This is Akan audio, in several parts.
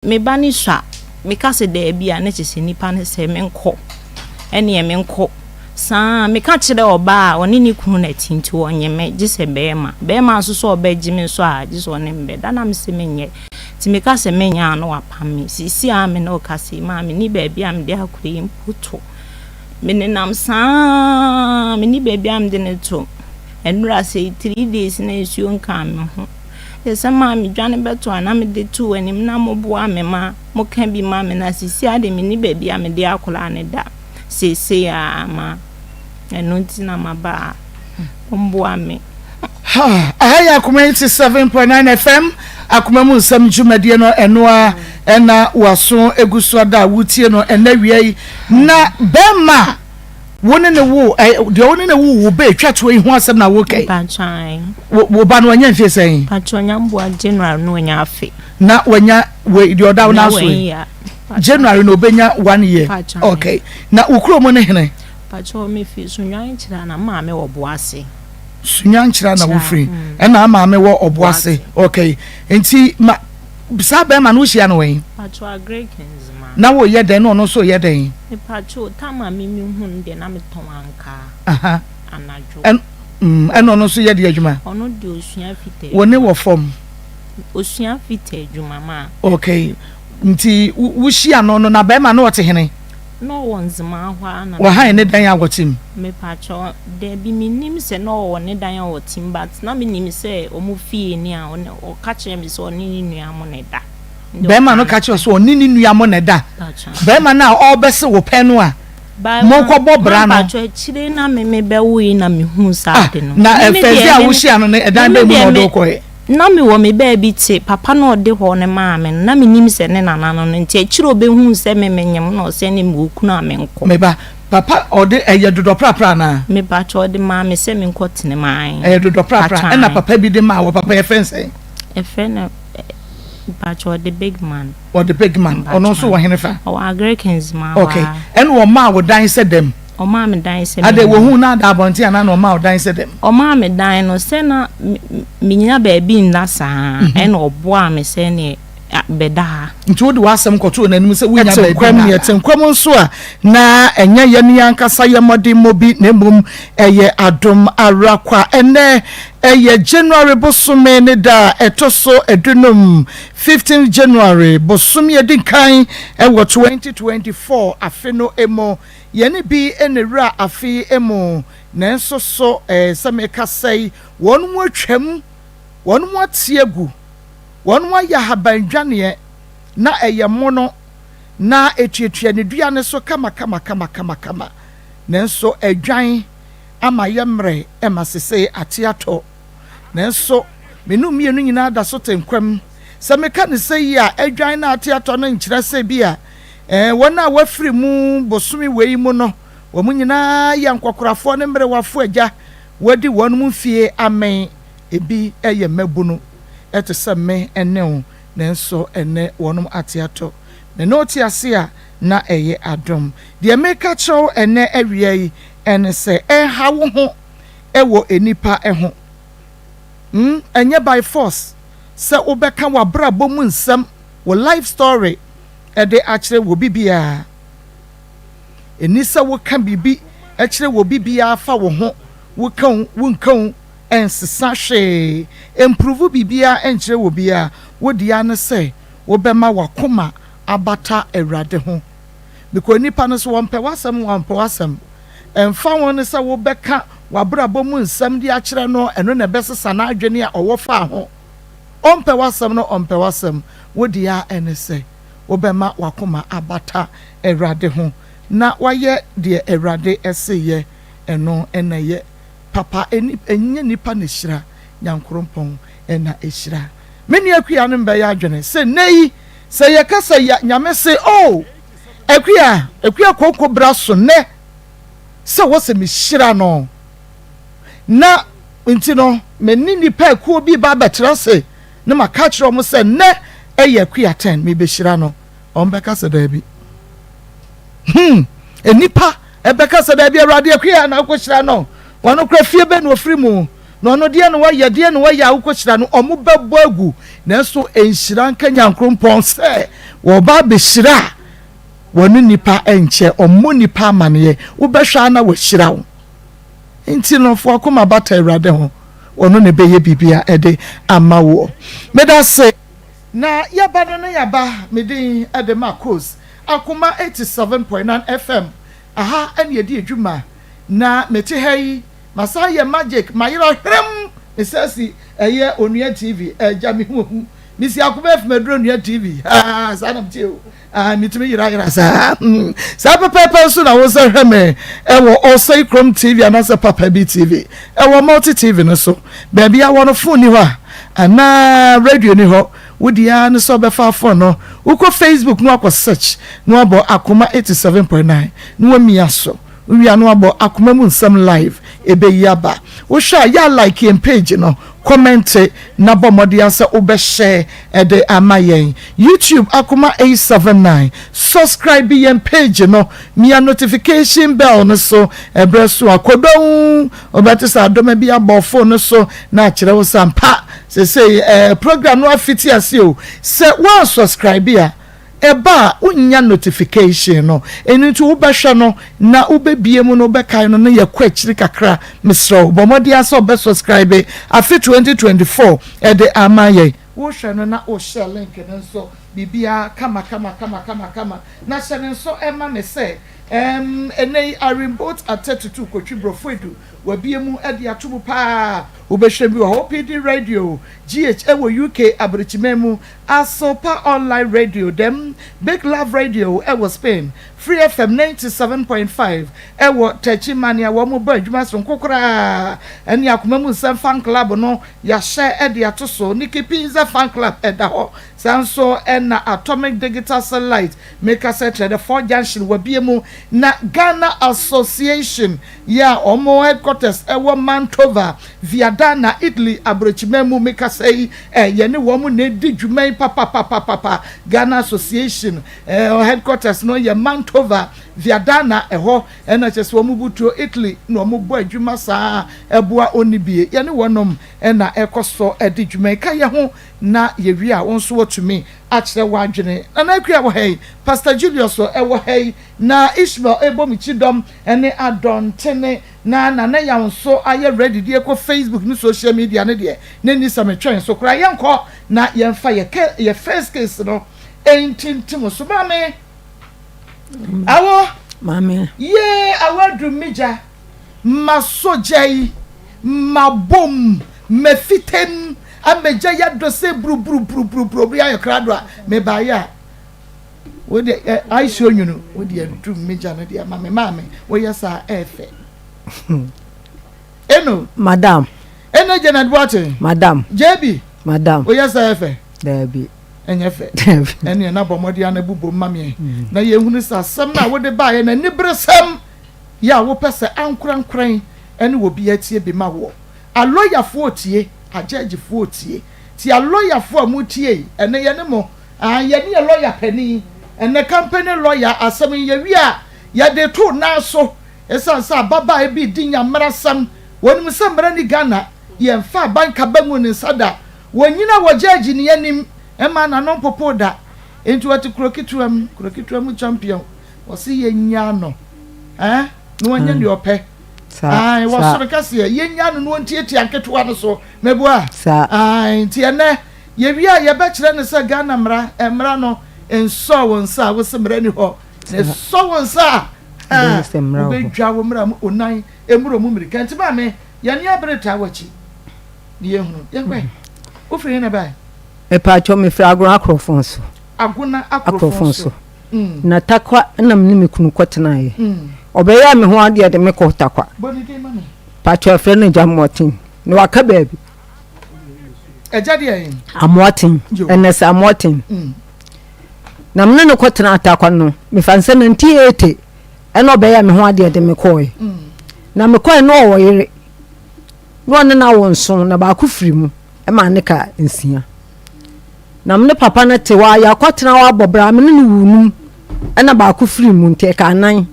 Me ba no sua, meka sɛ daabi a, na kyerɛ sɛ nipa no sɛ menkɔ, ɛneɛ menkɔ. Saa ara, meka kyerɛ ɔbaa a, ɔne ne kunu na ɛte nti ɔnnye me, gye sɛ bɛɛma. Bɛɛma nso sɛ ɔbɛgye me nso a, gye sɛ ɔne me bɛda, na mese menyɛ. Nti meka sɛ menyɛ a, na wapam me. Seesei a me ne wo kasa yi, maa menni baabi a mede akora yi mpo to. Menenam saa ara, menni baabi a mede no to. Ɛnnora sei, 3 days na nsuo nkaa me ho. Kyerɛ sɛ maa medwane bɛto a na mede to w'anim na moboa me ma moka bi ma me na seesei ara deɛ menni baabi a mede akwadaa no da seesei ara ma ɛno nti na maba a momboa me. Ha, aha yɛ Akoma 87.9 FM, Akoma mu nsɛm dwumadie no ɛno a ɛna waso egu so ada a wotie no ɛnɛ wia yi. Na bɛrima a wo ne ne wo ɛ deɛ wo ne ne wo wo ba etwa toɔ yi ho asɛm na wo kɛ. Mpakyɛw. Wo wo ba no wanya mfie sɛn? Mpakyɛw Nyamboa January no wanya afe. Na wanya wei deɛ ɔda wo nan so yi. January na obenya one year. Mpakyɛw. Okay. Na wo kurom ne hene? Mpakyɛw me fi Sunyani Kyerɛ na maame wɔ Boase. Sunyani Kyerɛ na wofiri. Ɛna maame wɔ Ɔboase. Okay. Nti ma saa bɛrima no wohyia no wɛn? Mpakyɛw Agric Nzema. Na woyɛ dɛn na ɔno nso yɛ dɛn? Mepakyɛw tam a me me hu no deɛ na me tɔn ankaa anadwo. Ɛna ɔno nso yɛ deɛ adwuma? Ɔno deɛ osua fita adwuma. Wo ne wɔ fam? Osua fita adwuma ma. Okay, nti wohyia no no na bɛrima no ɔte hene? Na ɔwɔ Nzema hɔ ara na. Wɔhan ne dan a wɔte mu? Mepakyɛw, dabi mennim sɛ na ɔwɔ ne dan a ɔte mu but na menim sɛ ɔmo fie ni a ɔka kyerɛɛ me sɛ ɔne ne nua mo na ɛda. Bɛrima no ka kyerɛ sɛ ɔne ne nua mo na ɛda. Bɛrima no a ɔrebɛse wo pɛ no a monkɔbɔ bra no. Akyire na me me bɛwoe na mehuu saa ade no. Na ɛfɛdze a wohyia no no ɛdan bɛn mu na ɔde wo kɔɛ? Na mewɔ me baabi te papa no a ɔde hɔ no maa me no na menim sɛ ne nana no no nti akyire ɔbɛhuu sɛ me menyem na ɔsɛ ne mewɔ kunu a menkɔ. Me ba, papa ɔde ɛyɛ dodɔprapra anaa? Me ba kyɛ ɔde maa me sɛ menkɔ tene mu ae. Ɛyɛ dodɔprapra ɛna papa bi de maa wɔ papa yɛfrɛ no sɛn? Yɛfrɛ no Mpakyɛ ɔde big man. Ɔde big man. Ɔno nso wɔ hene fa? Ɔwɔ Agric Nzema hɔ Okay. Ɛna ɔmaa wo dan sɛ dɛm? Ɔmaa me dan sɛ Adɛ wɔhu na ada abɔnten anaa na ɔmaa wo dan sɛ dɛm? Ɔmaa me dan no sɛ na menya baabi nna saa ɛna ɔboaa me sɛ neɛ bɛda ha. Nti wode w'asɛm kɔtoo n'anim sɛ wonya baabi nna anaa? Ɛte nkwam nso a, na ɛnyɛ yɛn ankasa yɛn mmɔdemmɔ bi na mmom ɛyɛ adom ara kwa. Ɛnnɛ Ɛyɛ January bosome ne da a ɛtɔ so dunum, fifteenth January, bosome a ɛdi kan wɔ 2024 afe no mu. Yɛne bi na ɛwura afe yi mu, nanso so sɛ mekasa yi, wɔn mu atwam, wɔn mu ate agu, wɔn mu ayɛ ahaban dwaneɛ, na ɛyɛ mono, na ɛtuatua ne dua no so kamakamakamakama, nanso adwan. ama ayɛ mmerɛ ma sesei ate atɔ. Nanso me ne wo mmienu nyinaa da so te nkwa mu. Sɛ meka no sɛ yi a, adwan na ate atɔ no nkyerɛ sɛ bi a wɔn a wɔafiri mu bosome wei mu no, wɔn nyinaa yɛ nkɔkorafoɔ ne mmerewafoɔ agya wɔadi wɔn mfie amen. Ebi yɛ mmabunu te sɛ me ne wo, nanso ɛnnɛ wɔn ate atɔ. Me ne wo te ase a, na ɛyɛ adom. Deɛ meka kyerɛ wo ɛnnɛ awia yi Ɛne sɛ ɛnha wo ho wɔ nnipa ho. Hmm, ɛnyɛ by force sɛ wobɛka w'abrabɔ mu nsɛm, wo life story de akyerɛ wɔ bibiara. Ɛnni sɛ woka biribi kyerɛ wɔ bibiara fa wo ho, woka o, wonka o, ɛnsesa hwee, ɛmprove biribiara nkyerɛ wɔ biara. Wo dea ne sɛ wobɛma w'akoma abata Awurade ho. Because nnipa no so wɔmpɛ w'asɛm wɔampɛ w'asɛm. Ɛmfa ho ne sɛ wobɛka w'abrabɔ mu nsɛm de akyerɛ no, ɛno na ɛbɛsesa n'adwene a ɔwɔ fa ho. Ɔmpɛ w'asɛm no, ɔmpɛ w'asɛm. Wo deɛ ara ɛne sɛ wobɛma w'akoma abata Awurade ho na woayɛ deɛ Awurade se yɛ. Ɛno na ɛyɛ papa. Ɛnyɛ nnipa na ɛhyira, Nyankorompɔn na ɛhyira. Me nua Akua no mbɛyɛ adwene sɛ nnɛ yi sɛ yɛka sɛ ya Nyame se oh Akua, Akua Konko bra so nnɛ sɛ wɔ sɛ me hyira no na nti no me ne nnipa akuo bi ba abɛtena ase na maka akyerɛ wɔn sɛ nnɛ ɛyɛ Akua tɛn me bɛhyira no wɔn bɛka sɛ daabi hmm nnipa ɛbɛka sɛ daabi Awurade Akua na akɔhyira no wɔn kora fie bɛ na ofiri mu. Na ɔno deɛ na wayɛ, deɛ na wayɛ a wokɔhyira no, ɔmo bɛbɔ agu. Nanso nhyira nka Nyankrompɔn sɛ wɔba abɛhyira a, wɔne nnipa nkyɛ, ɔmmɔ nnipa amaneɛ, wobɛhwɛ ara na wahyira wo. Nti no, fa w'akoma bata Awurade ho, ɔno na ɛbɛyɛ biribiara de ama woɔ. Medase. Na yɛba no na yɛaba, me din de Marcos, Akoma 87.9 FM, aha na yɛdi adwuma, na mete ha yi, masan yɛ magic, mayera hwerɛm, mesan si ɛyɛ Onua TV, agya me ho ahu, mesi Akoma FM aduru Onua TV, haa, saa na meteɛ o. Ah, metumi yerayera saa. Hmm. Saa pɛpɛɛpɛ nso na wo sɛ hwɛ me ɛwɔ Ɔsɛe Krom TV anaasɛ Papa Bi TV ɛwɔ Multi TV no so. Baabi a wɔ no phone ni hɔ a anaa radio ni hɔ. Wo deɛ ara ne sɛ ɔbɛfa phone no. Wokɔ Facebook na wakɔ search na wabɔ Akoma 87.9 na wamia so. Wowie a na wabɔ Akoma mu nsɛm live ɛbɛyi aba. Wohwɛ a yɛ a like yɛn page no, kɔmɛnte na bɔ mmɔden ara sɛ wobɛ share de ama yɛn. YouTube Akoma 879 Subscribe yɛn page no, mia notification bell no so ɛberɛ so a kɔdɔn wobɛte sɛ adɔma bi abɔ phone no so na akyerɛ wo sɛ ampa sesei eh, program no afiti ase o. Sɛ woansubscribe a, Ɛba a, wonnya notification no. Ɛno nti wobɛhwɛ no na wobɛbie mu no wobɛkae no na yɛkɔ akyiri kakra. Mesrɛ wo, bɔ mmɔden ara sɛ wobɛ subscribe afe 2024 de ama yɛn. Wohwɛ no na wo share link no nso, biribiara kama kama kama kama kama. Na hyɛ no nso ma me sɛ, ɛɛm, ɛnnɛ yi Irene Boat Atatutu Kotwi Brɔfo Edu, wabie mu de ato mu paa. Wobɛhwɛ bi wɔ hɔ, OPD Radio, GH ɛwɔ UK abrokyiman mu, Asopa Online Radio dɛm, Big Love Radio wɔ Spain, Free FM 97.5 wɔ Techiman a wɔbɔ adwuma soronko koraa ne Akoma Mu Nsɛm Fan Club no yɛahyɛ de ato so, Nikki Pizza Fan Club da hɔ, saa nso na Atomic Digital Satellite mekasa kyerɛ The Four Junction wɔabue mu, na Ghana Association Yɛ a wɔn headquarters wɔ Mantova, Viadana, Italy aborɔkyiman mu. Me kasa yi, eh, yɛne wɔn na edi dwuma yi papapapapa. Ghana Association eh, headquarters no yɛ Mantova, Viadana, ɛhɔ ɛna kyerɛ sɛ wɔn butuo Italy na wɔn bɔ adwuma saa ɛboa onnibie. Yɛne wɔnom na ɛkɔ so de dwuma yi. Ka yɛ ho na yɛwie a wo nso watumi akyerɛ w'adwene. Nana Akua wɔ ha yi, Pastor Julius wɔ ha yi, na Ishmael rebɔ me kyidɔm ne adɔntene na Nana Yaw nso ayɛ ready de akɔ Facebook ne social media no deɛ na ɛnni sɛ metwɛn so koraa. Yɛnkɔ na yɛmfa yɛ ke yɛ first case no ntintim so. Maame Awo. Maame. Yee awo aduru me gya. Masɔ gya yi, mabom, mafitam ama gya yi adɔ sɛ buruburuburuburuburu ayɛ krado a mebaeɛ a Wo deɛ ɛ aisha onwunu wo deɛ dum me gya no deɛ ma me maame woyɛ saa ɛɛfɛ. Eno. Madam. Eno Janet Boateng. Madam. JB. Madam. Woyɛ saa ɛɛfɛ. Daabi. Ɛnyɛ fɛ. Daabi. Ɛneɛ na bɔ mmɔden ana bubom ma meɛ. Mm. Na yɛhunu sɛ asɛm no a wode baeɛ no aniberesɛm yɛ a wopɛ sɛ ankorankoran ɛne obi atie bi ma woɔ. Alɔyafoɔ tie, agyɛgyefoɔ tie. Ti alɔyafoɔ a motie yi, ɛnɛ yɛne mo Aah yɛne yɛ lawyer panin ɛnɛ company lawyer asɛm yi yɛwie a yɛde to nan so ɛsiane sɛ ababaaɛ bi redi nya mmarasɛm wɔnim sɛ mmara ni Ghana yɛnfa aban kaba ngu ne nsa da wɔnyina wɔ judge ni anim mma n'ano mpopo da nti ɔte kuro ketewa mu kuro ketewa mu champion wɔse yɛnyaa no eh na wɔnyɛ deɛ ɔpɛ ae wɔ soro kɛseɛ yɛnyaa no na wɔntiatia nketewa no so meboa ae nti ɛnɛ Yɛwie a yɛbɛkyerɛ no sɛ Ghana mmara, mmara no nsɔɔ wo nsa a wose mmara ni hɔ, na ɛsɔ wo nsa a, wobɛdwa wo mmara mu onan mmoro mu mmirika. Nti maame, yɛn ani abere taa w'akyi na yɛhunu. Yɛnkɔ ɛ. Wofiri he na ɛbae? Mepatwɔ mefiri Agona Akorɔfon so. Agona Akorɔfon so. Na Tarkwa na me ne me kunu kɔtenaeɛ. Ɔbɛyɛɛ me ho adeɛ de me kɔɔ Tarkwa. Bɔ ne din ma me. Patwɔ yɛfrɛ no Agya Mmɔten. Na waka baabi. Ɛgya deɛ yɛn. Amoaten ɛnɛ sɛ Amoaten. Mm. Na me ne no kɔtena Atakwa no mefa nsɛ 1980 ɛna ɔbɛyɛ me ho adeɛ de me kɔɔe. Mm. Na mekɔɛ no ɔwɔ yere na ɔne no awo nson na baako firi mu ɛma ne ka nsia. Na me ne papa no te hɔ a yɛakɔtena hɔ abɔ bra me ne no wuu num ɛna baako firi mu nti ɛka anan.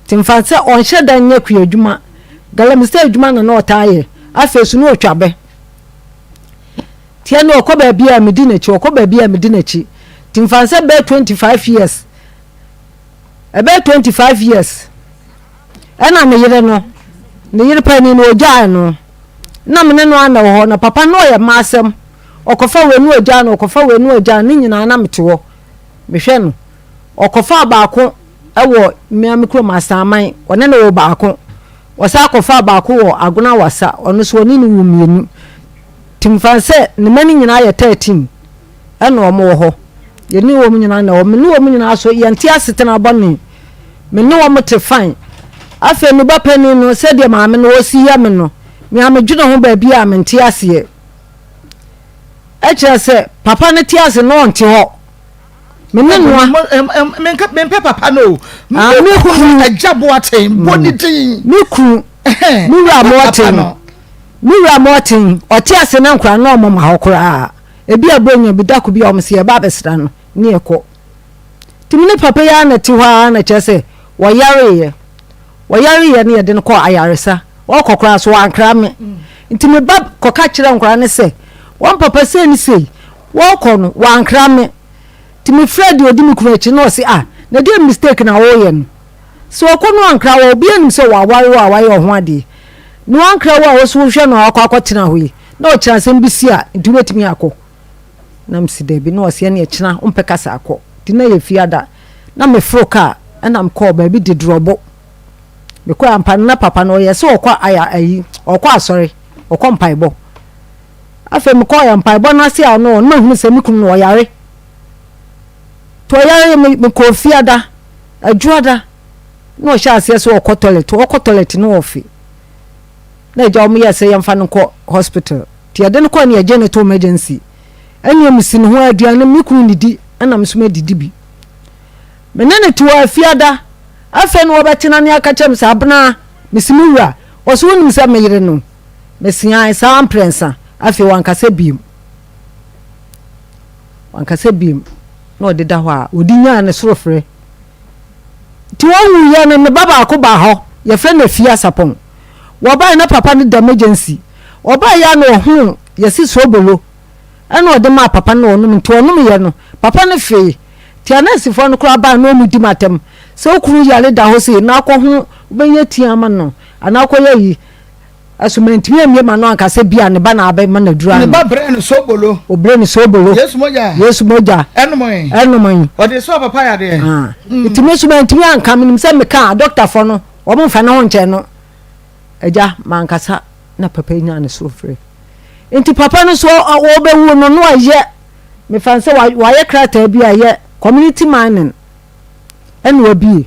Nti mfa sɛ ɔnhyɛ da nyɛ kuadwuma, galamsey adwuma na na ɔtaa yɛ. Afei so na ɔtwa bɛ. Nti ɛnna ɔkɔ baabi a medi n'akyi, ɔkɔ baabi a medi n'akyi. Nti mfa nsɛ bɛyɛ 25 years. Ɛbɛyɛ 25 years. Ɛna ne yere no, ne yere panin no ɔgyae no. Na me ne no ana wɔ hɔ, na papa no ɔyɛ mmaasɛm. Ɔkɔfa wei no ɔgyaa no, ɔkɔfa wei no ɔgyaa no, ne nyinaa na mete hɔ. Mehwɛ no. Ɔkɔfaa baako wɔ mmea me kurom Asaman, ɔne no wɔ baako. Ɔsan kɔfaa baako wɔ Agona Wasa, ɔno nso ɔne no wɔ mmienu. Nti mefa no sɛ ne mma no nyinaa yɛ 13 ɛna wɔn wɔ hɔ. Yɛne wɔn nyinaa na wɔ. Me ne wɔn nyinaa so yɛnte asetena bɔne. Me ne wɔn te fine. Afei me ba panin no sɛdeɛ maame no ɔsi yɛ me no, me a medwene ho baabi a mente aseɛ. Ɛkyerɛ sɛ papa no te ase na ɔnte hɔ. Me ne noa. Mempɛ papa no o. Ah, me kunu. Agya Boateng, bɔ ne din. Me kunu. Me wura Boateng. Me wura Boateng, ɔte ase na nkora na ɔmo ma hɔ koraa. Ebi a bonya bi dako bi a ɔmo sɛ yɛba abɛsra no ne yɛkɔ. Nti me ne papa yi ara na ɛte hɔ ara na kyerɛ sɛ wɔyareeɛ. Wɔyareeɛ no yɛde no kɔɔ ayaresa. Ɔkɔ koraa so wankra me. Nti me ba kɔka kyerɛɛ nkwadaa no sɛ wɔn papa sei ne sei. Wɔkɔ no wankra me. Nti me frɛɛ deɛ ɔdi me kunu akyi na ɔse ah na deɛ mistake na woyɛ no. Sɛ ɔkɔ no wankra wo a obiara nim sɛ waware wo a wayɛ wo ho adeɛ. Na wankra wo a wo nso wohwɛ no a wakɔ akɔtena hɔ yi na ɔkyena asɛm bi si a nti wobɛtumi akɔ. Na mese dabi na ɔse ɛneɛ kyena wompɛ kasa akɔ. Nti na yɛ fiada na meforo kaa ɛna mekɔɔ baabi de drɔbo. Mekɔɛ ampa no na papa no ɔyɛ sɛ ɔkɔ aya ayi ɔkɔ asɔre ɔkɔ mpaebɔ. Afei mekɔɔ mpaebɔ no ase a ɔno ɔno mahunu sɛ me kunu no ɔyare. Nti ɔyare me mekɔɔ fiada adwoada na ɔhyɛ aseɛ sɛ ɔkɔ toilet ɔkɔ toilet na ɔfe. Na agya wɔn yɛ sɛ yɛmfa no nkɔ hospital. Nti yɛde no kɔɔ ne yɛgye no to emergency. Ɛnneɛ mesi ne ho aduane me kunu didi ɛna me nso madidi bi. Me ne no te hɔ afiada. Afei na wɔbɛtena ne aka kyerɛ me sɛ, Abena, mese me wura. Ɔse, wonim sɛ me yere no? Mese, ae, saa ara mprɛnsa. Afei wankasa biom. Wankasa biom. Na ɔde da hɔ a, ɔde nyaa ne soro frɛ. Nti wɔwuiɛ no, ne ba baako baa hɔ, yɛfrɛ no Afia Sapɔn. Wɔbaeɛ na papa no da emergency. Ɔbaeɛ a na ɔhuu yɛse soobolo. Ɛna ɔde maa papa no na ɔnom. Nti ɔnomyɛ no, papa no fee. Nti anɛɛsefoɔ no koraa baa na wɔdi m'atɛm sɛ wo kunu yare da hɔ sei na akɔ ho wobɛyɛ tea ama no anaa akɔyɛ ayi. Ɛso mantumi ammie m'ano anka sɛ bia ne ba na abɛma no aduru Ne ano. ba brɛɛ no soobolo. Ɔbrɛɛ no soobolo. Yesu mogya. Yesu mogya. Ɛnomoe. Ɛnomoe. Ɔde sɔɔ papa yadeɛ. Ah. Nti me nso mantumi anka, menim sɛ meka a dɔktafoɔ no wɔn mfa ne ho nkyɛ no. Agya, mankasa na papa yi nyaa ne soro frɛ. Nti papa no nso ɔbɛwu no na wayɛ Mefa no sɛ wayɛ krataa bi a ɛyɛ community mining ɛna wabie.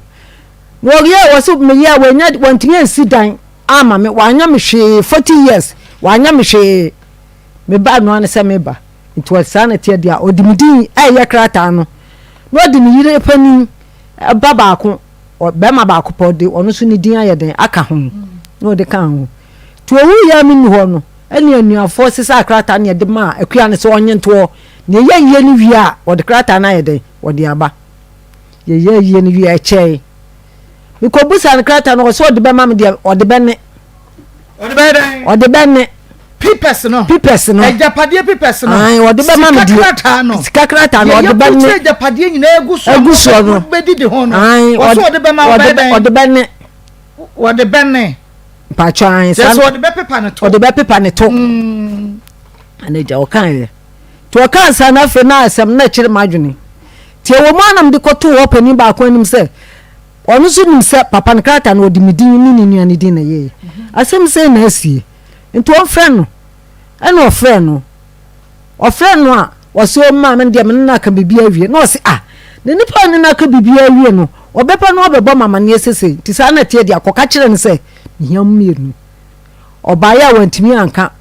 Na wɔyɛ wɔ so meyɛ a wɔanya wɔntumi ansi dan ama me wanya me hwee 40 years wanya me hwee. Me ba no ano sɛ meba nti wɔ saa na teɛ deɛ ɔde me din ɛyɛ krataa no na ɔde ne yere panin ba baako bɛrima baako pɛ ɔde ɔno nso ne din ayɛ den aka ho na ɔde ka ho. Nti owu yɛ me nni hɔ no Ɛnna anuafoɔ sesaa krataa no de maa akua no sɛ ɔnnye ntoɔ. Na yɛyɛ ayie no wie a, wɔde krataa no ayɛ dɛn? Wɔde aba. Yɛyɛ ayie no wie a, ɛkyɛe. Mekɔbusaa no krataa no, ɔsɛ ɔde bɛma me deɛ, ɔde bɛne. Ɔde bɛyɛ dɛn? Ɔde bɛne. Pipɛs no. Pipɛs no. Agyapadeɛ pipɛs no. Ayi, ɔde bɛma me deɛ. Sika krataa no. Sika krataa no, ɔde bɛne. Yɛyɛ agyapadeɛ nyinaa egu soɔ. Egu soɔ no. Bɛdidi ho no. Ayi, ɔsɛ ɔde bɛma ɔbɛyɛ dɛn? Ɔde bɛne. Wɔde bɛne. Mpakyɛ ahe saa. Kyerɛ sɛ ɔde bɛpepa ne to. Ɔde bɛpepa ne to. Mm. Ɛna agya ɔkaa yɛ. Nti ɔkaa saa na afei na asɛm na ɛkyerɛ m'adwene. Nti ɛwɔ mu a na mede kɔtoo hɔ panin baako anim sɛ ɔno nso nim sɛ papa no krataa no ɔde me din ne ne nua no din na ɛyɛeɛ. Mhm. Asɛm sɛn na asie. Nti ɔmfrɛ no. Ɛna ɔfrɛ no. Ɔfrɛɛ no a, ɔse o maame no deɛ me ne no aka biribi awie. Na ɔse ah, na nipa a ɔne no aka biribi awie no, ɔbɛba na wabɛbɔ me amaneɛ sesei, nti saa na ɛteɛ deɛ a, kɔka kyerɛ no sɛ mehia mo mmienu. Ɔbaeɛ a wantumi anka.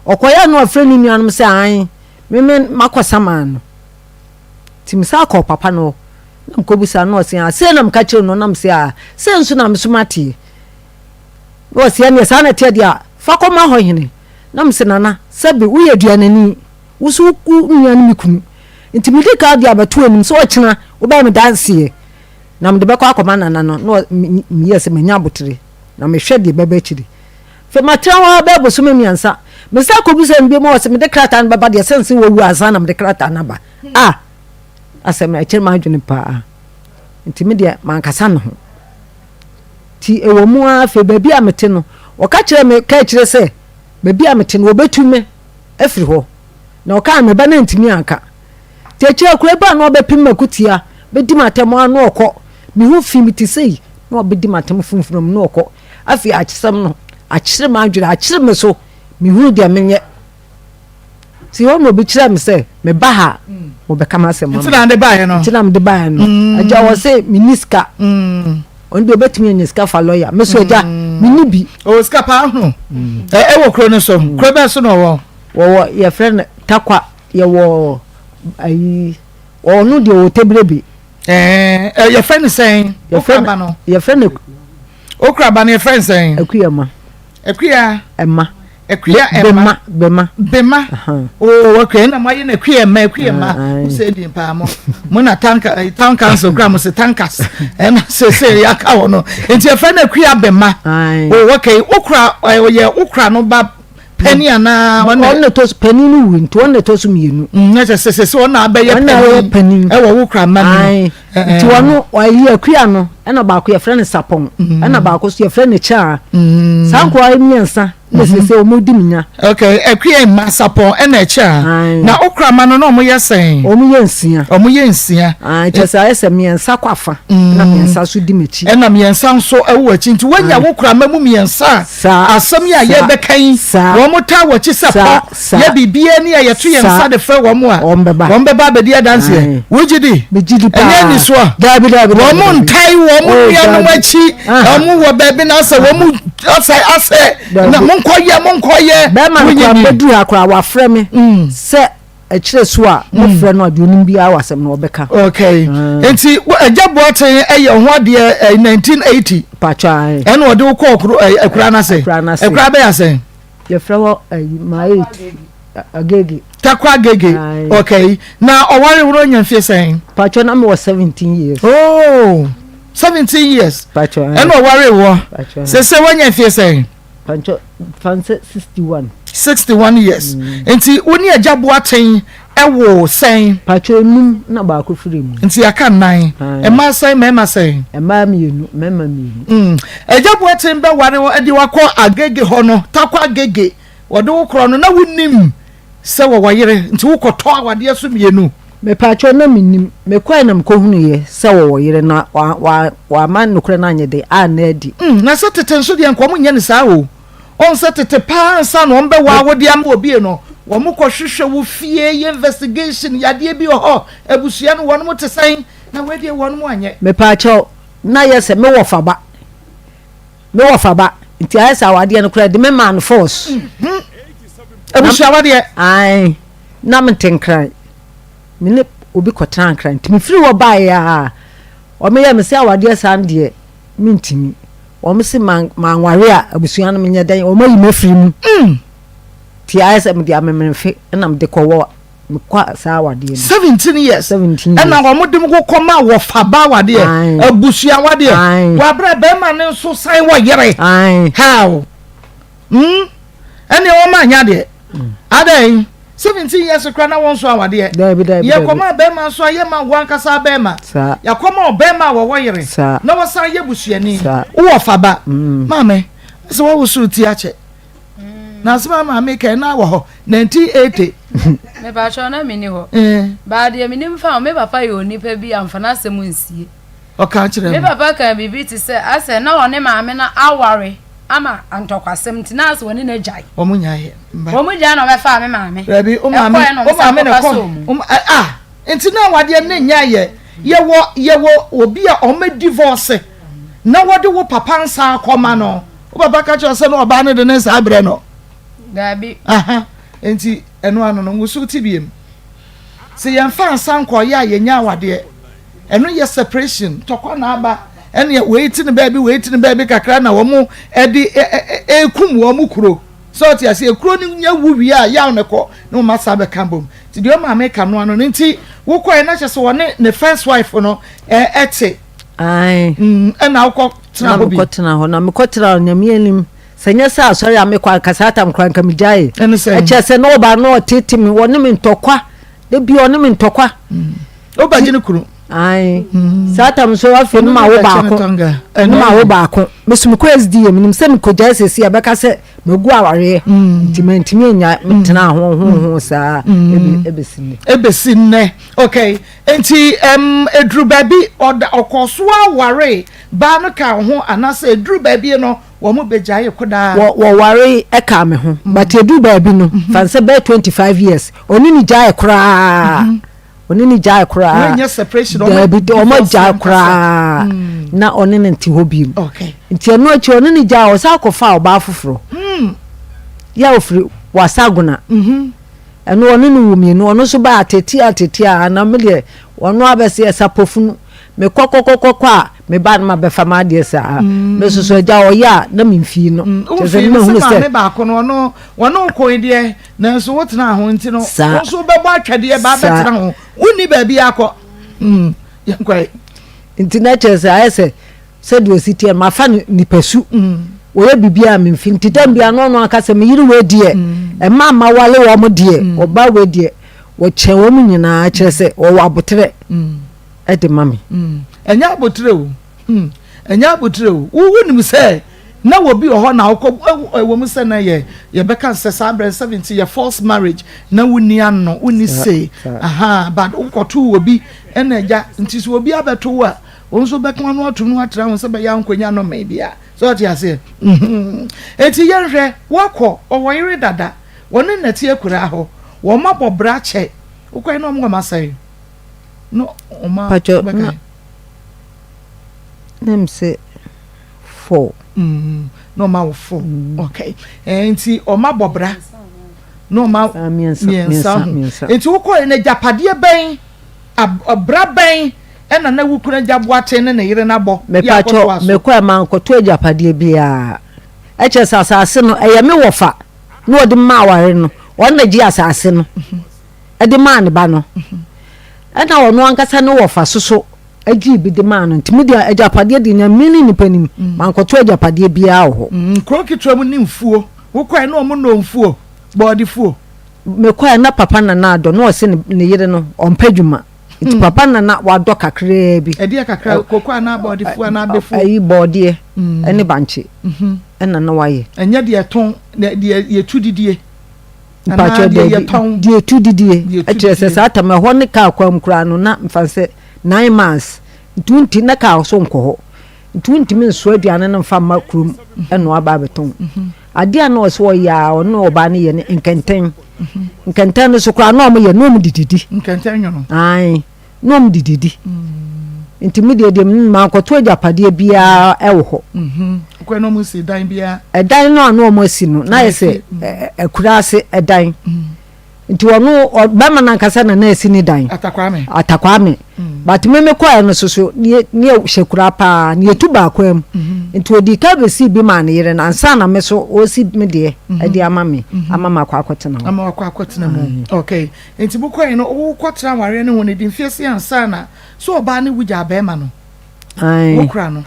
Ɔkɔeɛ a na wafrɛ ne nuanom sɛ ae, me me makɔ saman no. Nti mesan kɔɔ papa no hɔ na mekɔbisaa no na ɔse ah, sei na meka kyerɛ no na mese ah, sei nso na me nso mateɛ. Na ɔse ɛneɛ saa na ɛteɛ deɛ a, fa kɔma hɔ hene. Na mese, Nana, sɛbe woyɛ aduanani, wo nso wo nua ne me kunu, nti medi kan de abɛto w'anim sɛ ɔkyena wobɛyɛ me danseɛ, na mede bɛkɔ akɔma Nana no. Na meyɛɛ sɛ manya abotere, na mehwɛ deɛ ɛbɛba akyiri. Afei matena hɔ ara bɛyɛ bosome mmiɛnsa. Mesan kɔbisa no bio ma ɔse mede krataa no bɛba deɛ sɛn sɛ wawu ansa na mede krataa no aba. Ah! Asɛm no ɛkyere m'adwene paa. Nti me deɛ mankasa ne ho. Nti ɛwɔ mu ara afei baabi a mete no, wɔka kyerɛɛ me ka akyire sɛ baabi a mete no wɔbɛtu me afiri hɔ. Na ɔkaa me ba no antumi anka. Nti akyire akura bi a na ɔbɛpem m'akotia bɛdi m'atɛm ara na ɔkɔ. Me ho fi me te sei na ɔbɛdi m'atɛm funfunam na ɔkɔ. Afei akyesɛm no akyere m'adwene akyere me so mehunu deɛ menyɛ. Nti hɔ na obi kyerɛɛ me sɛ meba ha a wɔbɛka m'asɛm ama. Nti na mede baeɛ no. Nti na mede baeɛ no. Mm. Agya wɔ se menni sika. Mm. Ɔno deɛ ɔbɛtumi anya sika fa lɔya. Me so agya mm. menni bi. Ɔwɔ sika paa ho. Ɛwɔ kuro no so. Kuro bɛn so na ɔwɔ? Wɔwɔ yɛfrɛ no Takwa yɛwɔ ayi ɔno deɛ ɔwɔ Tebrebe. Ɛɛ yɛfrɛ no sɛn? Okura ba no. Yɛfrɛ no. Okura ba no yɛfrɛ no sɛn? Akuya ma. Akuya. Ɛma. Akuya ɛma. Bema. Bema. Oo okay ɛna mo ayɛ no akuya ɛma akuya ɛma. Mo sɛ edi paa mo. Mo na tanka eh, town council kura mo sɛ tankas ɛna sese yaka hɔ no. Nti yɛfrɛ no akuya bema. Oo okay okura ɔyɛ okura no ba Panin anaa ɔno na ɛtɔ so panin no wu nti ɔno na ɛtɔ so mmienu. Mm, na kyerɛ sɛ sɛ ɔno na abɛyɛ panin panin ɛwɔ wo kura mma no. Nti ɔno ɔyɛ akua no ɛna baako yɛfrɛ no sapɔn mm. ɛna baako so yɛfrɛ no kyaa. Mm. Saa nkoa mmiɛnsa na mm-hmm. sɛ sɛ wɔn di mi nya. Okay, akua mma sapɔn ɛna ɛkyaa. Na okura mma no na wɔn yɛ sɛn? Wɔn yɛ nsia. Wɔn yɛ nsia. Kyerɛ sɛ ayɛ sɛ mmiɛnsa kɔ afa ɛna mmiɛnsa nso di m'akyi. Ɛna mmiɛnsa nso ɛwɔ akyi nti wɔnya wo kura mma mu mmiɛnsa. Saa. Asɛm yi a Saa. yɛrebɛka yi, Saa. wɔtaa wɔ akyi sɛ Saa. pɔ, Saa. yɛ biribiara ni a yɛto yɛn Saa. nsa de frɛ wɔn a, Wɔn bɛba. wɔn bɛba abɛdi adanseɛ. Ae. Wogye di? Megye di paa. Ɛnyɛ anisoa. Daabi, daabi, daabi, Wɔn daabi. ntae wɔn Oh, nuanom daabi. akyi, Aha. wɔn wɔ baabi na asɛ wɔn asɛ asɛ Daabi. na monkɔyɛ monkɔyɛ. Bɛrima no Wonnye koraa ni? bɛduru ha koraa wafrɛ me sɛ Ɛkyerɛ su a mofrɛ no a deɛ ɔnim biara wɔ asɛm no ɔbɛka. Okay. Nti Agya Boateng ɛyɛ ho adeɛ 1980. Patwa ae. Ɛna ɔde wo kɔɔ kuro akura no ase. Akura no ase. Akura bɛyɛ asɛn. Yɛfrɛ hɔ ayi Maate Agege. Takwa Agege. Okay. Na ɔware wo no anya mfie sɛn? Patwa na mewɔ 17 years. Oh, 17 years. Patwa. Ɛna ɔware wɔ. Patwa. Sese wanya mfie sɛn? Pankyɛ fansɛ 61. 61 years. Mm. Nti wo ne agya Boateng ɛwo sɛn? Pankyɛ enum na baako firi mu. Nti aka nnan. Mmaa sɛn mmarima sɛn? Mmaa mmienu mmarima mmienu. Mm. Agya Boateng bɛware wo de wakɔ Agege hɔ no, Takwa Agege, wɔde wo korɔ no na wonim Sɛ wɔwɔ yere nti wo kɔ tɔ awadeɛ so mienu. Mepaakyɛw na mennim, mekɔɛ na mekɔhunuiɛ sɛ wɔwɔ yere na wamma nokorɛ no anyɛ dɛn anna adi. Mm na sɛ tete nso deɛ nka wɔn nyɛ no saa o, wɔn sɛ tete paa ansa na wɔn bɛ wɔ awodeɛ ama obie no wɔn kɔ hwehwɛ wo fie yɛ investigation yadeɛ bi wɔ hɔ abusua no wɔn te sɛn na wei deɛ wɔn anyɛ. Mepaakyɛw na yɛ sɛ me wɔfa ba. Me wɔfa ba nti ayɛ sɛ awadeɛ no koraa de me maa no force. Mhm. Abusua awadeɛ. Ae na mente nkran me ne obi kɔtena nkran nti mefiri hɔ baeɛ a wɔn yɛ me sɛ awadeɛ saa no deɛ mentumi wɔn se manware a abusua no menyɛ dɛn wɔn ayi me afiri mu. Mm. Nti ayɛ sɛ mede amemenefe na mede kɔwɔ mekɔ saa awadeɛ no. 17 years. 17 years. Ɛna wɔn de mo kɔ ma wɔfa ba awadeɛ. Abusua awadeɛ. Wabere bɛrima ne nso san wɔ yere. How? Hmm. Ɛne wɔn anya deɛ. Hmm. Adɛn? 17 years kora na wɔn nso awadeɛ. Daabi daabi. Yɛkɔ ma bɛrima nso a yɛ ma wɔn ankasa bɛrima. Saa. Yɛkɔ ma ɔbɛrima a wɔwɔ yere. Saa. Na wɔsan yɛ busuani. Saa. Wowɔ fa ba. Hmm. Maame, sɛ wɔwoso ti akyɛ. Na asɛm a maame kɛn na wɔ hɔ 1980. Mepakyɛw na menni hɔ. Eh. Baa deɛ menim fa ho, me papa yɛ onipa bi a mfa n'asɛm nsie. Ɔka kyerɛ Me papa kaa biribi te sɛ asɛ na ɔne maame no aware ama ntɔkwasɛm nti na asɛ ɔne no agyae. Wɔn nyaeɛ mba. Wɔn gyae na ɔbɛfaa me maame. Dabi, wo maame, Ɛkɔɛ na wo wɔn san maame na kɔfa ɛkɔ. sɔɔ mu. Wo ah, nti na awadeɛ no nyaeɛ. Yɛwɔ, yɛwɔ obi a wɔn divorce na wɔde wo papa nsa akɔma no. Wo papa ka kyerɛ sɛ na ɔbaa no de ne nsa abrɛ no? Daabi. Aha, nti ɛno ano no, nwoso ti biem. Sɛ yɛmfa nsa nkɔyɛ a yɛnya awadeɛ. Ɛno yɛ separation, tɔkwa na aba. Ɛneɛ wei ti ne baabi, wei ti ne baabi kakra na wɔn ɛde ɛkum wɔn kuro. Sɛ ɔte aseɛ, kuro no nya wu wie a, yaw ne kɔ na wɔn asa abɛka bom. Nti deɛ ɔmaame ka no ano no nti, wokɔɛ na kyerɛ sɛ wɔne ne first wife no ɛte. Ae. Mm, ɛna wokɔ tena hɔ bi. Na mekɔ tena hɔ, na mekɔ tena hɔ nyame anim. Sɛ nyɛ sɛ asɔre a mekɔ anka saa tam koraa nka megyaee. Ɛkyerɛ sɛ na ɔbaa na ɔtete me, wɔne me ntɔkwa. Da bi ɔne me ntɔkwa. Mm. Wobɛgye ne kunu? Ae. Mm. Saa tam so afei no ma wo baako. No ma wo baako. Meso mekɔ SDA menim sɛ mekɔgyae sɛsi a bɛka sɛ magu awareɛ. Mm. Nti mantumi anya metena ho ho ho saa ɛbɛsi nnɛ. Ɛbɛsi nnɛ. Okay. Nti um, ɛduru baabi ɔkɔɔ so aware baa no ka ho anaasɛ ɛduru baabi no Wɔn bɛgyaee ko daa. Wɔ wɔwaree ɛkaa me ho but ɛduru baabi no fa no sɛ bɛyɛ 25 years ɔne ne gyae koraa ɔne ne gyae koraa Wɔnyɛ separation wɔn daabi wɔn agyae koraa na ɔne ne nte hɔ biem Okay. nti ɛno akyi ɔne ne gyae ɔsan akɔfa ɔbaa foforɔ yɛ a ɔfiri Wasagona ɛno ɔne no wɔ mmienu ɔno nso baa atete atete a na me deɛ ɔno abɛsɛ ɛsapɔfunu mekɔ kɔkɔkɔkɔ a me ba no ma bɛfa m'adeɛ saa mm. me soso agya ɔyɛ a na memfii no mm. kyerɛ sɛ mehunu sɛ maame baako no ɔno ɔno nkoe deɛ nanso wotena ho nti no wo nso wobɛbɔ atwɛdeɛ ba bɛtena ho wonni baabi akɔ mm, yɛnkɔe nti na kyerɛ sɛ ayɛ sɛ sɛdeɛ ɔsi teɛ mafa no nipasu wɔyɛ biribiara memfi nti dɛm bia no ɔno aka sɛ meyere wei deɛ ɛma ma wale wɔ mo deɛ ɔba wei deɛ wɔkyɛn wɔn nyinaa kyerɛ sɛ wɔwɔ aboterɛ de ma me. Ɛnyɛ aboterɛ o, hmm, ɛnyɛ aboterɛ o. Wo wonim sɛ na obi wɔ hɔ na wokɔ ɛwɔ mu sɛ na yɛ yɛbɛka sɛ saa berɛ 70 yɛ false marriage na wonni ano wonni se aha but wokɔto obi ɛna agya nti sɛ obi abɛto wo a wo nso bɛka ano atom no atra ho sɛ bɛyɛ ankonya no me bia sɛ ɔte aseɛ enti yɛnhwɛ wakɔ ɔwɔ yere dada wɔne nnɛte akuraa hɔ wɔn abɔ bra kyɛ wokɔɛ na ɔmo wɔn asɛe no ɔma Pacho na na m sɛ four. Mm, na ɔma wo four. Mm. Okay. Eh, nti ɔma bɔbra na ɔma ah, mmiɛnsa ho. Nti wokɔɛ no agyapadeɛ bɛn abra bɛn ɛna na wukunu agya boaten ne ne yere no abɔ yɛ akɔto aso. Mekɔɛ mankɔto agyapadeɛ biara. Ɛkyerɛ sɛ asase no ɛyɛ me wɔfa na ɔde ma aware no ɔno na gye asase no. Mm -hmm. de maa ne ba no, ɛna ɔno ankasa ne wɔfa soso gyee bi de maa no. Nti me deɛ agyapadeɛ deɛ Nyame ne nipa nim, mm. mankɔto agyapadeɛ biara wɔ hɔ. Mm, kuro ketewa mu ne mfuo, wokɔɛ na ɔmo nnɔ mfuo, bɔɔde fuo. Mekɔɛ na papa nana adɔ na ɔse ne yere no ɔmpɛ adwuma. Nti mm. papa nana wadɔ kakraa bi. Ɛdeɛ kakra, koko anaa bɔɔde fuo anaa abɛfuo? Ayi bɔɔdeɛ ɛne bankye mm-hmm. ɛna na wayɛ. Ɛnyɛ deɛ ɛtɔn, deɛ yɛtu didie. Mpakyɛw daabi, deɛ ɛtu didie, ɛkyerɛ sɛ saa tam ɛhɔ ne kaa kwan mu koraa no na mfa sɛ nine miles nti wonti na kaa so nkɔ hɔ nti wontumi nsoa aduane no mfa mma kurom ɛno aba abɛtɔn mhm. adeɛ a na ɔsɛ ɔyɛ a ɔne ɔbaa no yɛ ne nkɛntɛn mhm. nkɛntɛn no so koraa na ɔmo yɛ na ɔmo dididi nkɛntɛn nwono ae na ɔmo de didi nti me deɛ deɛ mankɔto agyapadeɛ biara ɛwɔ hɔ. Kwan na ɔmo si dan biara. Ɛdan no a na ɔmo asi no na ayɛ sɛ akura ase ɛdan nti ɔno bɛrima no ankasa na na asi ne dan. Atakwame. Atakwame but me me kɔɛ no soso ne ne hyɛ kura paa ne yɛtu baako mu nti odi ka bɛsi bi maa ne yere no ansa na me so ɔsi me deɛ ɛde ama me ama makɔ akɔtena hɔ. Ama wakɔ akɔtena mu okay. Enti mokɔe no, wokɔtraa awareɛ no ho no, ɛdi mfeɛ sɛn ansa na so ɔbaa no wu gyaa barima no? Wokura no?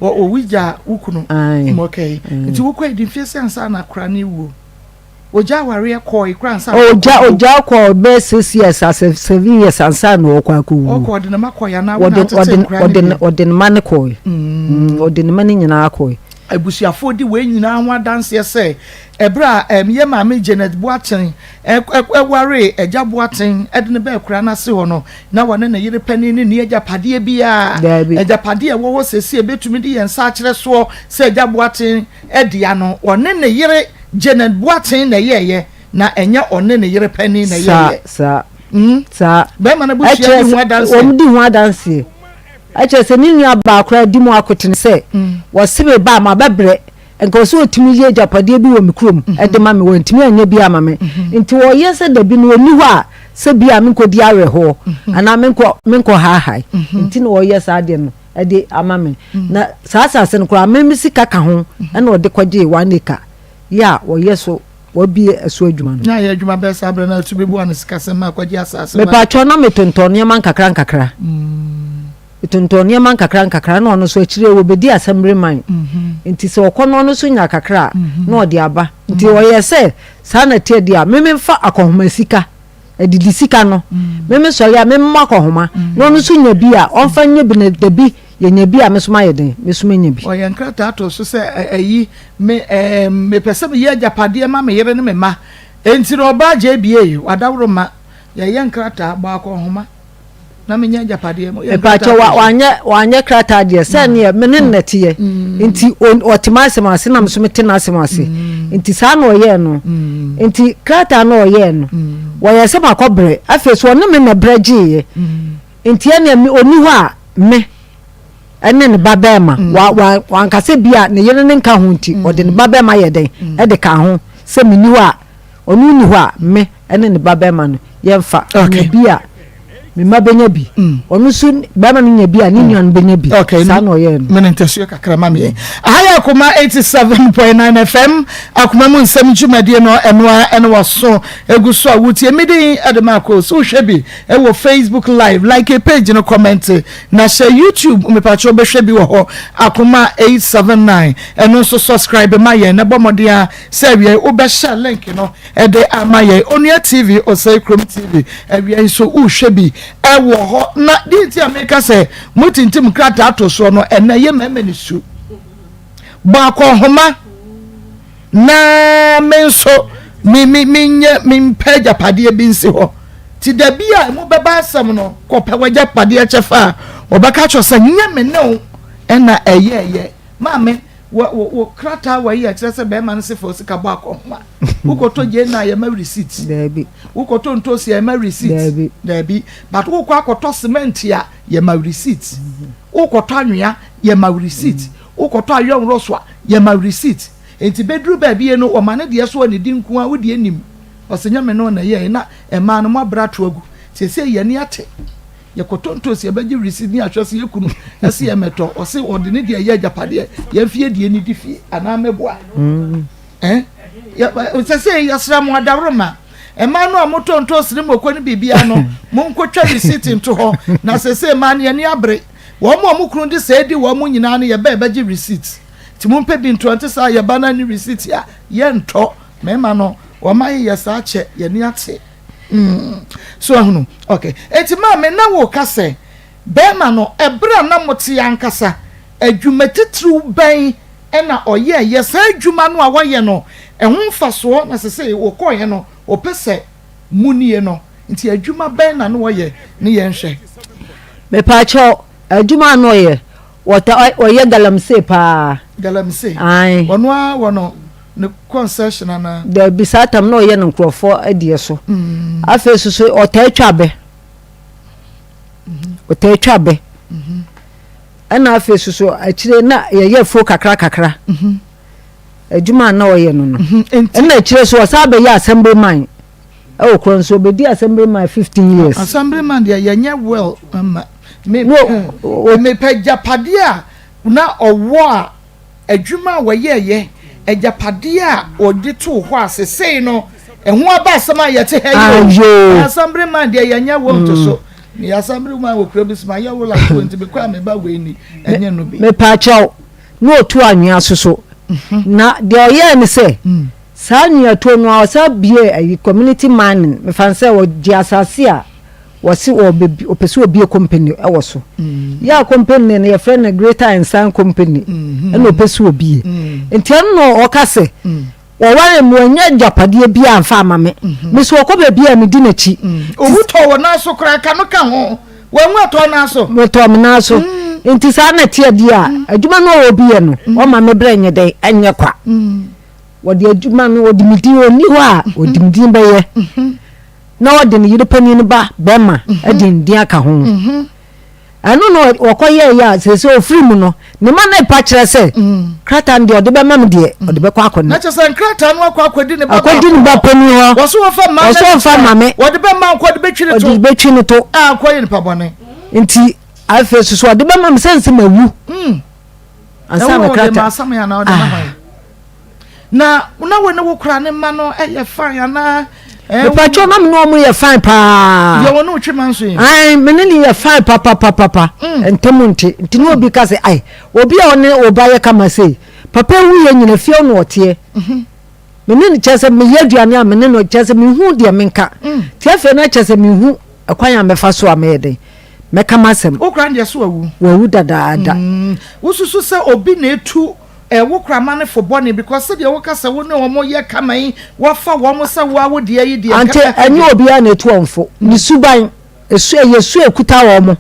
Ɔwu gyaa wo kunu? Okay. Nti wokɔe ɛdi mfeɛ sɛn ansa na akora no wuo? Ɔgyaa awareɛ kɔe kora ansa na ɔkɔ Ɔgyaa kɔɔ bɛyɛ six years asɛ seven years ansa na ɔkɔ akɔwuo. Ɔkɔ ɔde ne ma kɔe anaa wo na atete nkora no bi? Ɔde ne ma no kɔe. Ɔde ne ma no nyinaa kɔe. Abusuafoɔ di wei nyinaa ho adanseɛ sɛ ɛberɛ a yɛn maame Janet Boateng waree Agya Boateng de no baa akuraa no ase hɔ no, na wɔne ne yere panin no nni agyapadeɛ biara. Agyapadeɛ a ɛwɔ hɔ seesei a ɛbɛtumi de yɛn nsa akyerɛ soɔ sɛ Agya Boateng dea no, ɔne ne yere Janet Boateng na ɛyɛeɛ, na ɛnyɛ ɔne ne yere panin na ɛyɛeɛ. Saa, saa, saa. Bɛrima no abusua di ho adanseɛ. Wɔn di ho adanseɛ. Ɛkyerɛ sɛ ne nua baa koraa di mu akotene sɛ, wɔse me ba a mabɛbrɛ, nka ɔsɛ ɔtumi yɛ agyapadeɛ bi wɔ me kurom de ma me, wantumi anyɛ bi ama me. Nti ɔyɛ sɛ dabi no ɔnni hɔ a sɛ bi a menkɔdi awerɛhoɔ anaa menkɔ menkɔ haahae. Nti na ɔyɛ saa adeɛ no de ama me. Na saa asase no koraa me me sika ka ho ɛna ɔde kɔgyee one acre yɛ a ɔyɛ so wabie ɛso adwuma no. Na ayɛ adwuma bɛyɛ saa berɛ no a ɛtumi boa no sikasɛm ma akɔgye asase. Mepatwɔ na metontɔn nneɛma nkakra nkakra. Metontɔn nneɛma nkakra nkakra na ɔno nso akyire wɔbɛdi assembly man. Nti sɛ ɔkɔ no ɔno nso nya kakra a na ɔde aba. Nti ɔyɛ sɛ saa na ɛteɛ deɛ a me memfa akɔnhoma sika, adidi sika no, me mesɔre a memmɔ akɔnhoma na ɔno nso nya bi a ɔmfa nyɛ bi na dabi yɛnya bi a me nso mayɛ den, me nso manya bi. Ɔyɛ nkrataa too so sɛ ayi, me ɛɛ mepɛ sɛ meyɛ agyapadeɛ ma me yere ne me mma. Enti no ɔbaa JBA, wadaworo mma, yɛyɛ nkrataa, bɔ akɔnhoma. na menya agyapadeɛ mo yɛ nkrataa wa wanyɛ wanyɛ krataa deɛ sɛ mm. neɛ me ne nnɛ teɛ mm. nti ɔte m'asɛm ase na me te n'asɛm ase mm. nti saa na ɔyɛɛ no nti krataa na ɔyɛɛ no wɔyɛ sɛ makɔ brɛ afei so ɔne me na brɛ gyeeɛ nti ɛneɛ me ɔni hɔ a me ɛne ne ba bɛrima wa wa wankasa bi a ne yere ne nka ho nti ɔde ne ba bɛrima yɛ dɛn ɛde ka ho sɛ menni hɔ a Ɔno nni hɔ a, me ne ne babarima no, yɛmfa. Ɔnya bi a, me mma bɛnya bi. Mm. Ɔno nso, barima no nya bi a, ne nua no bɛnya bi. Okay. Saa na ɔyɛɛ no. Mene ntasuo kakra ma meɛ. Aha yɛ Akoma 87.9 FM, Akoma mu nsɛm dwumadie no, ɛno ara ɛne waso egu so a wotie. Me din ɛde ma akɔ so wohwɛ bi ɛwɔ Facebook live, like a page no, comment na hyɛ YouTube, mepatwa wobɛhwɛ bi wɔ hɔ, Akoma 879. Ɛno nso subscribe ma yɛn na bɔ mmɔden a Sɛ awiei wobɛhyɛ link no de ama yɛn Onua TV, Osei Krom TV, awiei nso wohwɛ bi wɔ hɔ. Na deɛ nti a meka sɛ motintim krataa to soɔ no, ɛnɛ yɛ mmarima ne su. Bɔ akɔnhoma na me nso me me menyɛ mempɛ agyapadeɛ bi nsi hɔ. Ti da bi a emu bɛba asɛm no, kɔpɛ w'agyapadeɛ kyɛfa a, wɔbɛka kyerɛ sɛ nyɛ me ne wo ɛna ɛyɛɛyɛ. Maame, Wɔ wɔ wɔ krataa wɔ yi a ɛkyerɛ sɛ bɛrima no se fa osika bɔ akɔnhoma. Wokɔtɔ gyeene a yɛma receipt. Daabi. Wokɔtɔ ntoosi a yɛma receipt. Daabi. Daabi. But wokɔ akɔtɔ cement a yɛma receipt. Wokɔtɔ anwea yɛma receipt. Wokɔtɔ ayɔnworɔso a yɛma receipt. Enti bɛduru baabi yi no wɔma ne deɛ so a ne di nko ara wo deɛ nim. Ɔse nyɛ me no na ɛyɛɛ na mmaa no moabrɛ ato agu. Seesei yɛn ani ate. Yɛkɔtɔ ntoosi yɛbɛgye receipt ne ahwɛ sɛ yɛ kunu ɛse yɛ mɛtɔ ɔse ɔde ne deɛ yɛ agyapadeɛ yɛn fie deɛ ne di fie anaa mɛboa mm. eh? sɛ sɛ yɛsrɛ mo adaworoma mmaa no a motɔ ntoosi ne moko ne biribiara no monkɔtwa receipt nto hɔ na sɛ sɛ mmaa no yɛne abere wɔn a wɔn kunu de sɛ di wɔn nyinaa no yɛbɛ yɛbɛgye receipt nti mompɛ bi ntoɔ nte saa yɛba no ne receipt a yɛntɔ mmarima no wɔn ayeyɛ saa kyɛ yɛne ate Mm. So ahunu? Okay. Eti maame na wo ka sɛ bɛrima no ɛberɛ a na mote ankasa adwuma titiriw bɛn ɛna ɔyɛ yɛ saa adwuma no a wayɛ no ɛho mfasoɔ na sese wɔkɔɔyɛ no ɔpɛ sɛ munie no nti adwuma bɛn na no ɔyɛ ne yɛn hwɛ. Mepaakyɛw adwuma a na ɔyɛ wɔta ɔyɛ galamsey paa. Galamsey. Ae. Ɔno ara wɔ no Ne concession anaa? Dabi, saa tam na ɔyɛ no nkurɔfoɔ deɛ so. Afei nso so ɔtaa twa abɛ. Ɔtaa twa abɛ. Ɛna afei nso so akyire na yɛyɛ afuo kakra kakra. Adwuma a na ɔyɛ no no. Ɛna akyire so ɔsan bɛyɛ assembly man. Ɛwɔ kuro nso ɔbɛdi assembly man 15 years. Assembly man deɛ yɛnyɛ well ma. Me mepɛ gyapadeɛ a na ɔwɔ a Adwuma a wɔyɛeɛ, agyapadeɛ a wɔde too hɔ a sesei no ɛho aba asɛm a yɛte ha yi o. Assembly man deɛ yɛnyɛ wo nto so. Meyɛ assembly man wɔ kuro bi so mayɛ wo like wo nti mekɔ a meba wei ni ɛnyɛ no bi. Mepaakyɛw na ɔtu anwea soso mhm. na deɛ ɔyɛɛ ne sɛ mm. saa anweatuo no a ɔsan bie ayi community mining mefa sɛ ɔgye asase a Wɔse wɔbɛbi wɔpɛ sɛ wɔbie company wɔ so. Yɛ a company no yɛfrɛ no Greater Ensign Company ɛna ɔpɛ sɛ wɔbie. Nti ɛno na ɔka sɛ wɔware me wɔnyɛ agyapadeɛ bi amfa ama me. Me so ɔkɔ baabi a medi n'akyi. Owu tɔ wɔ nan so koraa ka no ka ho. Wɔnwu ɛtɔ nan so. Metɔ me nan so. Nti saa na ɛteɛ deɛ a adwuma no a wɔbiyɛ no wɔma me berɛ nyɛ dɛn ɛnyɛ kwa. Wɔde adwuma no wɔde me din ɔnni hɔ a wɔde me din bɛyɛ. na ɔde ne yere panin no ba bɛrima de ne din aka ho. Ɛno na ɔkɔyɛeɛ a seesei ɔfiri mu no, ne ma no repa kyerɛ sɛ krataa no deɛ ɔde bɛma me deɛ ɔde bɛkɔ akɔ ne. Na kyerɛ sɛ nkrataa no akɔ akɔdi ne ba akɔdi ne ba panin hɔ. Wɔso wɔfa mma wɔso wɔfa ma me. Wɔde bɛma nkɔ de bɛtwi ne to. Ɔde bɛtwi ne to. A nkɔyɛ nipa bɔne. Nti afei soso ɔde bɛma me sɛ nsɛ mawu. Ansa na krataa. Na na wo ne wo kora ne mma no yɛ fine anaa? Mepatwɔ na me ne wɔn yɛ fine paa. Deɛ wɔne otwe ma nso yi. Ayi me ne ne yɛ fine papapapapa. Ntɛm nte nti ne obi ka sɛ ayi obi a ɔne ɔba yɛ kama sei papa ewu yɛ nyina fie na ɔteɛ. Me ne no kyerɛ sɛ meyɛ aduane a me ne no kyerɛ sɛ mehu deɛ menka. Ti afei na kyerɛ sɛ mehu ɛkwan a mɛfa so a mɛyɛ dɛn mɛka m'asɛm. Wo kora deɛ so wawu. Wawu dadaada. Wosusu sɛ obi na etu Eh wo kora ma no fo bɔne because sɛdeɛ wo ka sɛ wo ne wɔn yɛ kama yi wafa wɔn sɛ wo a wo deɛ yi deɛ Ante ɛnyɛ obiara na etu wɔn fo ne suban esu ɛyɛ su ekuta wɔn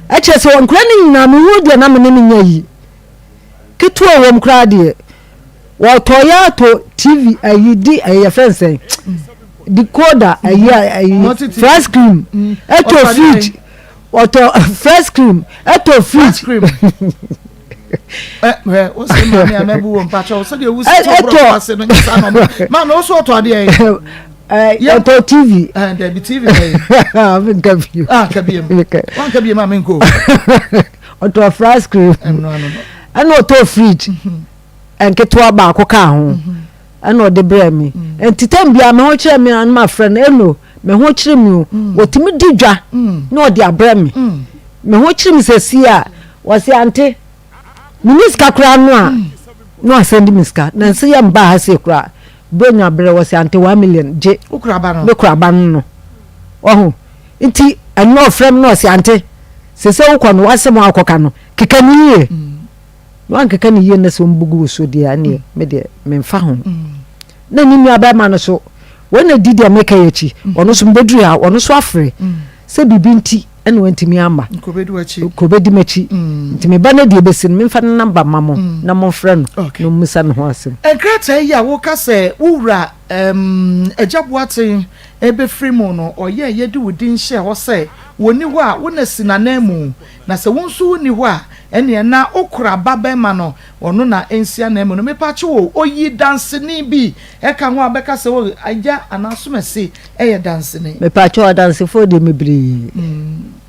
ɛkyerɛ sɛ nkora ne nyinaa me hu deɛ na me ne ne nya yi ketewa wɔm koraa deɛ wɔtɔ yɛ ato tv ayi di ɛyɛ fɛn sɛn decoder ayi ayi flat screen ɛtɔ fridge ɔtɔ fresh cream ɛtɔ fridge. Ɛtɔ ɔtɔ tv. Dabi tv bɛyi. Nka bio. Ah nka bio. Wanka bio maame nko. Ɔtɔ fresh cream. Ɛna ɔtɔ fridge. Nketewa baako kaa ho. Ɛna ɔde brɛ mi. Nti tɛm bia me ho kyerɛ mi anam afrɛ no ɛno. Me ho kyere me o, wɔtumi di dwa na ɔde abrɛ me. Me ho kyere me sɛsi a, wɔse ante, menni sika koraa no a, na wasɛnde me sika. Nansa yi a mebaa ha sei koraa, Buronya berɛ, wɔse ante 1 million gye. Wo kora ba no? Me kora ba no no. Wahu? Nti ɛno ɔfrɛ me na ɔse ante, sese wokɔ no, w'asɛm a wokɔka no, keka no yie. Na wankeka no yie na sɛ wɔbugu wo so deɛ a, ɛneɛ me deɛ memfa ho. Na ne nuabarima no so, wɔn na di deɛ meka yi akyi, ɔno nso mebɛduru ha, ɔno nso afrɛ sɛ biribi nti ɛna wantumi amma. Kɔbɛdi m'akyi. Nti me ba no deɛ ɛbɛsi no, memfa ne namba mma mo na momfrɛ no na ɔmmisa ne ho asɛm. Nkrataa yi a woka sɛ wo wura Agya Boateng rebɛfiri mu no, ɔyɛeɛ de wo din hyɛɛ hɔ sɛ wɔnni hɔ a, wo na si n'ananmu. Na sɛ wo nso wonni hɔ a, ɛnneɛ na wo kora ba bɛrima no, ɔno na ɛnsi ananmu no. Mepaakyɛw o, oyi danseni bi ka ho a bɛka sɛ o, agya anaa asomasi yɛ danseni. Mepaakyɛw, adansefoɔ deɛ bebree,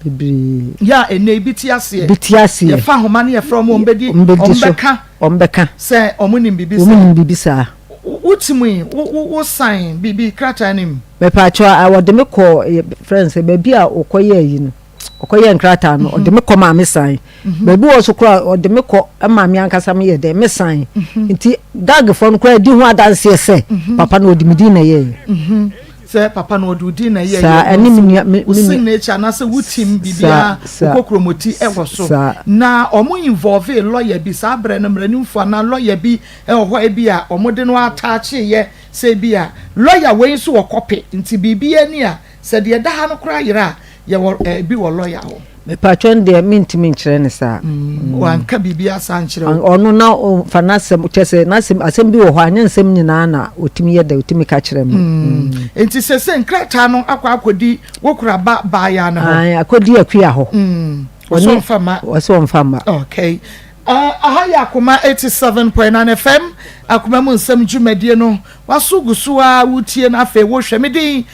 bebree. Yɛ a ɛnnɛ yi bi te aseɛ. Bi te aseɛ. Yɛfa ahoma no yɛfrɛ wɔn, wɔn bɛdi, wɔn bɛka. Wɔn bɛka. Sɛ wɔn nim biribi saa. Wɔn nim biribi saa. Wo te mu yi, wo, wo, wo sign biribi krataa no mu. Mepaakyɛw, wɔde me kɔɔ, yɛfrɛ no sɛ baabi a wɔkɔyɛɛ ayi no. Ɔkɔyɛɛ nkrataa no, ɔde me kɔ maa me san. Baabi wɔ so koraa ɔde me kɔ maa me ankasa meyɛ dɛn me san. Nti gagfoɔ no koraa di ho adanseɛ sɛ papa no ɔde me din na ɛyɛeɛ. Sɛ papa no ɔde wo din na ɛyɛeɛ. Saa ɛne me nua me wo signature anaasɛ wo tim biribiara wo kokromoti ɛwɔ so. Na wɔn involve lawyer bi saa berɛ no mmaranimfoɔ anaa lawyer bi ɛwɔ hɔ ebi a wɔn de no attach-eɛ sɛ ebi a lawyer wei nso wɔ copy nti biribiara ni a sɛ deɛ ɛda ha no koraa yera a Yɛwɔ eh, bi wɔ lɔya hɔ. Mepatwɔ no deɛ mentumi nkyerɛ no saa. Mm, wanka biribi asa nkyerɛ wo. Ɔno na ɔfa n'asɛm kyɛ sɛ n'asɛm asɛm bi wɔ hɔ a nyɛ nsɛm nyinaa na ɔtumi yɛ dɛ ɔtumi ka kyerɛ me. Mm. Nti sese nkrataa no akɔ akɔdi wo kora ba baayaa no hɔ. Ae, akɔdi akua hɔ. Mm. Ɔsɛ ɔmfa mma. Ɔsɛ ɔmfa mma. Okay. Uh, aha yɛ Akoma 87.9 FM, Akoma mu nsɛm dwumadie no. W'aso gu so ara wotie na afei wohwɛ me din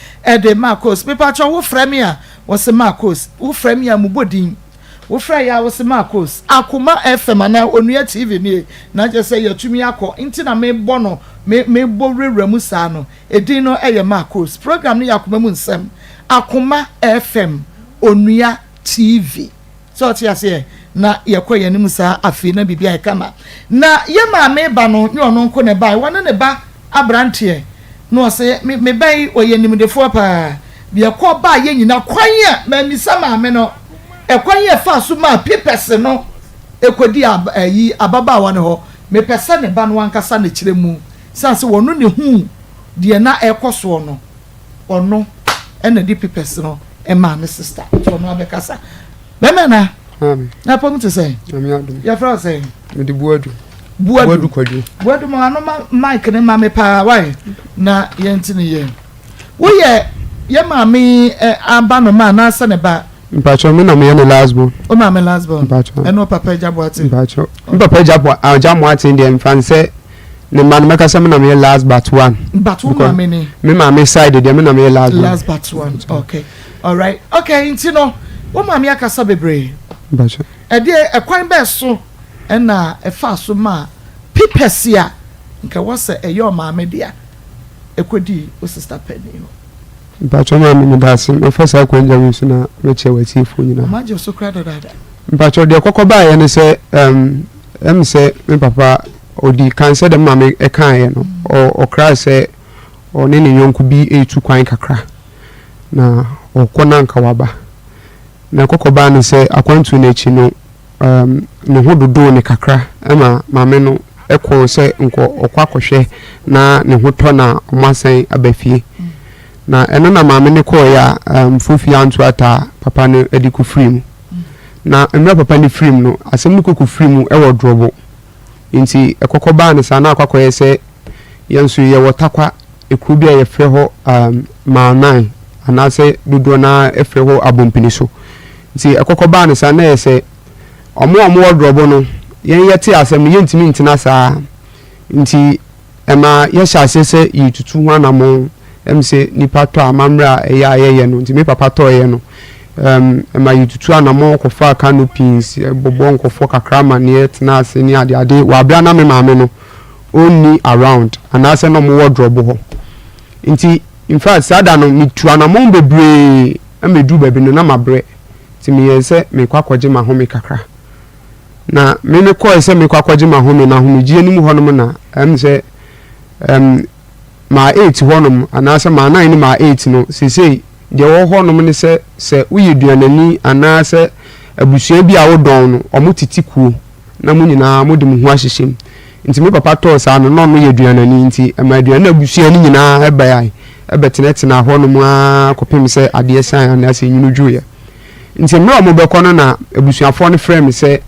de Marcos. Mepakyɛw wo frɛ me a wɔse Marcos. Wo frɛ me a mobɔ din. Wo frɛ yɛ a wose Marcos. Akoma FM anaa Onua TV nie na kyerɛ sɛ yɛatumi akɔ nti na mebɔ no me mebɔ wurawura mu saa no. Edin no yɛ Marcos. Program no yɛ Akoma mu nsɛm. Akoma FM, Onua TV. Sɛ ɔte aseɛ? Na yɛkɔ yɛn anim saa afei na biribi ayɛ kama. Na yɛn maame ba no nyɛ ɔno nko na ɛbaeɛ, wɔne ne ba aberanteɛ. Na ɔse, me, me ba yi, ɔyɛ nimdefoɔ paa. Yɛkɔ baeɛ nyina, kwan a, mammisa maame no, ɛkwan a ɛfaa so maa papers no kɔdii ab, ayi, ababaawa no hɔ. Mepɛ sɛ ne ba no ankasa na ɛkyerɛ mu, sane sɛ ɔno na ɛhuu deɛ na ɛrekɔ soɔ no. Ɔno na ɛde papers no maa ne sister nti ɔno abɛkasa. Bɛrima na na pɔm te sɛn? Yɛfrɛ wo sɛn? Mede Buadu. Buadu. Buadu Kwadwo. Buadu ma ano ma mic ne ma me paa wae na yɛnti ne yɛ. Woyɛ yɛ maame aba no ma anaasɛ ne ba? Mpatsɔ me na meyɛ ne last born. O maame last born. Mpatsɔ. Ɛne o papa agya Boateng. Mpatsɔ. Me papa agya agya Boateng deɛ nfa nsɛ ne mma no mɛka sɛ me na meyɛ last but one. But wo maame ni. Me maame side deɛ me na meyɛ last born. Last but one okay alright okay nti no wo maame akasa bebree. Mpatsɔ. Ɛdeɛ ɛkwan bɛɛ so ɛna ɛfaa so maa pipɛsi a nka ɛwɔ sɛ ɛyɛ ɔmaame dea. ɛkɔdii wo sista panin hɔ? Mpakyɛw maame medase mɛfa saa akwangya wei so na mɛkyia w'atiefoɔ nyinaa. Ɔmo agye wo so koraa dadaada. Mpakyɛw deɛ kɔkɔ baeɛ ne sɛ ɛm ɛm sɛ me papa ɔdi kan sɛ deɛ me maame ɛkaeɛ no ɔkraa sɛ ɔne ne yɔnko bi retu kwan kakra na ɔkɔ na anka waba na kɔkɔ baa ne sɛ akwantuo no akyi no um, ne ho dodoo ne kakra ma maame no kɔɔ sɛ nkɔ ɔkɔ akɔhwɛ na ne ho tɔ na wɔn asan aba fie. Na ɛno na maame no kɔɔeɛ a um, Fofi anto ataa papa no de kɔ firi mu. Na mmerɛ papa no firi mu no, asɛm no kɔkɔ firi mu wɔ Drɔbo. Nti ɛkɔkɔ baa no saa na akɔ akɔyɛ sɛ yɛn nso yɛwɔ Tarkwa, ekuro bi a yɛfrɛ hɔ um, Mile 9 anaasɛ dodoɔ no ara frɛ hɔ Abompini so. Nti ɛkɔkɔ baa no saa na ɛyɛ sɛ wɔn a wɔwɔ Drɔbo no, yɛn yɛte asɛm no yɛntumi ntena saa. Nti ɛma yɛhyɛ aseɛ sɛ yɛretutu ho anammɔn. Ɛm sɛ nipa tɔ a amammerɛ a ɛyɛ a yɛyɛ no, nti me papa tɔeɛ no, ɛm ɛma yɛtutu anammɔn kɔfaa canopies, bɔbɔ nkurɔfoɔ kakra amaneɛ, tena ase ne adeade wɔ aberɛ a na me maame no ɔnni around anaasɛ na wɔwɔ Drɔbo hɔ. Nti in fact saa da no metu anammɔn bebree ma ɛduru baabi no na mabrɛ nti meyɛɛ sɛ merekɔ akɔgye m'ahome kakra. Na me mekɔɛ sɛ merekɔ akɔgye m'ahome no ahomegyeɛ no mu hɔnom na ɛm sɛ ɛm maa 8 hɔnom anaasɛ maa 9 ne maa 8 no seesei deɛ ɛwɔ hɔnom ne sɛ sɛ woyɛ duanani anaasɛ abusua bi a wodɔn no wɔn tete kuo na mo nyinaa mode mo ho ahyehyɛ mu. Nti me papa tɔɔ saa no, na ɔno yɛ aduanani nti ɛma aduane no abusua no nyinaa bae bɛtenatenaa hɔnom ara kɔpem sɛ adeɛ sae anaasɛ nwunu dwoeɛ. Nti mmerɛ a wɔbɛkɔ no na abusuafoɔ no frɛɛ me sɛ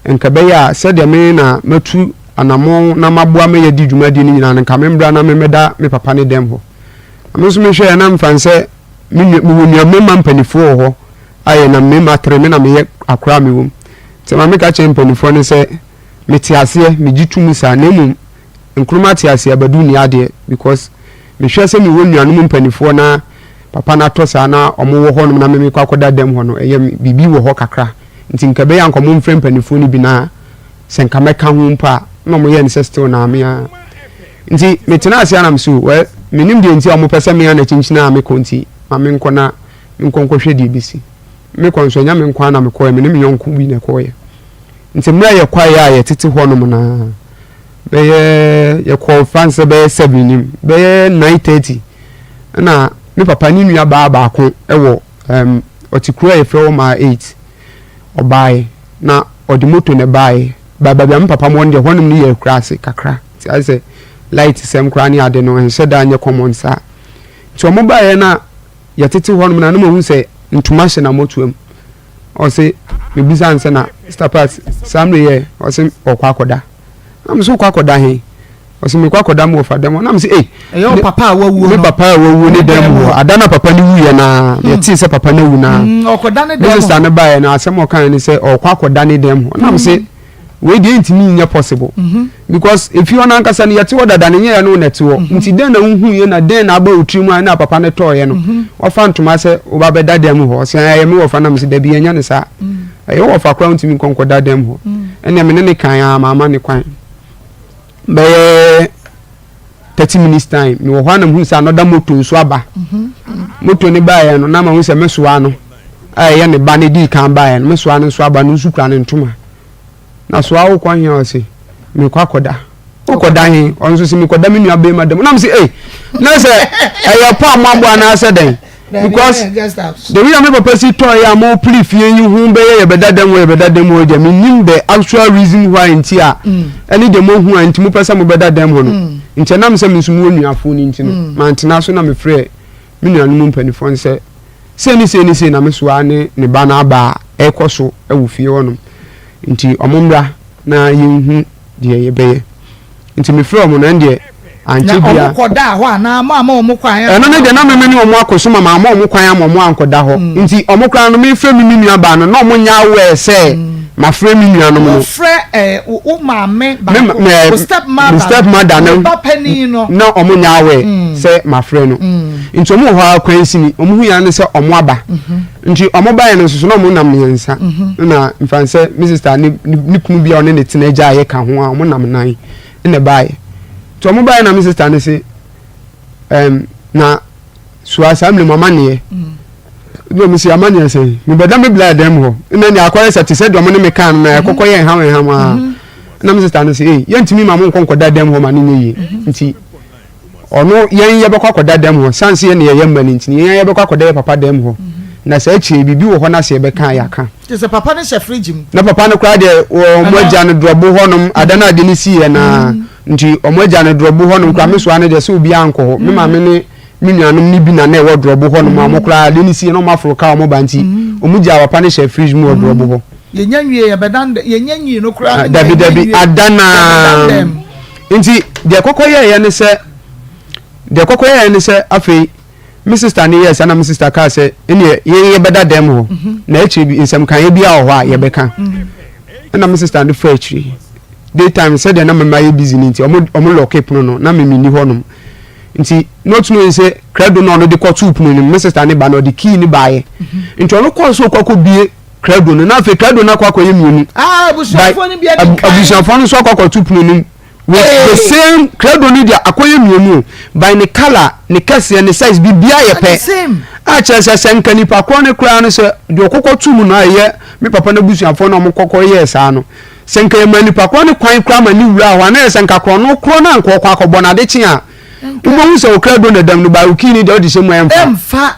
nka ɛbɛyɛ a sɛdeɛ me na matu anammɔn na maboa ma yɛadi dwumadie no nyinaa no nka membra na memmɛda me papa ne dɛm hɔ. Na me nso mehwɛeɛ na mfa nsɛ me nua mewɔ nua mmarima mpanimfoɔ wɔ hɔ a yɛnam mmarima tere me na meyɛ akora a mewɔ mu. Nti ɛma meka kyerɛɛ mpanimfoɔ no sɛ mete aseɛ, megye to mu saa, na mmom Nkrumah te aseɛ Badu nni adeɛ because mehwɛ sɛ mewɔ nuanom mpanifoɔ na papa no atɔ saa na ɔmo wɔ hɔnom na me mekɔ akɔda dɛm hɔ no ɛyɛ me biribi wɔ hɔ kakra nti nka ɛbɛyɛ a nka ɔmo mfrɛ mpanifoɔ no bi na sɛ nka mɛka ho mpo a na ɔmo yɛ no sɛ still na me ara nti metena ase a na me so well menim deɛ nti a ɔmo pɛ sɛ me ara na kyinkyini a mekɔ nti ma menkɔ na menkɔ nkɔhwɛ deɛ ɛbɛsi mekɔ nso ɛnyɛ me nko ara na mekɔɛ me ne me yɔnko bi na ɛkɔɔyɛ Nti mmerɛ a yɛkɔeɛ a yɛtete hɔ nom no ara, bɛyɛ yɛkɔɔ fa sɛ bɛyɛ seven nim, bɛyɛ 9:30 ɛna me papa ne nua baa baako wɔ ɛm ɔte kuro a yɛfrɛ hɔ maa 8 ɔbaeɛ na ɔde moto na ɛbaeɛ ba baabi a me papa mɔ no deɛ hɔnom no yɛ akuraase kakra nti ayɛ sɛ light sɛm koraa ne ade no ɛnhyɛ da nyɛ common saa nti wɔn baeɛ na yɛtete hɔnom na na mahu sɛ ntoma hyɛ n'amɔtoam Ɔse mebisa no sɛ na Sister Pat saa mmerɛ yi ɛ? Ɔse ɔkɔ akɔda. Na me so wokɔ akɔda he? Ɔse mekɔ akɔda me wɔfa dɛm hɔ. Na me se ei. Ɛyɛ wo papa a wawuo no. Me papa a wawuo ne dɛm hɔ. Ada na papa no wuiɛ naa hmm. yɛtee sɛ papa no awu naa. Hmm, ɔkɔda ne dɛm hɔ. Me sister no baeɛ no asɛm ɔkaeɛ ne sɛ ɔkɔ akɔda ne dɛm hɔ. Na me se hmm. Wei deɛ ɛntumi nyɛ possible because efie hɔ no ankasa no yɛte hɔ dada no nyɛ yɛne wo na ɛte hɔ nti dɛn na wohuiɛ na dɛn na aba wo tirim a ɛna papa no tɔɔeɛ no wafa ntoma sɛ woba bɛda dan mu hɔ ɔsɛ ɛyɛ me wɔfa na mesɛ dabi ɛnyɛ ne saa ɛyɛ wo wɔfa koraa wontumi nkɔ nkɔda dan mu hɔ ɛnna me ne ne kan a maama ne kwan bɛyɛ 30 minutes time mewɔ hɔ a na mehu sɛ another moto nso aba moto no baeɛ no na mahu sɛ mesoa no a ɛyɛ ne ba no dii kan baeɛ no mesoa no nso aba no nso kura ne ntoma na soa wokɔ he a ɔse mekɔ akɔda wokɔda he ɔno nso se mekɔda me nua bɛrima dɛm na mese ei na sɛ ɛyɛ pɔ a moabɔ anaasɛ dɛn because the way a me papa si tɔɔ yɛ a mo pili fie yi ho bɛyɛ yɛbɛda dɛm hɔ yɛbɛda dɛm hɔ deɛ menim the actual reason why nti a mm. ɛne deɛ mohu a nti mopɛ sɛ mobɛda dɛm hɔ no mm. nti ɛnam sɛ me nso mewɔ nuafoɔ no nti no mm. mantena so na mefrɛ me nuanom mpanimfoɔ no sɛ sei ne sei ne sei na me soa ne ne ba no aba a ɛrekɔ so wɔ fie hɔnom nti ɔmo mmra na yɛnhu deɛ yɛbɛyɛ nti mefrɛ ɔmo no ɛndeɛ ankyɛ bia. Na ɔmo kɔ daa hɔ anaa mo ama ɔmo kwan? Ɛno ne deɛ na meme ne ɔmo akɔ so ma ma ɔmo kwan ama ɔmo ankɔda hɔ mm. nti ɔmo koraa no mefrɛ me me nua baa no na ɔmo nyɛ aware sɛ mm. mafrɛ me nuanom no. Wofrɛ ɛɛ eh, wo maame baako wo step mother step mother no ba panin no na ɔmo nyɛ aware mm. sɛ mafrɛ no nti ɔmo wɔ hɔ ara kwan sini ɔmo hu yɛn ne sɛ ɔmo aba mm-hmm. nti ɔmo baeɛ no nso so na ɔmo nam mmiɛnsa mm-hmm. na nfa sɛ me sister ne ne kunu bi a ɔne ne tena agya a yɛka ho a ɔmo nam nan na ɛbaeɛ nti ɔmo baeɛ na me sister ne se. Ɛm, na soa saa mmerɛ mu amanneɛ. Ɛna ɔmo si amanneɛ sɛn? Mebɛda me bla dan mu hɔ. Ɛna nea akɔyɛ sɛ te sɛ deɛ ɔmo ne me kaa no na ɛkɔkɔ yɛ nham nham aa. Ɛna me sista no sɛ, ei, yɛntumi ma mo nkɔ nkɔda dan mu hɔ ma no nyɛ yie. Nti ɔno yɛn yɛbɛkɔ akɔda dan mu hɔ. Sane sɛ yɛn na yɛyɛ mma no nti, yɛn yɛbɛkɔ akɔda yɛ papa dan mu hɔ. Na saa akyire yi, biribi wɔ hɔ na sɛ yɛbɛka a, yɛaka. Kyerɛ sɛ papa no hyɛ fridge mu. Na papa no koraa deɛ, wɔn agya no drɔbo hɔnom, ada no a ade no siiɛ no ara. Nti wɔn agya no drɔbo hɔnom koraa, me soa no deɛ sɛ obiara nkɔ hɔ. Me maame ne me nuanom no bi na na ɛwɔ drɔbo hɔnom a wɔn koraa ade no siiɛ na wɔn aforo kaa wɔn ba nti wɔn gyaa papa no hyɛ fridge mu wɔ drɔbo hɔ. Yɛnya nwie yɛbɛdan dɛ yɛnya nyii no koraa no Dabi dabi ada no ara. Nti deɛ kɔkɔ yɛeɛ ne sɛ deɛ kɔkɔ yɛeɛ ne sɛ afei Me sista no yɛɛ saa na me sista kaa sɛ, ɛnneɛ yɛn yɛbɛda dɛm hɔ na akyire bi nsɛmkaeɛ biara wɔ hɔ a yɛbɛka. Ɛna me sista no faa akyire. Daytime sɛdeɛ na mema yɛ busy no nti ɔmo ɔmo lɔke pono no na me menni hɔnom. Nti not knowing sɛ krado no a ɔno de kɔtoo pono no mu me sista no ba no ɔde key no baeɛ. Nti ɔno kɔɔ sɛ ɔkɔ akɔbue krado no na afei krado no akɔ akɔyɛ mmienu. Ah, abusuafoɔ no bi adi kan. Abusuafoɔ no nso akɔ akɔto pono no mu. With the same credo no deɛ akɔyɛ mmienu o by ne colour ne kɛseɛ ne size biribiara yɛ pɛ a kyerɛ sɛ sɛ nka nipa korɔ no koraa no sɛ deɛ ɔkɔkɔ to mu no a ɛyɛ me papa no abusuafoɔ no a wɔkɔkɔ yɛɛ saa no sɛ nka yɛma nipa korɔ no kwan koraa ma ne wura hɔ a na yɛ sɛ nka korɔ no korɔ no anka ɔkɔ akɔbɔ no ade kye a wobɛhu sɛ wo credo na dam no by wo key no deɛ wode hyɛ mu a ɛmfa. Ɛmfa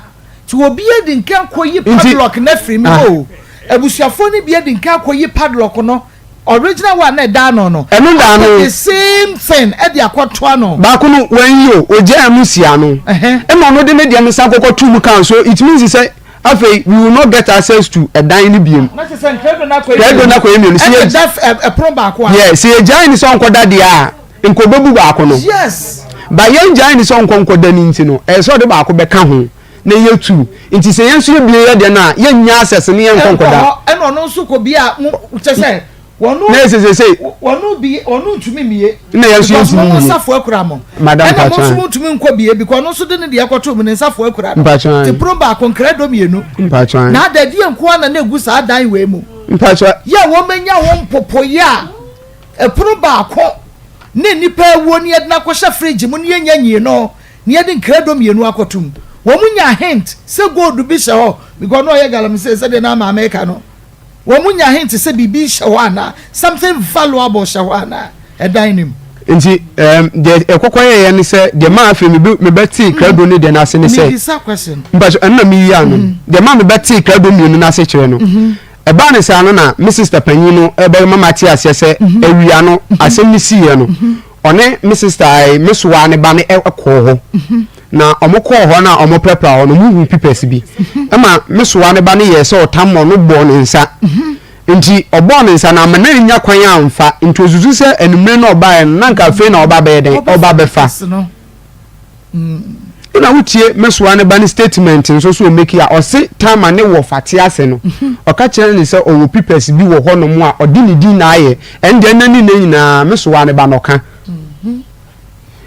nti obi adi nka akɔyi padlock no afiri mu o abusuafoɔ no bi adi nka akɔyi padlock no Original one na ɛda ano no. Ɛno da ano. Akɔ the same thing ɛde akɔto ano. Baako no wanyi o, ogyaa mu si ano. Ɛna ɔno de ne deɛ no san kɔkɔ to mu kan so it means sɛ afei we will not get access to ɛdan no biem. Na kyerɛ sɛ nkrado no akɔyɛ mmienu. Krado no akɔyɛ mmienu. Ɛna ɛda ɛpono baako ano. Yeah, sɛ yɛgyae no sɛ ɔnkɔda deɛ a, nka ɔbɛbu baako no. Yes. But yɛngyae no sɛ ɔnkɔ nkɔda no nti no, ɛyɛ sɛ ɔde baako bɛka ho na ɛyɛ two. Nti sɛ yɛn nso yɛbue yɛ deɛ no a, yɛnnya access ne yɛnkɔ nkɔda. Ɛnkɔ hɔ, ɛna ɔno nso kɔ bie a, mo, kyɛ sɛ, wɔn. Na yɛ sɛ sɛ. Wɔn bi, wɔn ntumi mmie. Na yɛn nso yɛntumi mmie. Because mo nsafo akura mo. Madam Ɛna mo nso mo ntumi nkɔ bie because ɔno nso de ne deɛ kɔto mu ne nsafo akura no. Mpakyɛw. Te pono baako nkrado mmienu. Mpakyɛw. Na adadeɛ nko ara na na egu saa dan wei mu. Mpakyɛw. Yɛ a wɔn anya wɔn mpopoeɛ a ɛpono baako ne nnipa awuo ne yɛde no akɔhyɛ fridge mu ne yɛnya nyie no. na yɛde nkrado mmienu akɔto mu. Wɔn nyaa hint sɛ gold bi hyɛ hɔ because na ɔyɛ galamsey sɛdeɛ na maame reka no. Wɔn nyaa hint sɛ biribi hyɛ hɔ anaa, something valuable hyɛ hɔ anaa, ɛdan no mu. Nti ɛɛm deɛ ɛkɔkɔ yɛeɛ ne sɛ deɛ maa afei mebe mebɛtee krado ne deɛ no ase ne sɛ. Mebisa question. Mpakyɛ ɛno na meyi ano no. Deɛ maa mebɛtee krado mmienu no ase kyerɛ no. Ɛbaa no saa no na me sister panyin no ɛbɛma mate aseɛ sɛ awia no asɛm no siiɛ no. Ɔne me sista a me soa ne ba no kɔɔ hɔ. Na wɔkɔɔ hɔ no a wɔprapra hɔ no, wɔhuu papers bi. Ɛma me soa ne ba no yɛɛ sɛ ɔtam ɔno bɔɔ ne nsa. Nti ɔbɔɔ ne nsa no amma no annya kwan amfa. Nti ɔsusu sɛ anwummere no a ɔbaeɛ no, na anka afei na ɔba abɛyɛ dɛn? Ɔba abɛfa. Ɛna wotie Mɛsoa ne ba ne statement nso so ɔmeki a ɔse time a ne wɔfa te ase no ɔka kyerɛ ne sɛ ɔwɔ papers bi wɔ hɔ nom a ɔde ne din na ayɛ ɛndeɛ ɛnɛ ne nɛ nyinaa Mɛsoa ne ba no ɔka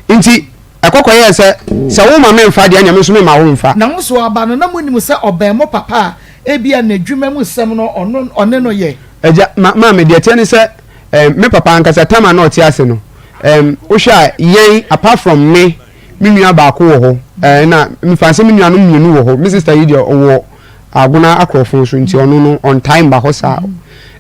nti ɛkɔkɔ yɛɛ sɛ sɛ wo ma me nfa deɛ ɛneɛ me nso me ma wo nfa. Na mo so aba no na mo nim sɛ ɔbɛn mo papa a ebia n'adwuma mu sɛm no ɔno ɔne no yɛ. Agya ma maame deɛ ɛteɛ ne sɛ ɛɛ me papa ankasa time a na ɔte ase no ɛɛm wohwɛ a yɛn apart from me me nua baako wɔ hɔ ɛɛ na mefa sɛ me nuanom mmienu wɔ hɔ me sister yi deɛ ɔwɔ agona akorɔfo so nti ɔno no ɔntae mba hɔ saa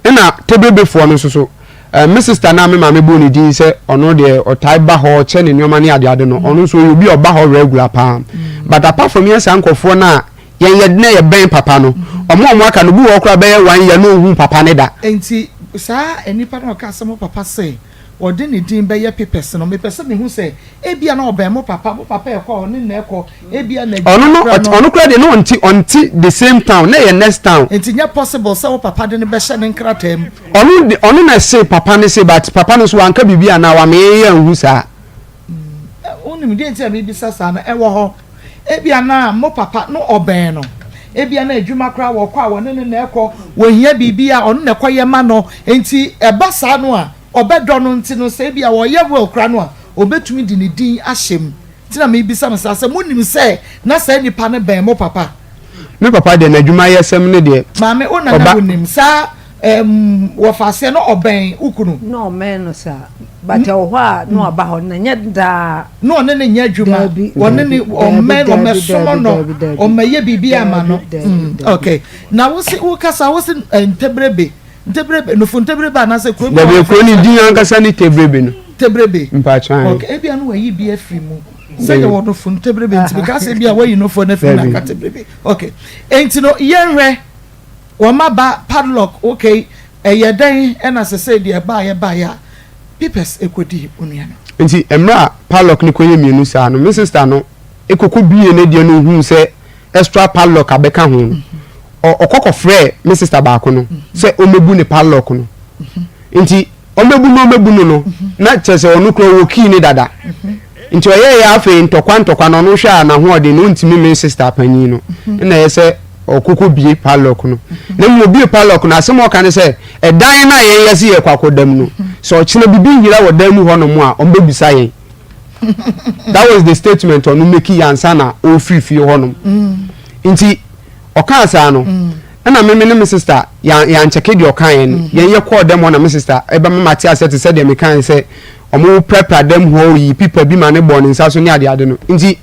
ɛna tebebefoɔ no nso so ɛɛ me sister na me maame bɔ ne din sɛ ɔno deɛ ɔtae ba hɔ ɔkyɛ ne nneɛma ne adeade no ɔno nso ɔyɛ obi a ɔba hɔ regular paa but apart from yɛn saa nkurɔfoɔ no a Yɛn yɛ na yɛ bɛn papa no. Ɔmo a ɔmo aka no obi wɔ hɔ koraa bɛyɛ one year na onhuu papa no da. Enti saa nipa no a ɔkaa sɛ mo papa se ɔde ne din bɛyɛ papers no, mepɛ sɛ mehu sɛ ebia na ɔbɛn mo papa, mo papa ɛkɔ a ɔne no na ɛkɔ, ebia na Ɔno no adwuma korɔ no. ɔno koraa deɛ na ɔnte ɔnte the same town, na ɛyɛ next town. Enti nyɛ possible sɛ wo papa de no bɛhyɛ ne nkrataa mu. Ɔno de ɔno na ɛse papa no se but papa no nso wanka biribi anaa wama yɛn anhu saa. Wonim deɛ nti a mebisa saa no? Ɛwɔ hɔ. Ebia na mo papa no ɔbɛn no. Ebia na adwuma koraa wɔkɔ a wɔne no na ɛkɔ. Wɔhia biribi a ɔno na ɛkɔyɛ ma no. Enti ɛba saa no a, ɔbɛdɔ no nti no, sɛ ebia wɔyɛ will koraa no a, ɔbɛtumi de ne din ahyɛ mu. Nti na mebisa no saa sɛ, monim sɛ na saa nipa no bɛn mo papa? Me papa deɛ n'adwumayɛsɛm no deɛ, Maame, wo na na ɔba. wonim saa ɛɛm wɔfa aseɛ na ɔbɛn wo kunu? Na ɔmmɛn no saa. But ɛwɔ hɔ a na waba hɔ na nyɛ daa. Na ɔne no nyɛ adwuma. Daabi, Ɔne ne daabi, ɔmmɛ daabi, ɔmmɛsom daabi, no daabi, daabi. ɔmmɛyɛ biribi ama Daabi, no. daabi, Mm, daabi. okay. Na wo se wokasa wo se eh, ntebrebe ntebrebe nofo ntebrebe anaasɛ kuro bi wɔ Dabi hɔ a kuro yɛfrɛ no no din ankasa ne Tebrebe no. Tebrebe. Mpakyɛ ahe. Okay, ebia no wayi bi afiri mu. Sɛ yɛwɔ nofo ntebrebe nti meka sɛ ebia wayi nofo no afiri mu na Dabi. aka tebrebe. Okay. Enti no yɛnhwɛ wɔn aba padlock okay ɛyɛ dɛn ɛna sesei deɛ ɛbaeɛ baeɛ a papers ɛkɔdii onua no. Nti mmerɛ a padlock no kɔyɛ mienu saa no me sister no kɔkɔ buee ne deɛ no ohuu sɛ extra padlock abɛka ho no ɔkɔ kɔfrɛɛ me sister baako no sɛ ɔmmɛbu ne padlock no nti ɔmmɛbu no ɔmmɛbu no no na kyerɛ sɛ ɔno kura ɔwɔ key ne dada nti ɔyɛɛyɛ afei ntɔkwa ntɔkwa no ɔno hwɛ a n'ahoɔden no ɔntumi me sister panyin no ɛna ɛyɛ sɛ ɔkɔkɔ bie padlock no na mmom obie padlock no asɛm a ɔka ne sɛ ɛdan no a yɛn yɛse yɛkɔ akɔda mu no sɛ ɔkyena bibi nyera wɔ dan mu hɔ nom a ɔmbɛbisa yɛn that was the statement ɔno make yɛ ansa na ɔrefiri fie hɔ nom nti ɔkaa saa no ɛna me me ne me sister yɛn yɛankyɛke deɛ ɔkaeɛ no yɛn yɛ kɔɔ dɛm hɔ na me sister ɛbɛma mate aseɛ te sɛ deɛ mekaeɛ sɛ ɔmo prapra dɛm hɔ yi pipa bi ma ne bɔɔ ne nsa so ne adeade no nti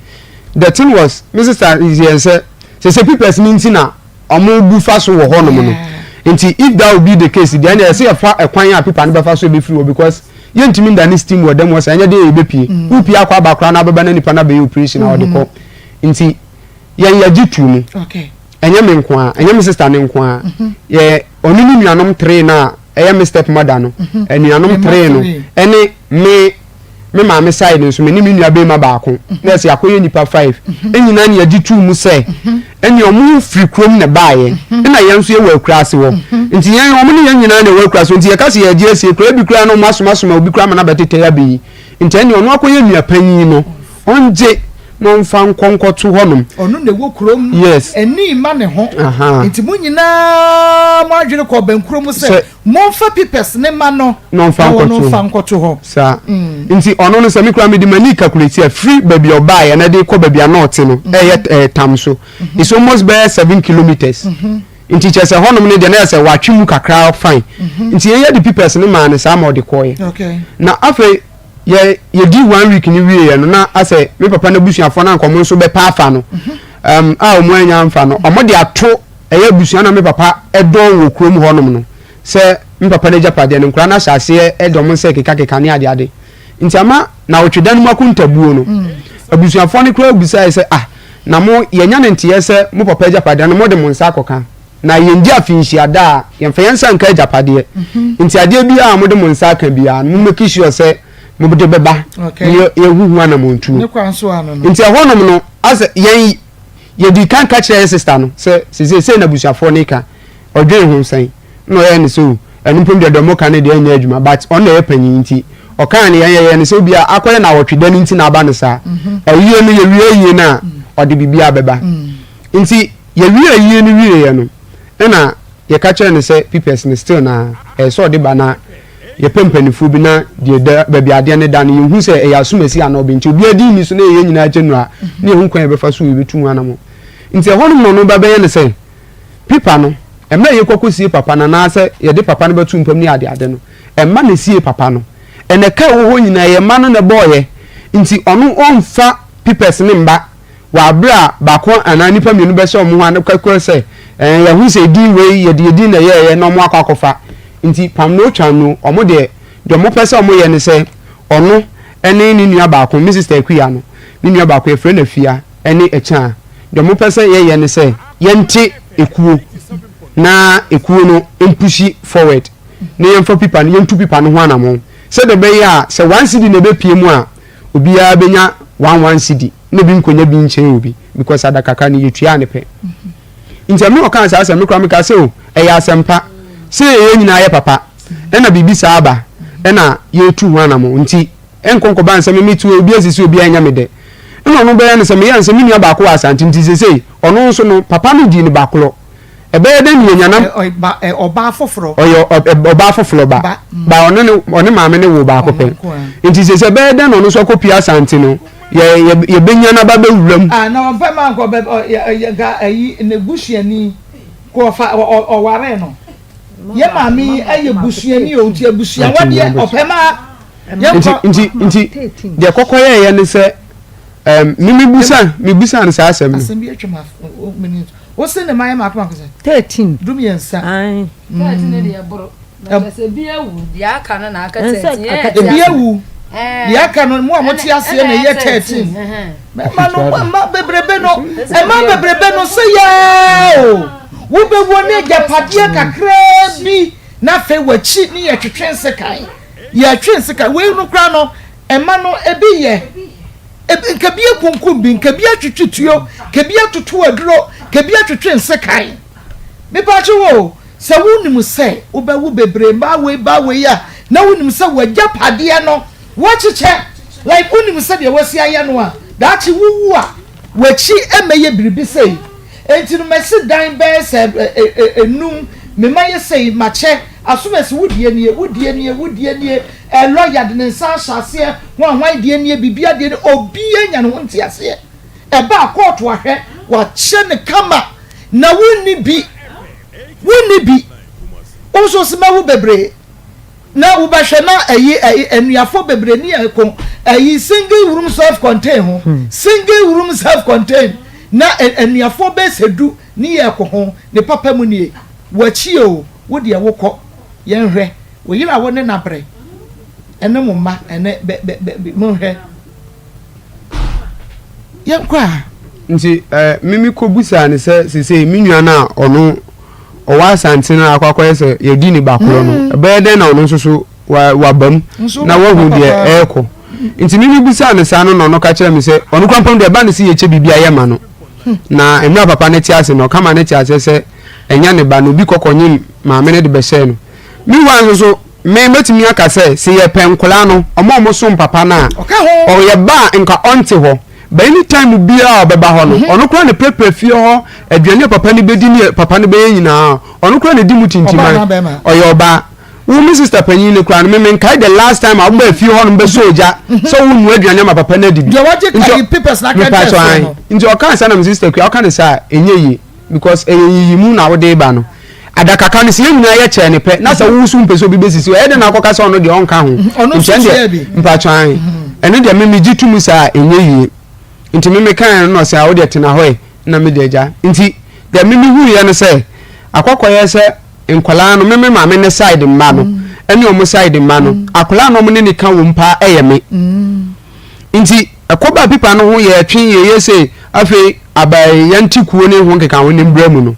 the thing was me sister yɛn sɛ sɛ sɛ pipɛs no nti na ɔmo bu fa so wɔ hɔ nom no nti if that will be the case deɛ ɛna ɛsɛ yɛfa ɛkwan a pipa no bɛfa so ebɛfiri hɔ because yɛntumi nda ne steam wɔ dɛm hɔ sɛ ɛnyɛ deɛ yɛbɛpie mm. wopie akɔ aba koraa na abɛba na nipa no abɛyɛ operation a ɔde kɔ mm-hmm. nti yɛn yɛgye tu mu ɛnyɛ me nko a ɛnyɛ me sister ne nko a mm-hmm. yɛ ɔne ne nuanom tere no a ɛyɛ me step mother no mm-hmm. anuanom tere no ɛne me me maame side nso me ne me nua bɛrima baako na ɛsɛ akɔyɛ nipa five ɛnyinaa ne yɛgye tuu mu sɛ ɛne ɔmo firi kurom na ɛbaayɛ ɛna yɛn nso yɛwɔ akuraase hɔ nti yɛn ɔmo ne yɛn nyinaa na ɛwɔ akuraase hɔ nti yɛka sɛ yɛgye asie kura bi kura na ɔmo asomasoma obi kura ama no abɛtetɛ yɛ abɛyi nti ɛne ɔno akɔyɛ nua panyin no ɔngye na ɔmfa nkɔ nkɔto hɔnom. Ɔno na ɛwɔ kurom. Yes. Ɛni ma ne ho. Nti mo nyinaa mo adwene kɔ bɛnkuro mu sɛ Momfa pipɛs ne ma no na ɔmfa nkɔto hɔ. Saa. Nti ɔno no sɛ me koraa mede m'ani calculate a firi baabi a ɔbaeɛ na de kɔ baabi a na ɔte no ɛyɛ ɛɛ tam so. It's almost bɛyɛ 7 kilometres. Nti kyerɛ sɛ hɔnom no deɛ na yɛ sɛ watwe mu kakra fine. Nti yɛyɛ de pipɛs no maa no saa ma ɔde kɔeɛ. Na afei yɛ yɛdi one week no wieɛ no na asɛ me papa n'abusuafoɔ no anka ɔmo nso bɛpɛ afa no um, a ɔmo anya amfa no ɔmo de ato ɛyɛ abusua na me papa dɔn wɔ kurom hɔnom no sɛ me papa n'agyapadeɛ no, nkwadaa no ahyɛ aseɛ de wɔn nsa rekekakeka ne adeade. Nti ama nawɔtwe no mu akontabuo no, abusuafoɔ no koraa bisaeɛ sɛ, ah, na mo, yɛanya no nteɛ sɛ mo papa agyapadeɛ no mode mo nsa akɔka, na yɛndi afinhyia da a, yɛmfa yɛn nsa nka agyapadeɛ. Nti adeɛ biara a mode mo nsa aka biara no, mo make sure sɛ mode bɛba na yɛahu ho anammɔntuo. Nti ɛhɔnom no, asɛ yɛn Yɛdii kan ka kyerɛɛ yɛn sista no sɛ seesei sei na abusuafoɔ no reka, ɔdwen ho sɛn? Ɛna ɔyɛɛ no sɛ oh, ɛno mpo deɛ deɛ wɔka no deɛ ɛnyɛ adwuma but ɔno na ɛyɛ panyin nti ɔkaa no yɛn yɛyɛɛ no sɛ obia akɔyɛ nnawɔtwe da no nti na aba no saa. Ayie no yɛwie ayie no a ɔde biribiara bɛba. Nti yɛwie ayie no wieeɛ no ɛna yɛka kyerɛɛ no sɛ pipɛs no still na ɛyɛ sɛ ɔde ba na yɛpɛ mpanimfoɔ bi na deɛ da baabi adeɛ no da no yɛhu sɛ ɛyɛ asomasi anaa ɔbɛ nti obiara din ni so na yɛyɛ nyinaa kyɛ nura na yɛhu kwan yɛbɛfa so yɛbɛtu ho anamɔ nti ɛhɔ nom na ɔno ba bɛyɛ no sɛ pipa no mmerɛ yɛkɔ kɔsie papa no anaasɛ yɛde papa no bɛto mpam ne ade ade no ɛma na sie papa no ɛna ɛka ɛwɔ hɔ nyinaa yɛ mma no na ɛbɔɔyɛ nti ɔno ɔmfa pipɛs ne mba wɔ abere a baako anaa nnipa mienu bɛhyɛ wɔn ho ano kɛkɛ sɛ, ɛɛ, yɛahu sɛ edin wei, yɛde edin na ɛyɛeɛ na wɔakɔ akɔfa. Nti pam no otwa no, wɔn deɛ, deɛ wɔpɛ sɛ wɔyɛ ne sɛ, ɔno ne ne nua baako, me sister Akua no, ne nua baako, yɛfrɛ no Afia, ne Akyaa, deɛ wɔpɛ sɛ yɛyɛ ne sɛ, yɛnte ekuo na ekuo no mpushi forward na yɛmfa pipa no, yɛntu pipa no ho anamɔn sɛdeɛ ɛbɛyɛ a sɛ one cedi na ɛbɛpue mu a, obiara bɛnya one one cedi na obi nkonya bi nkyɛn obi because adakaka no yɛtuaa ne pɛ nti ɛme ɔkaa saa asɛm me koraa mekaa sɛ o ɛyɛ asɛmpa sɛ yɛyɛ nyinaa yɛ papa ɛna biribi saa aba ɛna yɛtu ho anamo nti ɛnkɔ nkɔba nsɛ me metu obi asisi obi ɛnyɛ me dɛ ɛna ɔno bɛyɛ no sɛ meyɛ nsɛ me nua baako wɔ Asante nti sesei ɔno nso no papa no dii no bakorɔ Ɛbɛyɛ dɛn na yɛanya nam? Ɔbaa foforɔ. Ɔyɛ ɔbaa foforɔ ba. Ba ɔne ne ɔne maame ne wo baako pɛ. Nti sɛ sɛ ɛbɛyɛ dɛn na ɔno nso akɔpue Asante no, yɛ yɛ yɛbɛnya no aba bɛwura mu. Ah, na ɔmpɛ ma nka ɔbɛ ɔ nka ayi ne busuani kɔ ɔfa ɔwaree no. Yɛ maame yi yɛ busuani o, nti abusua wadeɛ ɔpɛ ma. Nti nti nti deɛ kɔkɔ yɛɛyɛ ne sɛ ɛɛm me me busa me busa no saa asɛm no. Asɛm bi atwam mini wo se ne ma yɛ mako mako sɛ. 13. 13. Ae. 13 ne deɛ ɛboro. Na kyerɛ sɛ ebi awu deɛ aka no na aka 13. Ebi awu deɛ aka no mo a mo te aseɛ na ɛyɛ 13. Mɛma no mma bebrebe no mma bebrebe no sɛ yaa o wobɛwuo ne agyapadeɛ kakraa bi na afei w'akyi ne yɛtwetwe nsekan yɛtwe nsekan wei no koraa no mma no ebi yɛ ebi nka bi akunkum bi nka bi atwetwe tuo nka bi atoto aduro nka bi atwetwe nsekan mepakye wo sɛ wonim sɛ wobɛwo bebree mmaa wei baa wei a na wonim sɛ w'agyapadeɛ no Woakyekyɛ, like wonim sɛdeɛ woasi ayɛ no a, daakye wowu a, w'akyi mmɛyɛ biribi sei. Enti no masi dan bɛyɛ sɛ nnum, me mma yɛ sei, makyɛ, asomasi wo deɛ nie, wo deɛ nie, wo deɛ nie, eh, lawyer de ne nsa ahyɛ aseɛ, hwan hwan deɛ nie, biribiara deɛ nie, obiara nya ne ho nteaseɛ. Ɛba a kɔɔto ahwɛ, wakyɛ no kama, na wonni bi, wonni bi. Wo nso wo se mɛwo bebree. Na wobɛhwɛ na ɛyi ɛyi anuafo bebree ni ɛko ɛyi single room self contain ho single room self contain na anuafo bɛsɛ du ni yɛ ɛko ho ne papa mu nie wakyi o wo deɛ wokɔ yɛn hwɛ wo yere a wo ne na brɛ ɛne mo mma ɛne bɛ bɛ bɛ mo nhwɛ yɛn kɔ a. Nti eh, me me kɔ busaa no sɛ sesei me nua no a ɔno ɔwɔ asante no akɔ akɔyɛ sɛ yɛdi ne ba korɔ no mm. ɛbɛyɛ dɛn na ɔno nso so waba mu na wahu deɛ ɛrekɔ nti me me busaa no saa no na ɔno ka kyerɛ me sɛ ɔno kora mpam deɛ ɛba no sɛ yɛkyɛ biribi ayɛ ma no hmm. na mmerɛ papa no te ase no ɔka ma no te aseɛ sɛ ɛnya ne ba no obi kɔkɔ nye maame no de bɛhyɛɛ no meanwhile nso so Me mɛtumi aka sɛ, se yɛpɛ nkwadaa no, ɔmo a ɔmo som papa no a, ɔyɛ ba a nka ɔnte hɔ. But any time biara a ɔbɛba hɔ no, ɔno koraa na ɛpirapira fie hɔ, aduane a papa no bɛdi ne papa no bɛyɛ nyinaa, ɔno koraa na ɛdi mu tintiman. Ɔyɛ ɔbaa. Wo me sister panyin no koraa no, me menkae the last time a wobaa fie hɔ nom bɛsɔ ogya sɛ wonoa aduane ama papa no adi bi. Nti ɔmepakyɛw ae. Nti ɔkaa saa na me sister Akua, ɔka no saa a, ɛnyɛ yie. Because ɛyɛ nyiyimu na wode reba no. Adakaka no sɛ yɛn nyinaa yɛ kyɛɛ ne pɛ na sɛ wo nso wompɛ sɛ obi bɛsisi wo ɛyɛ dɛn na akɔka sɛ ɔno deɛ ɔnka ho Ɔno nso nti ɛno tua deɛ bi. mpakyɛ ae ɛno deɛ me megye to mu saa a ɛnyɛ yie nti me mekaeɛ no na ɔsɛ a wo deɛ tena hɔ ɛ na me deɛ agya nti deɛ me mehuiɛ no sɛ akɔkɔyɛ sɛ nkwadaa no me me maame ne side mma no ɛne ɔmo side mma no akwadaa no ɔmo ne ne ka wɔ mu paa ɛyɛ me Nti ɛkɔbaa pipa no ho yɛtwe yɛyɛ sei afei aba yɛnte kuo ne ho nkekaho ne mbra mu no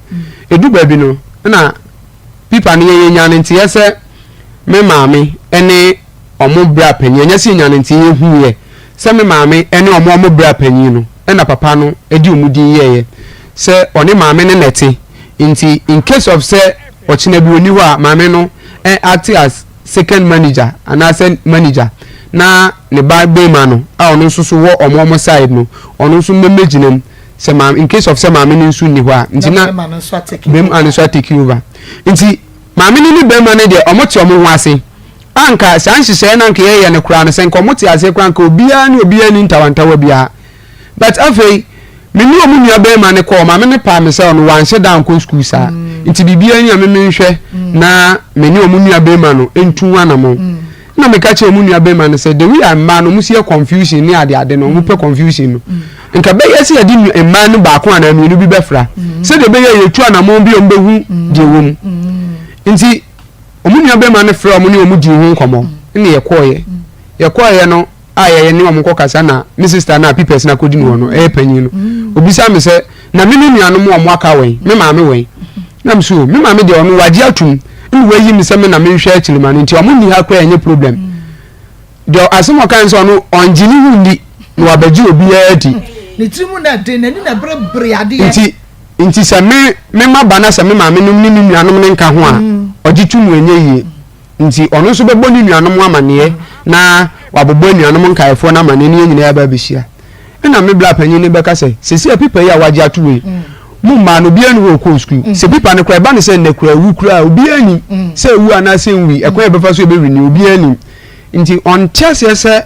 ɛdu baabi no na pipa no yɛyɛ nya no nteɛ sɛ me maame ne ɔmo bra panyin ɛnyɛ sɛ yɛnya no nteɛ yɛhuiɛ sɛ me maame ne ɔmo ɔmo bra panyin no ɛna papa no de ɔmo din yɛɛyɛ sɛ ɔne maame no na ɛte nti in case of sɛ ɔkyena bi ɔni hɔ a maame no act as second manager anaasɛ manager na ne ba barima no a ɔno nso so wɔ ɔmo ɔmo side no ɔno nso mmɛmɛgyina mu sɛ maame in case of sɛ maame no nso nni hɔ a nti na bɛrima no nso atake bɛrima no nso atake over nti maame no ne bɛrima no deɛ ɔmo te ɔmo ho ase anka saa nhyehyɛeɛ no anka yɛyɛ no koraa no sɛ nka ɔmo te aseɛ koraa nka obiara ne obiara ni ntawantawa biara But afei me ne ɔmo nua bɛɛma no kɔɔ, maame no paa me sɛ ɔno wanhyɛ da ankɔ sukuu saa nti biribiara ni a me menhwɛ na me ne ɔmo nua bɛɛma no ntu ho anamɔn. Ɛna meka kyerɛɛ ɔmo nua bɛɛma no sɛ the way a mmaa no ɔmo si yɛ confusion ne ade ade no ɔmo pɛ confusion no nka bɛyɛ sɛ yɛde mmaa no baako anaa mmienu bi bɛfra sɛdeɛ ɛbɛyɛ a yɛtu anamɔn bi a ɔmo bɛhu deɛ ɛwɔ mu. Nti ɔmo nua bɛɛma no frɛɛ ɔmo ne ɔmo dii ho nkɔmmɔ ɛna yɛkɔɔeɛ. Yɛkɔɔeɛ no a yɛyɛ ne wɔn kɔkasa na me sista no a pipɛs no akɔdi no hɔ no ɛyɛ panyin no obisa me sɛ na me ne nuanom wɔn aka wɛn me maame wɛn na me so me maame deɛ ɔno wagye atum ɛna wayi me sɛ me na menhwɛ akyiri ma no nti ɔmo nni ha koraa ɛnyɛ problem deɛ asɛm ɔka sɛ ɔno ɔngye ne ho nni na wabɛgye obiara di ne tiri mu na ɛden n'ani na ɛberebere adeɛ nti nti sɛ me me ma ba na sɛ me maame nom ne me nuanom ne nka ho a ɔgye tum ɛnyɛ yie Nti ɔno nso bɛbɔ ne nuanom amaneɛ na wabobɔ anuanom nkaeɛfoɔ no amaneɛ ne yɛn nyinaa yɛaba abɛhyia. Ɛna me bra panyin no bɛka sɛ, seesei a pipa yi a wagye ato wei, mo mmaa no obiara nni hɔ a ɔkɔɔ sukuu. Sɛ pipa no koraa ɛba no sɛ nnɛ koraa awu koraa a, obiara nnim sɛ awu anaasɛ ɛnwui, ɛkwan a yɛbɛfa so yɛbɛwini obiara nnim. Nti ɔnte aseɛ sɛ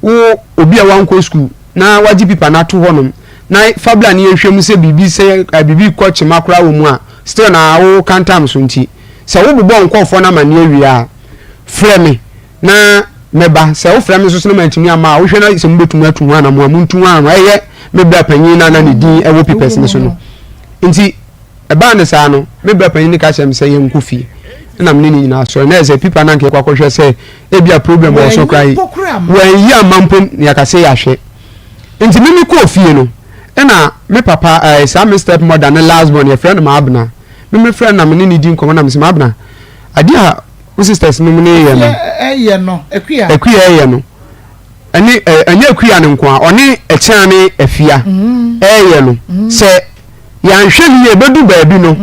wo obi a wankɔ sukuu na wagye pipa no ato hɔnom na fa bra ne yɛnhwɛ mu sɛ biribi sɛ biribi kɔ kyema koraa wɔ mu a, still na woka ntam so nti. Sɛ wobobɔ nkurɔfoɔ no amanneɛ wie a, frɛ me na Mɛba. Sɛ wofrɛ me nso so na mantumi amma a, wohwɛ na sɛ mobɛtumi atu ho anammɔn a, montu ho anammɔn. Ɛyɛ me bra panyin no a na ne din wɔ papers no so no. Nti ɛbaa no saa no, me bra panyin no ka kyerɛɛ me sɛ yɛnkɔ fie. Ɛna me ne ne nyinaa sɔre. Na ɛyɛ sɛ pipa no anka yɛkɔ akɔhwɛ sɛ ebia problem wɔ so koraa yi. Wɔanyi amma mpo na yɛaka sɛ yɛahwɛ. Nti me mekɔɔ fie no, ɛna me papa, ɛɛ saa me step mother ne last born, yɛfrɛ no Maabena. Me mefrɛ no na me ne no di nkɔmmɔ na mese Maabena, adeɛ a wo sisters nom ne yɛ no. Ɛyɛ no, Akua. Akua ɛyɛ no. Ɛne ɛnyɛ Akua no nko a, ɔne Ɛkyea ne Afia ɛyɛ no. Sɛ yɛanhwɛ no yie, ɛbɛdu baabi no,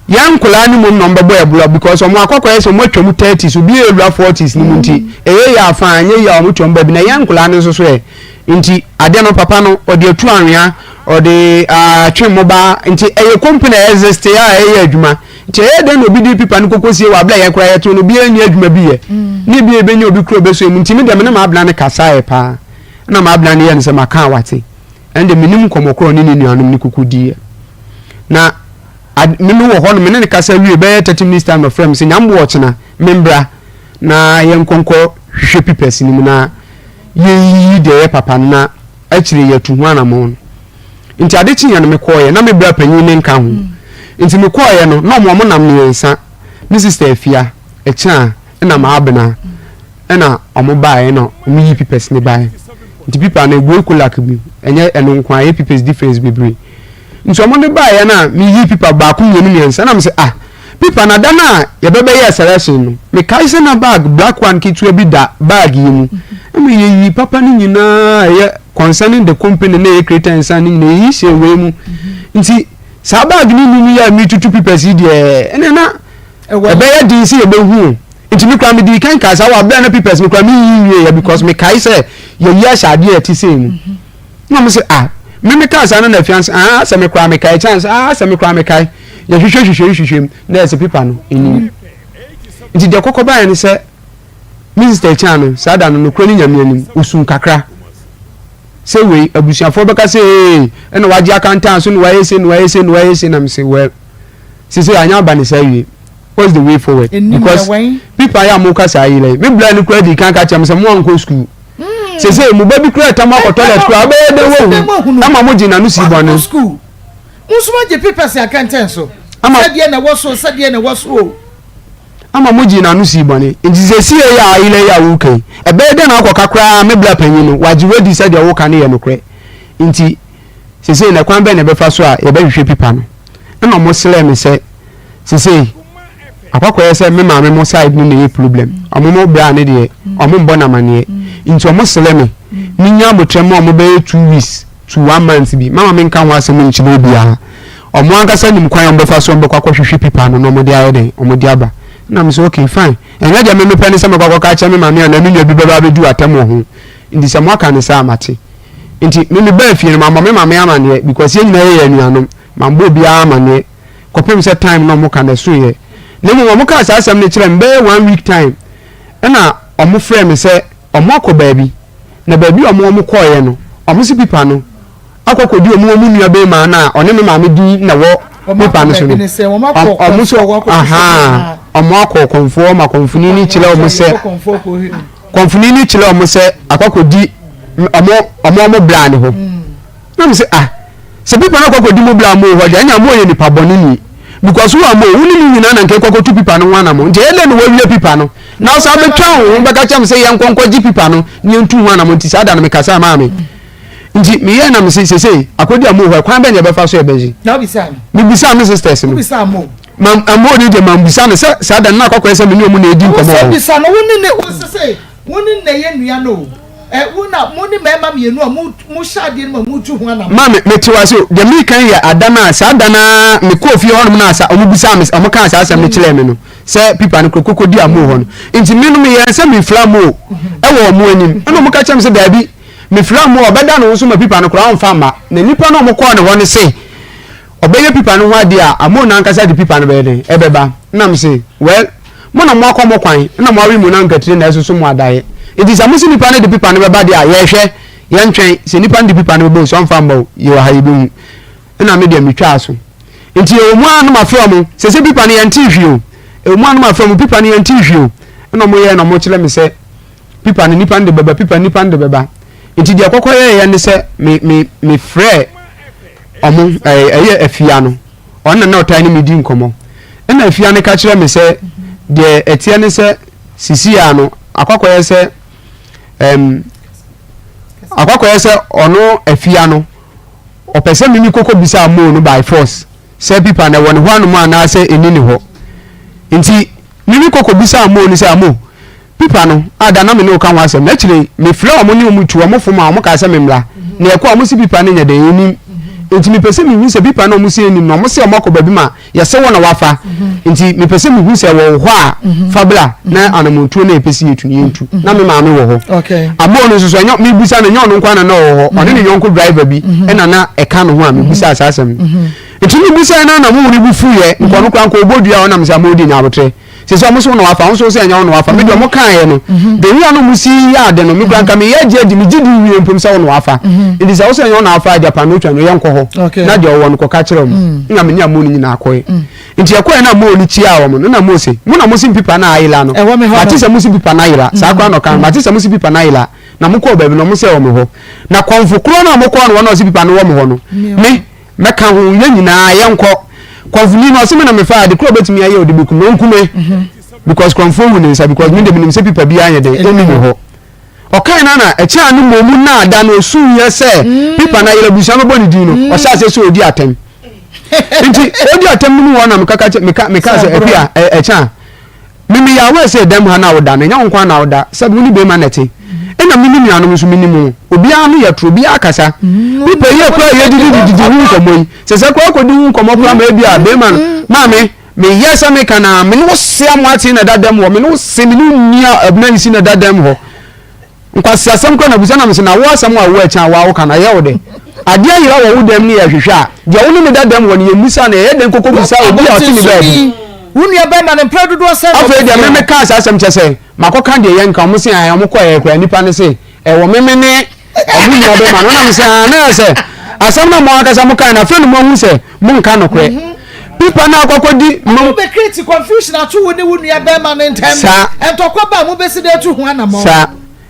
yɛn nkwadaa no mmom na wɔbɛbɔ yɛn bla because wɔn akɔkɔyɛ sɛ wɔn atwa mu thirties, obi awura forties no mu nti, ɛyɛ yie a fine, ɛnyɛ yie a wɔn twam baabi na yɛn nkwadaa no nso so ɛ. Nti adeɛ no papa no ɔde atu anwea, ɔde atwe mmoba, nti ɛyɛ company a exist a ɛyɛ adwuma. Nti ɛyɛ dɛn na obi de pipa no kɔkɔ sie wɔ abere a yɛn koraa yɛto no obiara nni adwuma bi yɛ ne bi a ebenya obi kura obeso mu. Nti me deɛ me ne m'abena no kasaeɛ paa na m'abena no yɛ no sɛ maka a wate. Ɛnde menim nkɔmmɔ korɔ ɔne ne nuanom no kɔkɔ diiɛ. Na ad, me me wɔ hɔ no me ne no kasa wie bɛyɛ 30 minutes time na ɔfrɛ me sɛ nyamboa ɔkyena membra na yɛnkɔ nkɔ hwehwɛ pipɛs no mu na yɛnyiyi deɛ ɛyɛ papa no na akyire yɛatu ho anamɔn no. Nti ade kyeeɛ no mekɔeɛ, na me bra panyin no nka ho. Nti mekɔeɛ no, na ɔmo ɔmo nam mmiɛnsa, me sister Afia, Ɛkyɛa, ɛna Maabena, ɛna ɔmo baeɛ na ɔmo yii papers no baeɛ. Nti paper no egu ekolak bi, ɛnyɛ ɛno nko ara, ɛyɛ papers difference bebree. Nti ɔmo de baeɛ no a meyii paper baako mmienu mmiɛnsa, ɛna mese ah, Paper na da no a yɛbɛbɛyɛɛ selection no, mekae sɛ na bag black one ketewa bi da bag yi mu. Ɛma yɛyii papa no nyinaa a ɛyɛ concerning the company na ɛyɛ Creator and Son no nyinaa, yɛyi hyɛɛ wei mu. Nti saa bag no nni mu yi a metutu papers yi deɛ, ɛnna na ɛbɛyɛ den sɛ yɛbɛhu o. Nti me koraa medii kan kaa saa wɔ abere a na papers no koraa menyiyi nwieeɛ because mekae sɛ yɛyi ahyɛ adeɛ a ɛte sei mu. Na wɔn sɛ ah, me me kaa saa no na afia sɛ ah sɛ me koraa mekae kyɛn sɛ ah sɛ me koraa mekae. Yɛhwehwɛ hwehwɛ hwehwɛ mu na ɛsɛ pipa no ɛnim. Nti deɛ kɔkɔ baeɛ ne sɛ me sister Kyan no saa da no nokorɛ ne Nyame anim ɔsuu kakra sɛ wei abusuafoɔ bɛka sɛ ee ɛna wagye akantan so na wayɛ sei na wayɛ sei na wayɛ sei na me se well sese anyɛ aba ne saa wie what's the way forward because pipa yɛ a mo ka saa yi lɛ me bla no kura di kan ka kyerɛ me sɛ mo ankɔ school sese mo ba bi kura tam akɔ toilet kura ɔbɛyɛ dɛ wɔhu ama mo gye n'ano si bɔne. Mo nso moagye papers akɛntɛn so. Ama. Sɛdeɛ na ɛwɔ so, sɛdeɛ na ɛwɔ so o. Ama mogyee n'ano sii bɔne. Nti seesei yi a ayera yi a woreka yi, ɛbɛyɛ dɛn na woakɔka koraa me bra panyin no, wagye wo adi sɛ deɛ woreka no yɛ nokorɛ? Nti seesei no, ɛkwan bɛn na yɛbɛfa so a yɛbɛhwehwɛ pipa no? Ɛna wɔsrɛɛ me sɛ, seesei akɔakɔyɛ sɛ me maame mo side no na ɛyɛ problem, wɔn mo bra no deɛ, wɔmmɔ no amaneɛ. Nti wɔsrɛ me menya aboterɛ ma wɔn bɛyɛ 2 weeks to one month bi, mama menka ho asɛm nkyerɛ obiara. Ɔmo ankasa nim kwan a ɔmo bɛfa so ɔmo bɛkɔ akɔhwehwɛ pipa no na ɔmo de ayɛ dɛn, ɔmo de aba. Ɛna me sɛ okay fine, ɛnyɛ deɛ me mepɛ ne sɛ mɛkɔ akɔka akyerɛ me maame anaa me nua bi bɛba abɛdi w'atɛm wɔ ho, nti sɛ moaka no saa a mate. Nti me mebaa fie no mammɔ me maame amaneɛ because yɛn nyinaa yɛyɛ anuanom, mammɔ obiara amaneɛ kɔpem sɛ time na ɔmo ka no ɛsoeɛ. Na mmom ɔmo kaa saa asɛm no kyerɛɛ me bɛyɛ one week time ɛna ɔmo frɛɛ me sɛ ɔmo akɔ baabi. Na baabi a wɔn kɔeɛ no, wɔn se pipa no akɔ akɔdi wɔn wɔn nua barima no a ɔne me maame din na ɛwɔ pipa no so no. Wɔn so ahaa wɔn akɔ kɔnfoɔ ma kɔnfoni no kyerɛ wɔn sɛ kɔnfoni no kyerɛ wɔn sɛ akɔ akɔdi wɔn wɔn wɔn bra ne hɔ. Na me sɛ ah sɛ pipa no akɔ akɔdi mo bra mo hɔ deɛ ɛnna mo yɛ nipa bɔne ni because wo a mo wo ne ne nyinaa na nka ɛkɔ akɔtu pipa no ho anamo nti ɛyɛ dɛ na wɔawie pipa no. Na ɔsan bɛtwa wo ho bɛka kyerɛ me sɛ yɛnkɔ nkɔgye pipa no na yɛntu ho anamɔ nti saa da no mekasaa maa me nti meyɛɛ na mese sesei akɔdi amu hɔ kwan bɛn na yɛbɛfa so yɛbɛgye mebisaa me sisters no ma amu ne deɛ mambisa no sɛ saa da no na akɔkɔyɛ sɛ me ne ɔmu na ɛdi nkɔmmɔ wɔ bisa no wo ne ne wo sese wo ne na yɛ nua no o ɛ wo na mo ne mmarima mmienu a mo mo hyɛ adeɛ no ma mo tu ho anamɔ. Maame mete wo ase o deɛ meka yɛ ada no a saa da no a mekɔɔ fie hɔnom no a sa ɔmo bisaa me ɔmo kaa saa asɛm no kyerɛɛ me no sɛ pipa no kura koko di amoo hɔ no nti me no meyɛɛ sɛ mefira amoo ɛwɔ ɔmo anim ɛna ɔmo ka kyerɛ me sɛ daabi mefira amoo a ɔbɛda ne ho so ma pipa no koraa ɔmfa mma na nipa no ɔmo kɔɔ ne hɔ no se ɔbɛyɛ pipa no ho adeɛ a amoo no ankasa de pipa no bɛyɛ dɛn ɛbɛba na me se well mo na mo akɔ mo kwan na mo awe mu na nkatire na ɛsoso mo adaeɛ nti sɛ mo se nipa no de pipa no bɛba deɛ a yɛhwɛ yɛntwɛn sɛ nipa no de pipa no bɛba o sɛ ɔmfa mma o yɛwɔ ha yɛbɛhu Ɛna me deɛ metwaa so. Nti ɛwɔ mu ara na mafrɛ wɔn, sese pipa no yɛntee hwee o. Ɛwɔ mu ara na mafrɛ wɔn, pipa no yɛntee hwee o. Ɛna wɔyɛɛ na wɔkyerɛ me sɛ Pipa no nipa no de bɛba, pipa no nipa no de bɛba. Nti deɛ kɔkɔ yɛɛyɛ ne sɛ me me me frɛ ɔmo ɛɛ ɛyɛ afia no. Ɔno na na ɔtaa ne me di nkɔmɔ. Ɛna afia no ka kyerɛ me sɛ deɛ ɛteɛ ne sɛ sisi a no akɔkɔyɛ sɛ ɛm akɔkɔyɛ sɛ ɔno afia no ɔpɛ sɛ me me kɔkɔ bisa mo no by force sɛ pipa no ɛwɔ ne hɔ anom anaasɛ ɛni ne hɔ. Nti me me kɔkɔ bisa mo no sɛ amo Pipa no, a da na me ne wo ka ho asɛm no, akyire yi, mefrɛɛ wɔn ne wɔn tuu wɔn fo maa wɔn kaa sɛ memmra, na yɛkɔɔ a wɔse pipa no nyɛ dɛn, yɛnnim. Enti mepɛ sɛ mehu sɛ pipa no a wɔse yɛnnim no, wɔse wɔakɔ baabi ma yɛse wo na woafa. Enti mepɛ sɛ mehu sɛ ɛwɔ wo hɔ a, fa bra na anammɔntuo no a yɛpɛ sɛ yɛtu no, yɛntu. Na me maame wɔ hɔ. Amoa no nso so, ɛnyɛ, mebisa no, ɛnyɛ ɔno nko ara na na ɔwɔ hɔ, ɔne ne yɔnko driver bi na na ɛka ne ho a mebisaa saa asɛm no. Enti mebisaeɛ no ara na mo were bo fuiɛ, nka ɔno koraa nka ɔbɔ dua a ɔnam sɛ amoa di nyaaboterɛ. Sɛ sɛ ɔmo so wo na wafa, wo nso wo sɛ ɛnyɛ wo na wafa. Me deɛ ɔmo kaeɛ no, the way a na ɔmo si yɛ ade no, me koraa nka meyɛ agye adi, megye di wie mpo sɛ wo na wafa. Nti sɛ wo sɛ ɛnyɛ wo na wafa a, Japan no twa no, yɛnkɔ hɔ. Na deɛ ɔwɔ no kɔka kyerɛ ɔmo. Nna me ne Amoo no nyinaa kɔe. Nti yɛkɔeɛ na Amoo no kyiaa wɔn no, na Amoo se, Mo na mose mpipa no ayera no? Mate sɛ mose pipa no ayera. Saa koraa na ɔka no, mate sɛ mose pipa no ayera. Na mokɔɔ baabi no, ɔmo sɛ ɛwɔ me hɔ. Na kɔmfo korɔ no a mokɔɔ no hɔ na ɔse pipa no wɔ mo hɔ no, me, Mɛka ho, yɛn nyinaa yɛnkɔ. Kɔmfoni no ɔse me na mefaa ade korɔ ɔbɛtumi ayɛ ɔde bɛku me ɔnku me because kɔmfoɔ wu ne nsa because me de menim sɛ pipa biara nyɛ dɛn ɛnni me hɔ. Ɔkae no na ɛkyɛ a no mmom na ada no ɔsuiɛ sɛ pipa no ayera abusua bɛbɔ ne din no ɔhyɛ aseɛ sɛ ɔdi atɛm nti ɔdi atɛm no mu hɔ na mekaka meka meka sɛ akua ɛkyɛ a Me meyɛ aware sɛ dɛm ha no a woda no, ɛnyɛ wo nko ara na woda, sɛbi wo ne bɛrima na ɛte. Ɛna me me nuanom nso menim wo. Obiara ano yɛ toro, obiara kasa. Nipa yi koraa a yɛdidi didi ho nkɔmmɔ yi, sɛ sɛ koraa kɔdi ho nkɔmmɔ koraa ma ebi a bɛrima no, maame, meyɛ sɛ meka na me ne wo se amoakye na ɛda dɛm hɔ, me ne wo se, me ne wo nua abena nsi na ɛda dɛm hɔ. Nkwaseasɛm koraa na bisa na mese na wo asɛm a wo ɛkyɛn a woa woka no ɛyɛ wo dɛ? Adeɛ ayera wɔ wo dɛm ne yɛhwehwɛ a deɛ wo ne no da dɛm hɔ no yɛmmisa no ɛyɛ dɛn kɔkɔ bisa obi a ɔte ne baabi? Wo nua bɛrima no mprɛ dodoɔ sɛn na Afei deɛ ɔbɛfrɛ me wo? mekaa saa asɛm kyɛ sɛ makɔka deɛ yɛnka wɔn se ae wɔn kɔɛ koraa nipa no se ɛwɔ me me ne wɔn nua bɛrima no na mese aa na sɛ asɛm no a mo ankasa mo kae no afei na moahu sɛ monka nokorɛ pipa no akɔkɔdi Mo mo bɛ create confusion ato wo ne wo nua bɛrima no ntɛm. Saa. Ntɔkwa ba a mo bɛsi dɛ atu ho anamɔn. Saa.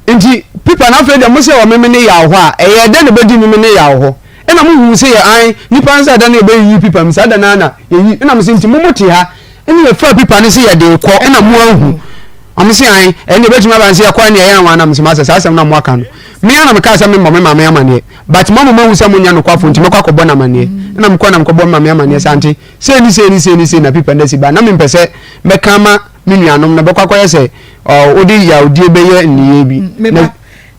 Nti pipa no afei deɛ mo sɛ wɔ memene yaw hɔ a, ɛyɛɛ dɛn na ɛbɛdi memene yaw hɔ? Ɛna mo huu sɛ yɛ ae, nipa no sɛ da no yɛbɛyiyi pipa mu, saa da no ara na yɛyi, ɛna mo sɛ nti mo mo te ha, ɛna yɛfaa pipa no sɛ yɛde rekɔ, ɛna mo anhu. Ɔmo se ae, ɛnde ɛbɛtumi aba no sɛ yɛkɔ ɛne ɛyɛ anwa, na mo se masɛ saa asɛm no a mo aka no, me ara na mekaa sɛ memmɔ me maame amaneɛ, but mo ama moahu sɛ monyɛ nokwafo nti mɛkɔ akɔbɔ no amaneɛ, ɛna mekɔɔ na mekɔbɔ me maame amaneɛ sɛ ante, sei ne sei ne sei ne sei na pipa no asi ba, na mempɛ sɛ mɛka ama me nuanom no bɛkɔ akɔyɛ sɛ wode yawdie bɛyɛ nneyɛɛ bi. Me ba,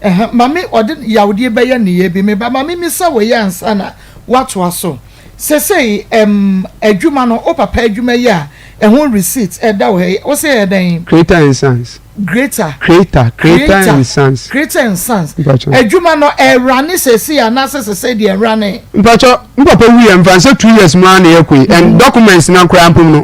ɛhɛ, ma me ɔde yawdie bɛyɛ nneyɛɛ bi. Me ba, ma me misa wei ansa na woatoa so. Sesei, ɛm, adwuma no, wo papa adwuma yi a ɛho receipt ɛda wo ha yi, wo se ɛyɛ dɛn? Creator and Sons. Greater. Creator, Creator and Sons. Creator and Sons. Mpacho. Adwuma no ɛrane sesei anaasɛ sesei deɛ ɛnrane? Mpacho, me papa wuiɛ mfa nsɛ 2 years mu ara na yɛkɔ yi, and documents no koraa mpo no,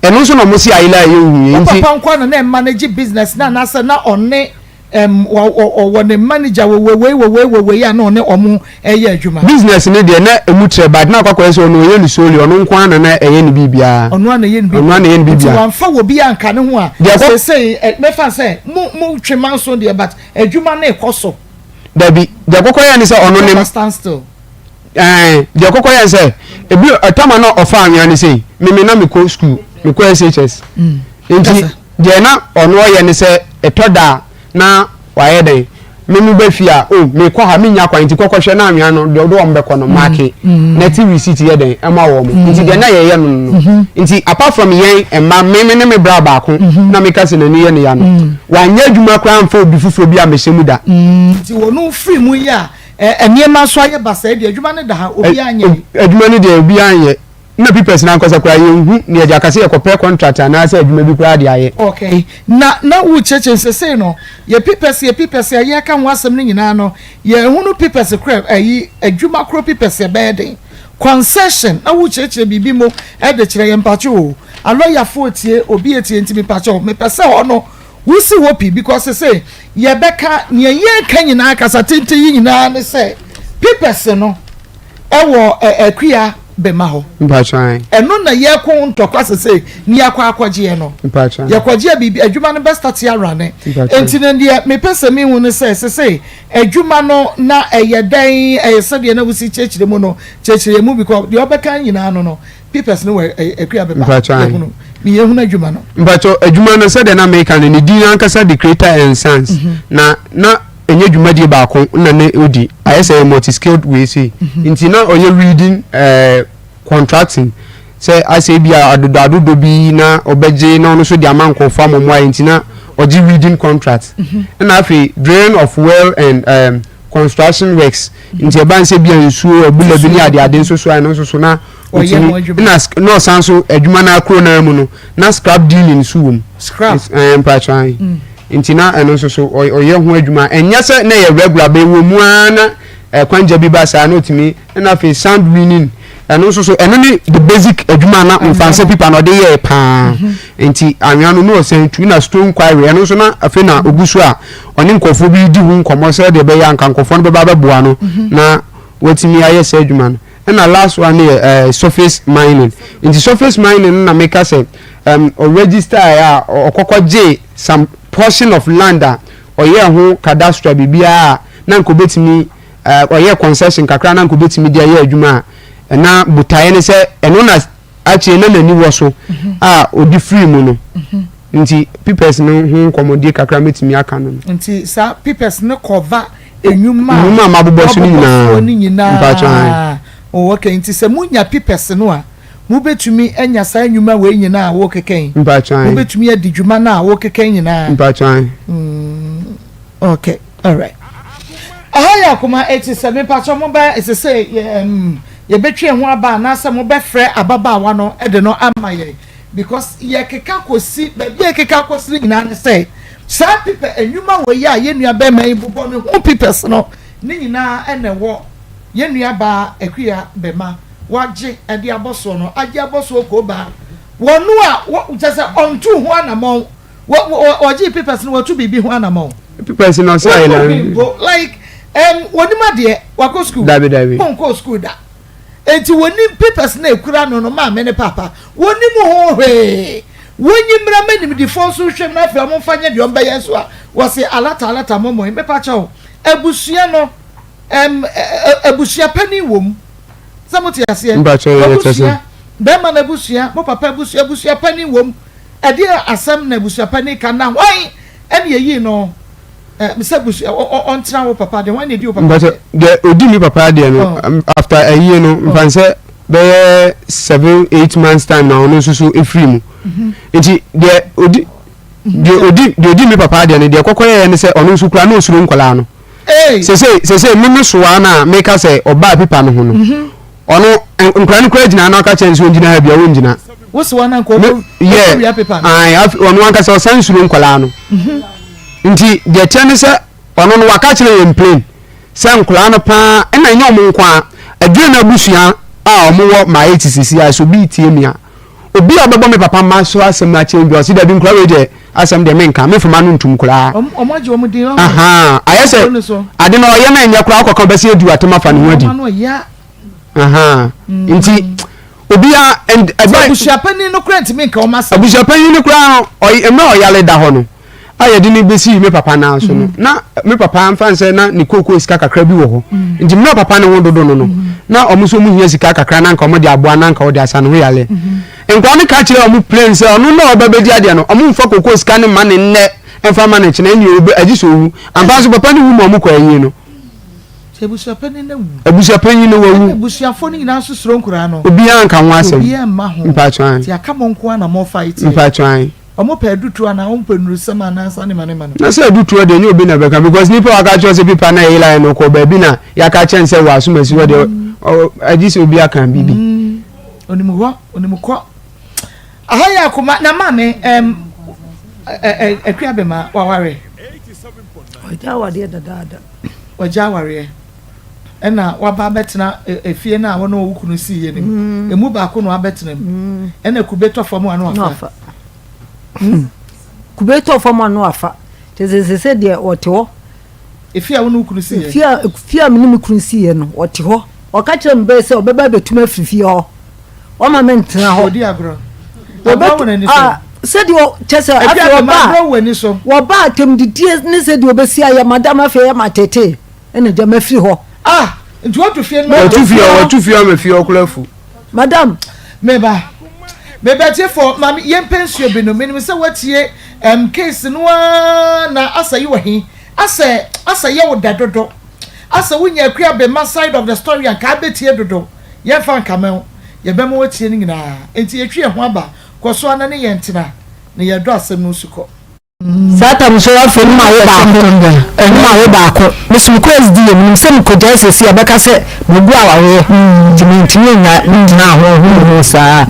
ɛno nso na ɔmo se ayela a yɛnhu yɛ Wo nti. papa nkoa na na ɛmanage business no anaasɛ na ɔne ɛm ɔwɔ ne manager wɔ wei wɔ wei wɔ wei a na ɔne ɔmo ɛyɛ adwuma? Business no deɛ na ɛmu trɛ but na akɔ akɔyɛ sɛ ɔno ɔyɛ no solely, ɔno nko ara na na ɛyɛ ne biribiara. Ɔno ara na ɛyɛ ne Ɔno ara na ɛyɛ ne biribiara. Nti biribiara. wamfa obi anka ne ho a, Deɛ ɛkɔ. seesei ɛ mɛfa no sɛ mo mo twe manso deɛ but adwuma no rekɔ so. Dabi, deɛ ɛkɔkɔ yɛ ne sɛ ɔno ne. Papa stand still. Ɛɛ, deɛ ɛkɔkɔ yɛ ne sɛ ebi ɛtama na ɔfa anwea no sei, me me na mekɔ school, mekɔ SHS. Nti deɛ na ɔno ɔyɛ ne sɛ ɛtɔ da a na wayɛ dɛn, me me ba fie a, oh mekɔ ha mennya kwan nti kɔkɔhwɛ na anwea no deɛ ɔde wɔn bɛkɔ no maake na ti receipt yɛ dɛn ɛma wɔn. Nti deɛ na yɛyɛ no no. Nti apart from yɛn mma, me me ne me bra baako na meka sɛ n'ani yɛ ne ya no, wanyɛ adwuma koraa amfa obi foforɔ bi ammɛhyɛ mu da. Nti wɔn firi mu yi a nneɛma nso ayɛ basaa deɛ adwuma no da ha obiara nyɛ. Adwuma no deɛ obiara nyɛ. Nna papers no ankasa koraa yɛnhu na yɛde aka sɛ yɛkɔpɛ contract anaasɛ adwuma bi koraa de ayɛ. Okay, na na worekyerɛkyerɛ mu sesei no yɛ papers yɛ papers a yɛreka ho asɛm no nyinaa no yɛnhunu papers korɔ ayi adwuma korɔ papers ɛbɛyɛ den concession na worekyerɛkyerɛ biribi mu de kyerɛ yɛn mpakyɛw o alɔyafoɔ tie obi etie nti mepakyɛw mepɛ sɛ hɔ no wosi hɔ pi because sesei yɛbɛka nea yɛreka nyinaa kasa tenten yi nyinaa ne sɛ papers no ɛwɔ akua. Bɛma hɔ. Mpakyɛ ae. Ɛno na yɛko ntɔkwa sesei ne yɛakɔ akɔgyeɛ no. Mpakyɛ ae. Yɛkɔgye a biribi adwuma no bɛ start arane. Mpakyɛ ae. Nti no deɛ mepɛ sɛ mehu ne sɛ sesei adwuma no na ɛyɛ dɛn ɛyɛ sɛdeɛ na wosi kyerɛkyerɛ mu no kyerɛkyerɛ yɛn mu because deɛ ɔbɛka nyinaa no no papers no wɔ Akua Bɛma Mpakyɛ ae. yɛhunu me yɛhunu adwuma no. Mpakyɛ adwuma no sɛdeɛ na meka no ne din ankasa de Creator and Sons na na ɛnyɛ dwumadie baako na ne ɔdi ayɛ sɛ multi skilled wei sei mhm. nti na ɔyɛ reading eh, contracting sɛ asɛ bi a adodɔ adodɔ bi na ɔbɛgye na ɔno nso de ama nkurɔfoɔ ama ɔmo ayɛ nti na ɔgye reading contract mhm. ɛna afei drilling of well and um, construction works mhm. nti ɛba nsɛ bi a nsuo abula bi ne ade ade nso so a ɛno nso so na ɔtumi na na ɔsan so adwuma no akoro naa mu no na scrap dealing nso wɔ mu scrap ɛɛ mpatsɔ mm. Nti na ɛno nso so ɔyɛ ho adwuma. Ɛnyɛ sɛ na ɛyɛ regular, but ɛwɔ mu ara na ɛkwangya bi ba saa na ɔtumi, ɛna afei sound winning, ɛno nso so, ɛno ne the basic adwuma na mfansa pipa na ɔde yɛɛ paa. Mhm. Nti anwea no na ɔsan tu na stone quarry, ɛno nso na afei na ɔgu so a ɔne nkurɔfoɔ bi di ho nkɔmmɔ sɛ deɛ ɛbɛyɛ anka nkurɔfoɔ no bɛba abɛboa no mhm. na watumi ayɛ saa adwuma no. Ɛna last one no yɛ eh, surface mining. Nti surface mining no na meka sɛ um, ɔregister a ɔkɔkɔ gyee some portion of land a ɔyɛɛ ho cadastre biribiara a na nka obetumi eh, ɔyɛɛ concession kakra na nka obetumi de ayɛ adwuma a ɛna botaeɛ ne sɛ ɛno na akyire na n'ani wɔ so a ɔde firi mu no nti papers no ho nkɔmmɔdie kakra mɛtumi aka no no. Nti saa papers no cover Nnwuma a Nnwuma a mabobɔ so no nyinaa. wabobɔ soɔ no nyinaa. Mpakyɛw, ae. Oh, okay. Nti sɛ monya pipɛs no a, mobɛtumi anya saa nnwuma wei nyinaa a worekeka yi? Mpakyɛw, ae. Mobɛtumi adi dwuma no a worekeka yi nyinaa? Mpakyɛw, ae. Mm, okay, alright. Aha yɛ akoma eti sɛ mepakyɛw mobɛ ɛsɛ sɛ yɛ um, yɛbɛtwe ho aba anaasɛ mobɛfrɛ ababaawa no de no ama yɛn. Because yɛkeka kɔsi baabi a yɛkeka kɔsi no nyinaa ne sɛ saa pipɛ nnwuma wɔ yi a yɛn nua bɛrima yi bobɔ ne ho pipɛs no ne nyinaa ɛna ɛwɔ yɛn nua baa Akua Bɛma wagye ɛde abɔ soɔ no agye abɔ soɔ koo baa wɔn a wɔ kyɛ sɛ ɔntu ho anamɔn wɔ wɔ wɔgye pipɛs no wɔtu biribi ho anamɔn. Pipɛs no ɔsɛ ayɛ na like ɛm wɔnim adeɛ wakɔ sukuu. Dabi dabi. Wɔnkɔ sukuu da. Enti wɔnim papers no a ɛkura no no maame ne paapa. Wɔnim ho hwee. Wɔnyi mmra ma nimdifoɔ nso nhwɛ mu na afei wɔn mfa nyɛ deɛ wɔn bɛyɛ nso a wɔse alata alata mɔmɔe. Mepa kyɛw, abusua no, ɛm, abusua panin wɔ mu. Sɛ mote aseɛ? Mepa kyɛw, yɛ kyɛ sɛ. Abusua, bɛrima no abusua, mo papa abusua, abusua panin wɔ mu. Ɛdeɛ asɛm na abusua panin ka na hwan ɛne yɛyii no? Sɛ busua ɔntena wo papa deɛ, hwan na edi wo papa deɛ? Deɛ odi mi papa deɛ no, after ayie no, nfa sɛ bɛyɛ 7, 8 months time na ɔno nso so efiri mu. Mhm. Nti deɛ odi deɛ odi deɛ odi mi papa deɛ no deɛ kɔkɔ yɛ ne sɛ ɔno nso kura na osuro nkɔlaa no. Sese sese mímí soa na meka sɛ ɔbaa pipa no ho no. Mhm. Ɔno nkura no kura gyina na ɔka kyɛn sɛ ɔngyina ha bia ɔngyina. Wosoa na nka ɔkɔ wia pipa no. Ɔno ankasa ɔsan suro nkɔlaa no. Mhm. Nti deɛ ɛteɛ ne sɛ ɔno no waka kyerɛ yɛn plain sɛ nkwadaa no paa ɛna ɛnyɛ wɔn nko ara adwene no abusua a wɔn wɔ maa eight sisi a sɛ obi tie mi a obi a ɔbɛbɔ me papa mma so asɛm akyerɛ bi ɔsi dabi nkwadaa wei deɛ asɛm deɛ menka me fama no ntum koraa wɔn agye wɔn din ayɛ sɛ ade na ɔyɛ na ɛnyɛ koraa akɔka ɔbɛsi adi atem afa ne ho adi nti obiara ɛba abusuapanyin no koraa ntumi nka wɔn asɛm abusuapanyin no koraa ɔyɛ mmerɛ ɔyare da hɔ no a yɛde no bɛsii me papa nan so no mm. na me papa mfa nsɛ na ne kookoo sika kakra bi wɔ hɔ mm. nti mmerɛ papa ne ho dodo no no mm. na ɔmo nso ɔmo hia sika kakra na nka ɔmo de aboa na nka ɔde asa ne ho yale nkwa no ka kyerɛ ɔmo plain sɛ ɔno na ɔba bɛdi adeɛ no ɔmo nfa kookoo sika no ma ne nnɛ mfa ma ne kyena ɛni ɔbɛ agye sɛ owu ampa nso papa ne wu ma ɔmo kɔ ayie no abusuapanyin no awu abusuapanyin no wawu abusuafoɔ no nyinaa nso suro nkoraa no obiara nka ho asɛm obiara mma ho mpatwan ti aka mo nko ara na mo fight mpatwan Ɔmo pɛ adutoɔ anaa ɔmo pɛ nnurusɛm anaa saa nneɛma nneɛma no. Na sɛ adutoɔ deɛ ɛnyɛ obi na ɛbɛka because nipa a waka akyerɛ sɛ pipa na ɛyeraeɛ no ɔkɔɔ baabi na yɛaka akyerɛ no sɛ wɔ asomasi hɔ deɛ agye sɛ obi aka biribi. Onim hɔ, onim kɔ. Aha yɛ akoma na maame ɛm Akua Bema waware. Wagya awareɛ dadaada. Wagya awareɛ ɛna waba abɛtena efie no a wɔne wo kunu siiɛ no mu. Emu baako na wabɛtena mu. Ɛna kube tɔ fam a na wafa. Kube tɔ fam a na wafa. Kyerɛ sɛ sɛ sɛ deɛ ɔte hɔ. Efie a wo ne wo kunu siiɛ. Efie a efie a me ne me kunu siiɛ no ɔte hɔ. Ɔka kyerɛɛ me bere sɛ ɔbɛba abɛtu me afiri fie hɔ. Ɔma me ntena hɔ. Ɔdi agorɔ. Agorɔ wɔ n'ani so. Sɛdeɛ kyɛ sɛ afei ɔba wɔba atɛmdidie ne sɛdeɛ ɔbɛsi ayɛ madam afei ɛyɛ ma tete ɛna gya mafiri hɔ. Ah, nti watu fie no. Watu fie watu fie ama fie ɔkora afu. Madam. Meba. Meba tiefo, maame yɛmpɛ nsuo bi no. Menim sɛ watie um, case no ara na asa yi wɔ he. Asɛ asɛ yɛ wo dɛ dodo. Asɛ wonya Akua Bema side of the story a nka abɛtie dodo. Yɛmfa nkame wo. Yɛbɛma woatie ne nyinaa. Enti yɛtwi yɛn ho aba. Kɔ so ara na ne yɛn ntena, na yɛdɔ asɛm no nso kɔ. Saa tam nso afei no ma wo baako no ma wo baako me so mekɔ SDA menim sɛ mekɔgyae sɛsi a bɛka sɛ magu awareɛ nti mentumi nya mentenaa ho ho ho saa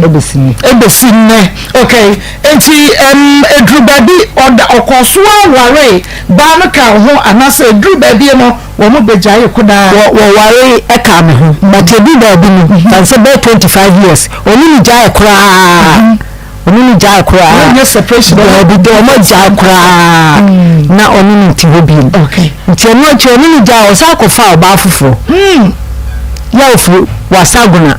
ɛbɛsi nnɛ. Ɛbɛsi nnɛ okay nti ɛm ɛduru baabi ɔda ɔkɔɔ so ara waree baa no kaa wo ho anaasɛ ɛduru baabi no wɔn bɛgyaee ko daa? Wɔ wɔwaree ɛkaa me ho but ɛduru baabi no fa no sɛ bɛyɛ 25 years ɔne no gyaee koraa. Ɔne no gyae koraa. Wɔnyɛ separation. Daabi dɛ wɔn agyae koraa na ɔne no nte hɔ bio. Nti ɛno akyi ɔne no gyae ɔsan kɔfaa ɔbaa foforɔ. Yɛ a ɔfiri Wasagona.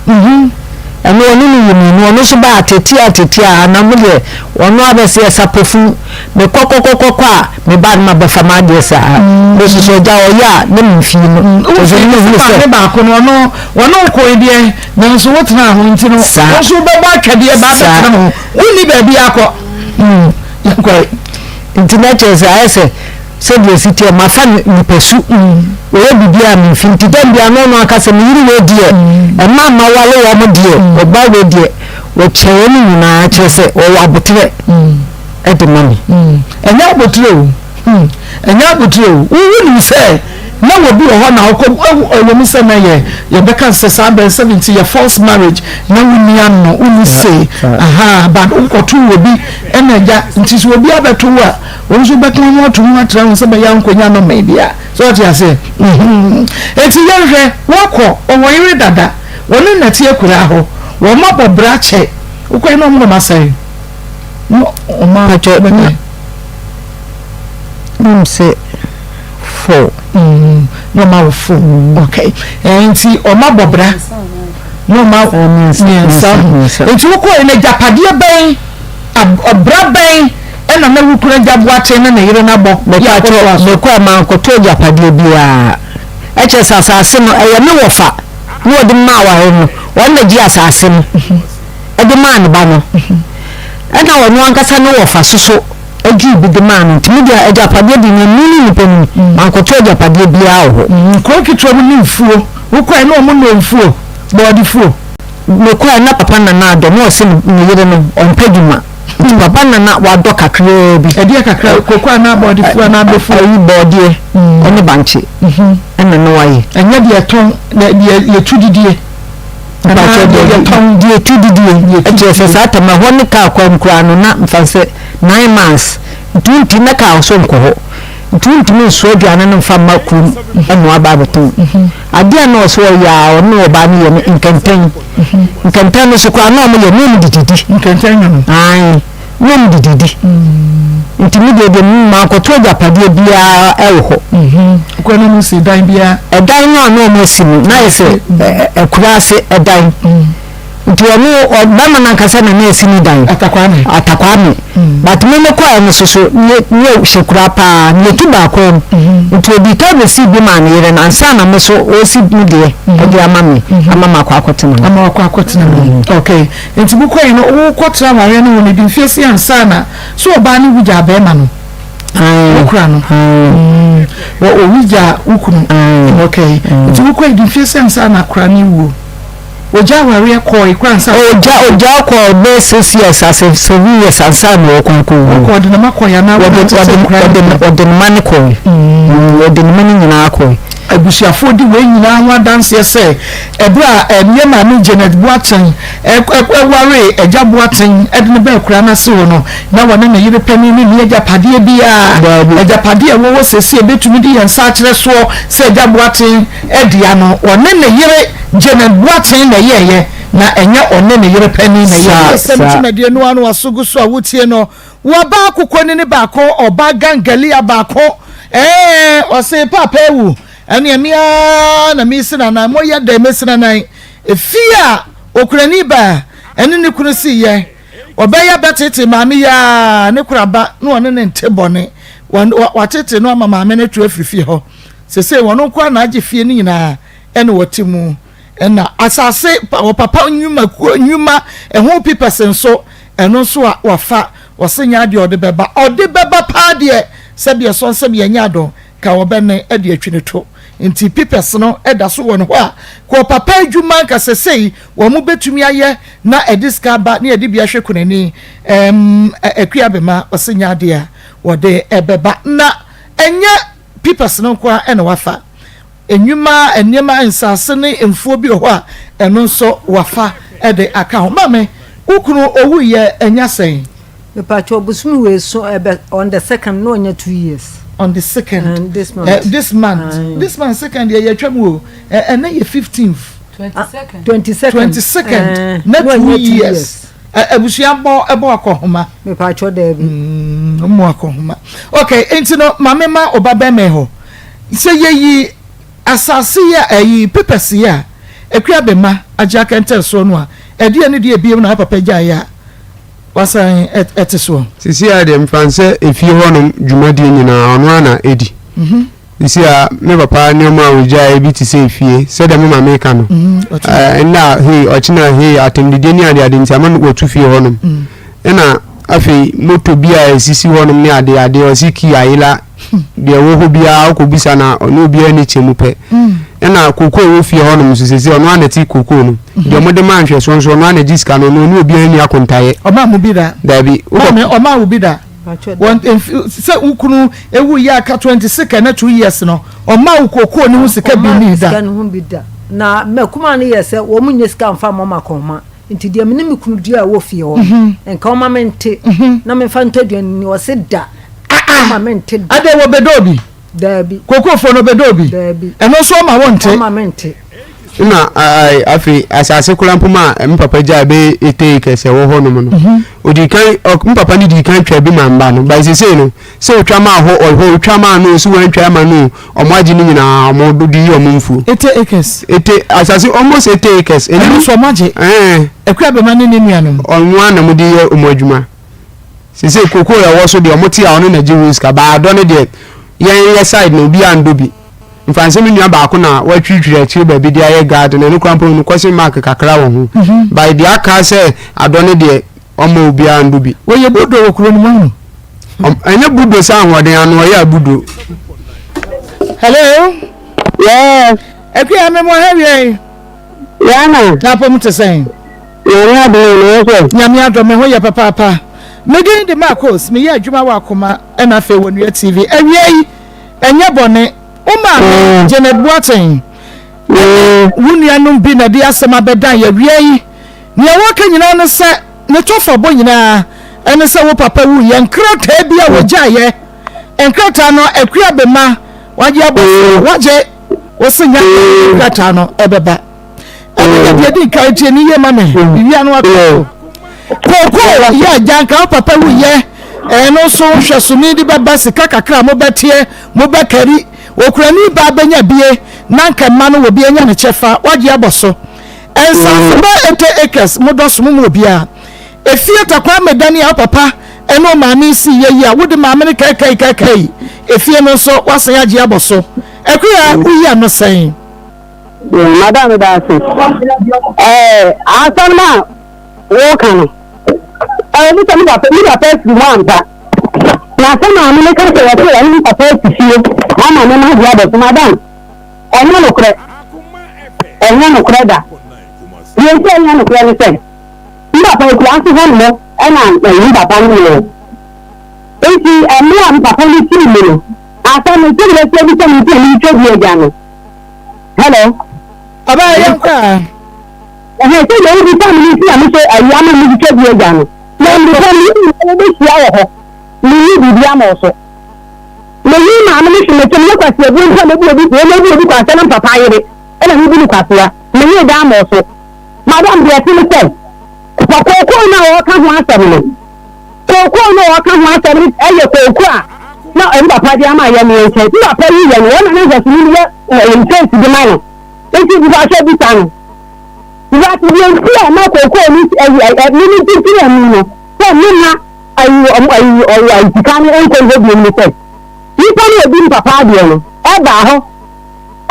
Ɛno ɔne no yɛ mmienu ɔno nso baa ateteɛ ateteɛ a na mo deɛ ɔno abɛsɛ yɛ sapɔfunu mekɔ kɔkɔkɔkɔ a me ba no ma bɛfa m'adeɛ saa. Me nso so agya ɔyɛ a na memfii no. Kyerɛ sɛ mehunu sɛ. Maame baako no ɔno wɔne wo kɔe deɛ. Nanso wotenaa ho nti no, wo nso wobɛbɔ atwɛdeɛ ba abɛtena ho. Wonni baabi akɔ. Hmm, yɛnkɔe. Nti na kyerɛ sɛ ayɛ sɛ sɛdeɛ ɛsi teɛ mafa no nipasu. Wɔyɛ biribi a memfi nti da biara na ɔno aka sɛ me yere wei deɛ ɛma mma wale wɔn deɛ ɔbaa wei deɛ wɔkyerɛ wɔn nyinaa kyerɛ sɛ wɔwɔ aboterɛ de ma me. Ɛnyɛ aboterɛ o. Hmm, ɛnyɛ abotire o. Wo wonim sɛ na obi wɔ hɔ na ɔkɔ ɛwɔ mu sɛ na yɛ yɛbɛka sɛ saa bɛn 70 yɛ false marriage na wonni ano wonni se aha but wokɔto wɔ bi ɛna agya nti sɛ obi abɛto wo a wɔn nso bɛka ho ato ho atra ho sɛ bɛyɛ ankonya no mɛ bia sɛ ɔte aseɛ mhm eti yɛnhwɛ wɔkɔ ɔwɔ yere dada wɔne nnɛte akuraa hɔ wɔn abɔ bra kyɛ wokɔ na wɔn na wɔasɛe na wɔn a bɛka Nim sɛ four. Mm, na ɔma wo four. Mm. Okay. Eh, nti ɔma bɔ bra. Na ɔma mmiɛnsa. Nti wokɔɛ no agyapadeɛ bɛn, ɔbra bɛn ɛna na wo kunu agya Boakye ne ne yere no abɔ? Mekɔ a mankɔtɔ agyapadeɛ biara. Ɛkyerɛ sɛ asase no ɛyɛ me wɔfa na ɔde maa aware no, ɔno na gye asase no ɛde maa ne ba no. Ɛna ɔno ankasa ne wɔfa soso. gyee bi de maa no nti me deɛ agyapadeɛ deɛ nea mene nnipa no ni mankɔto agyapadeɛ biara wɔ hɔ. Nkuro nketewa mu ne mfuo wokɔɛ na wɔn nnɔ mfuo bɔɔde fuo. Mekɔɛ na papa nana adɔ na ɔse ne yere no ɔmpɛ adwuma nti papa nana wadɔ kakraa bi. Ɛdeɛ kakra koko anaa bɔɔde fuo anaa abɛ fuo. Ayi bɔɔdeɛ ɛne bankye ɛna na wayɛ. Ɛnyɛ deɛ ɛtɔn deɛ yɛtu didie. Mpakyɛ deɛ yɛtɔn deɛ ɛtu didie ɛkyerɛ sɛ saa tam ɛhɔ ne kaa kwan koraa no na mfa sɛ nine miles nti wonti na kaa so nkɔ hɔ nti wontumi nsoa aduane no mfa mma kurom ɛnoa ba abɛtɔn adeɛ a na ɔso ɔyɛ a ɔne ɔbaa no yɛ no nkɛntɛn nkɛntɛn no so koraa na ɔmo yɛ na ɔmo dididi nkɛntɛn nwono ae na ɔmo dididi nti me deɛ deɛ mankɔto agyapadeɛ biara ɛwɔ hɔ. Kura na ɔmo si dan biara. Ɛdan no a na ɔmo asi no na ayɛ sɛ ɛkura ase ɛdan nti ɔno ɔbɛma no ankasa na na asi ne dan. Atakwame. Atakwame but me me kɔɛ no soso ne ne hyɛ kura paa ne yɛtu baako mu nti odi ka bɛsi bi maa ne yere no ansa na me so ɔsi me deɛ ɛde ama me ama makɔ akɔtena mu. Ama wakɔ akɔtena mu okay. Nti mo kɔe no wo kɔ tra awareɛ no ho no ɛdi mfeɛ se ansa na so ɔbaa no wu gyaa bɛɛma no wo kura no wɔ owu gyaa wo kunu ok nti wo kɔ ɛdi mfeɛ se ansa na akora no wuo ogya awareɛ kɔe kora ansa ogya ogya kɔ bɛyɛ six years ase seven years ansa na ɔkɔ akɔ wuo ɔkɔ ɔde ne ma kɔe anaa ɔde ɔde ne ma no kɔe ɔde ne ma no nyinaa kɔe. Abusuafoɔ di wei nyinaa ho adanseɛ sɛ ɛberɛ a yɛn maame Janet Boateng waree Agya Boateng de no baa akuraa no ase hɔ no, na wɔne ne yere panin no nni agyapadeɛ biara. Agyapadeɛ a ɛwɔ hɔ seesei a yɛbɛtumi de yɛn nsa akyerɛ soɔ sɛ Agya Boateng dea no, ɔne ne yere Janet Boateng na ɛyɛeɛ, na ɛnyɛ ɔne ne yere panin na ɛyɛeɛ. Asɛm dwumadie no ara na w'aso gu so a wotie no. Wɔbaa kokonini baako, ɔbaa Gangalia baako, ɛɛ, ɔse paapa awu. Ɛneɛ me ara na mesi n'anan, moyɛ dɛn mesi n'anan? Efie a okunani baa ɛne ne kunu siiɛ, ɔbɛyɛ bɛtete maame yi ara ne kora ba na ɔne ne nte bɔne. Watete no ama maame no atu afiri fie hɔ. Sesei ɔno nko ara na agye fie no nyinaa ɛna ɔte mu. Ɛna asase ɔpapa nnwuma kuo nnwuma ɛho pipɛs nso ɛno nso a wafa ɔse nyɛ adeɛ ɔde bɛba ɔde bɛba paa deɛ sɛbi ɛsɔn sɛbi ɛnyɛ adɔn ka ɔbɛne ɛde atwi ne to nti pipɛs no ɛda so wɔ ne hɔ a ka ɔpapa adwuma nka sɛsɛi wɔn bɛtumi ayɛ na ɛde sika aba ne ɛde bi ahwɛ kunani ɛm Akua Bema ɔse nyɛ adeɛ a wɔde ɛbɛba na ɛnyɛ pipɛs no nko ara ɛna wafa Nnwuma, nneɛma, nsase ne mfuo bi wɔ hɔ a ɛno nso wafa de aka ho. Maame, wo kunu owuiɛ ɛnya sɛn? Mepakyɛw bosome wei so ɛbɛ on the second na ɔnya 2 years. On the second. This month. This month. This month second yɛ yɛtwa mu o. Ɛnɛ yɛ 15th. 22nd. 22nd. 22nd. Na 2 years. Abusua bɔ ɛbɔ akɔhoma. Mepakyɛw daabi. Mo akɔhoma. Okay, nti no maame ma ɔba bɛmɛ hɔ. Sɛ yɛyi asase yi a ɛyi papers yi a Akua Bema agye akɛntɛn soɔ no a, ɛdeɛn ne deɛ bio na wo papa gyaeɛ a wasan te soɔ? Seesei ara deɛ, mefa no sɛ efie hɔnom dwumadie nyinaa, ɔno ara na ɛdi. Seesei ara, me papa nneɛma a ɔgyaeɛ bi te sɛ efie, sɛdeɛ me maame ka no, ɛnnɛ a hei, ɔkyena hei, atɛmdidie ne adeade nti ama no watu fie hɔnom. Ɛna afei moto bi a ɛsisi hɔnom ne adeade, ɔse kii ayera. Deɛ ɛwɔ hɔ biara wokɔbisa no a, ɔne obiara nni kyɛ mu pɛ. Ɛna kookoo a ɛwɔ fie hɔnom nso seesei ɔno ara na ɛte kookoo no. Deɛ wɔde ma nhwɛsoɔ nso ɔno ara na ɛgye sika no, ɔno ɔne obiara nni akontaeɛ. Ɔmaa mo bi da? Daabi. Maame, ɔmaa wo bi da? Wɔn mfi sɛ wo kunu ewu yɛ aka 26 ɛna 2 years no, ɔmaa wo kookoo ne ho sika bi ni da? Sika ne ho bi da. Na mɛkumaa no yɛ sɛ wɔn nyɛ sika nfa mmɔ ma kɔnma. Nti deɛ me ne me kunu dua wɔ fie hɔ no, nka ɔma me nte na memfa ntɔ aduane ni. Ɔse da. Ɔma me nte da. Adɛn, wɔbɛdɔ obi? Daabi. Kokofoɔ no bɛdɔ obi? Daabi. Ɛno nso ɔma wo nte? Ɔma me nte. Nna afei asase koraa mpo ma me papa gyae bɛyɛ 80 acres ɛwɔ hɔ nom no. Ɔdii kan, me papa no dii kan twaa bi maa mma no, but seesei no, sɛ ɔtwa maa hɔ, ɔhɔ ɔtwa maa no o, sɛ wantwa ama no o, ɔmo agye ne nyinaa, ɔmo de yi ɔmo mfuo. 80 acres? 80, asase almost 80 acres. Ɛno nso ɔmo agye? Ɛɛ. Akua Bɛma ne ne nuanom? Ɔno ara na ɔmo de yɛ ɔmo adwuma. Seesei kokoo a ɛwɔ so deɛ ɔmo te a ɔno na gye ho sika, but adɔ no deɛ, yɛn yɛ side no obiara ndɔ bi. Mfa nsɛ me nua baako na watwiritwiri akyire baabi de ayɛ garden, ɛno koraa mpo no question mark kakra wɔ ho. But deɛ aka sɛ adɔ no deɛ ɔmma obiara ndɔ bi. Wɔyɛ budo wɔ kuro no mu ahunu. Ɛnyɛ budo sɛ ahoɔden ano ɔyɛ abudo. Hello. Yes. Akua me mo ha wiɛ. Yana. Na apom te sɛn? Nyame adom na yɛ sɛ. Nyame adom me ho yɛ papaapa. Me din de Marcos, meyɛ adwuma wɔ Akoma ɛna afei wɔ Nua TV. Awia yi, ɛnyɛ bɔne, wo maame Janet Boateng ɛne wo nuanom bi na ɛde asɛm abɛdan yɛ awia yi. Nea wɔka nyinaa ne sɛ ne tɔfabɔ nyinaa ɛne sɛ wo papa wuiɛ, nkrataa bi a wɔgyaeɛ, nkrataa no Akua Bema wagye abɔ so, wagye, wo se nya nkrataa no ɛbɛba. Ɛno yɛ deɛ di nkan tie ne yie ma me wia no ato so. Kookoo yɛ agya nka wo papa wuyɛ ɛno nso nhwɛsoni de bɛba sika kakra a mobɛteɛ mobɛkari okurani baa bɛnya bie na nka mma no wɔ bi anya ne kyɛfa wagye abɔ so. Nsaase bɛ 80 acres modɔso mo mu obiara efie takwa medane a wo papa ɛne wo maame si yɛ yi a wode maame no kɛkɛi kɛkɛi efie no nso wasan agye abɔ so. Akuya woyi ano sɛn? Madam meda ase. Ɛɛ asɛm a woka no, ɛwɔ mu sɛ me papa me papa afiri mu ampa. Na sɛ maame no ka sɛ wɔte ɔne me papa asi fie ama me ma deɛ abɛso, madam, ɛnyɛ nokorɛ. Ɛnyɛ nokorɛ da. Deɛ nti a ɛnyɛ nokorɛ ne sɛ, me papa akuraase hɔ nom ɛna ɛyi me papa no wɔ. Nti mmerɛ a me papa no firi mu no, asɛm no sɛdeɛ ɛsi abisa me nti a meretwa bi agya no. Hello. Ɔbaa yɛn kɔ a. Ɛhɛn sɛ deɛ wobisa me no nti na mesɛ ayi ama me twitwa bi agya no. Na mbisa me nyinaa wobɛhyia wɔ hɔ. Menni biribi ama wo so. Meyi maame no hwe m'akyɛm nyɛ kwaseabuo nti a mɛbu obi wei mɛbu obi kwasea na mpapa ayere ɛna mebu no kwasea. Menni da ama wo so. Madam deɛ ɛte ne sɛ kookoo no a wɔka ho asɛm no kookoo no a wɔka ho asɛm no ɛyɛ kookoo a na ɛne papa de ama yɛ mmiɛnsa. Ne papa yi yɛ no wɔn na ne nhwɛso no yɛ. ɛyi case de ma no. Nti mpakyɛ bisa no. But deɛ nti a ɛma kookoo no ɛyi ɛ me me gyina mu no sɛ me ma ayi ɔmo ayi ɔyɛ ayi sika no nkɔ hɔ biom ne sɛ nipa no a odi me papa adeɛ no ɛbaa hɔ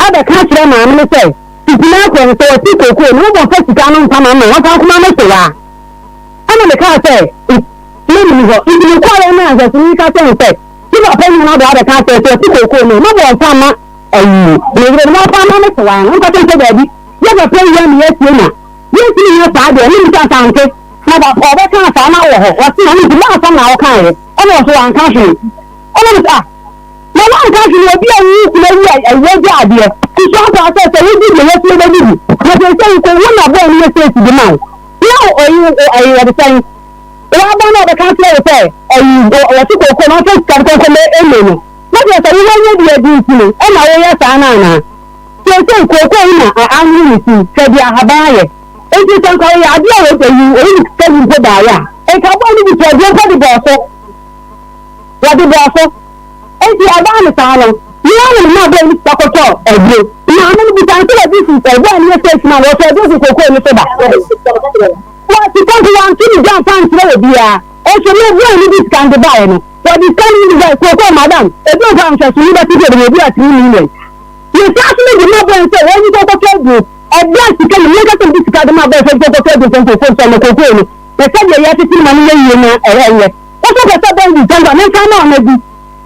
ɛbɛka kyerɛ maame no sɛ fitina akɔ no sɛ wɔte kookoo no wobɔ mfa sika no mfa ma ma wɔmfa nkoma me sewaa ɛna mekaa sɛ na meni hɔ nti mekɔɔyɛ no anhwɛsoni ka kyerɛ me sɛ ne papa nyina aba abɛka akyerɛ sɛ ɔte kookoo no mabɔ mfa ma ayi ne yere no wɔmfa ma me sewaa no nkɔkyɛ sɛ daabi yɛ papa yi a meyɛ sie na yɛntumi nyɛ saa deɛ ne bisa sante na papa ɔbɛka saa na wɔ hɔ ɔse na nti na asɛm na wokaeɛ ɛna ɔso wanka hwee ɛna me sɛ ah na wanka hwee obi a wo kunu awu a wagya adeɛ nso ampa sɛ sɛ wodi deɛ yɛsie bɛdi bi na sɛ sɛ wokɔ wo na bɔɔ no yɛ sɛsi de ma wo na ɔyi ɔyi wɔde sɛn waba na ɔbɛka kyerɛ wo sɛ ɔyi wɔte koko na ɔsɛ sika kɔkɔ na ɛmɛ no na kyerɛ sɛ wowanya bi adi nti no ɛna woyɛ saa no anaa seesei kooko yi na anwene ne ti sɛ deɛ ahaban ayɛ nti sɛ nka ɔyɛ adeɛ a ɔyi ɔyi ne sika yi mpo baayɛ a nka bɔɔ no bi to aduo mpo de bɔɔ so wɔde bɔɔ so nti ɔbaa no saa no ne ara na maa bɔɔ no sika kɔtɔ aduro maame no bisa nso wɔde si ɛbɔɔ no yɛ sɛ ma wɔtɔ aduro si kooko no so ba wɔ sika nso wɔnto ne dwa mfa nkyerɛ obiara nso ne bɔɔ no bi sika de baeɛ no wɔde sika no bi baeɛ kooko madam ebi nfa nhwɛso yi bɛte sɛ ebi a 3 million Mesan nso mede ma bɔe sɛ wɔnyi kɔkɔtɔ aduro. Ɛberɛ a sika nim, menkasa mede sika de ma bɔe sɛ ɔnkɔ kɔtɔ aduro sɛ nkurɔfoɔ nsɔ no kookoo no, na sɛdeɛ yɛtete no ma no yɛ yie na ɛnyɛ. Wo nso wopɛ sɛ bɔe di nsɛm a, memfa mma wo na di.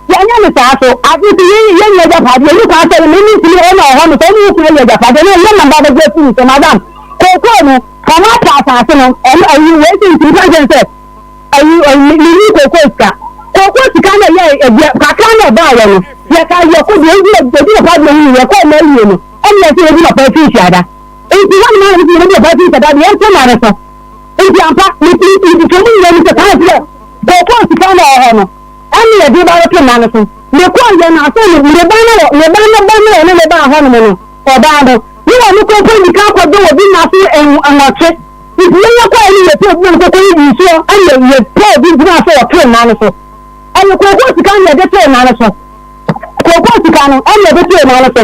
Yɛanyɛ no saa so. Ade nso, yɛn yɛnni agyapadeɛ. Ɛnni kwan sɛ me mentumi ɔna wɔ hɔ no, sɛ wo ne wo kunu ayi agyapadeɛ no, ɛnyɛ na mba bɛgye afiri wo nsam. Madam, kookoo no, wɔn atɔ asase no, ɛno ayi wei sɛ ntumi ka nkyɛn sɛ Ayi ayi me menni kookoo sika. Kookoo sika na ɛyɛ ɛdeɛ kakra na ɛbaayɛ no yɛka yɛkɔ deɛ ɛdi ɛdi papa deɛ hunu yɛkɔ ɔma awie no ɛna yɛsɛ yɛdi papa akyi nhyiada nti hɔ nom ara yɛdi papa akyi nhyiada deɛ yɛnto mmara so nti ampa me me me twɛ mu nyinaa mu sɛ saa sɛ kookoo sika na ɛwɔ hɔ no ɛna yɛde ba bɛto mma no so mekɔ yɛ no asɛ ne ne ba no wɔ ne ba no ba no ɔne ne ba hɔ nom no ɔbaa no ne wɔ no kɔkɔ nika akɔdɔ wɔ bi nna so nwɔtwe Nti yɛn yɛkɔɛ no yɛpɛ obi na koko yi nsuo ɛna yɛpɛ obi gyina so wɔtoo nna no so. Ɛyɛ kookoo sika na yɛde too nna no so. Kookoo sika no ɛna yɛde too nna no so.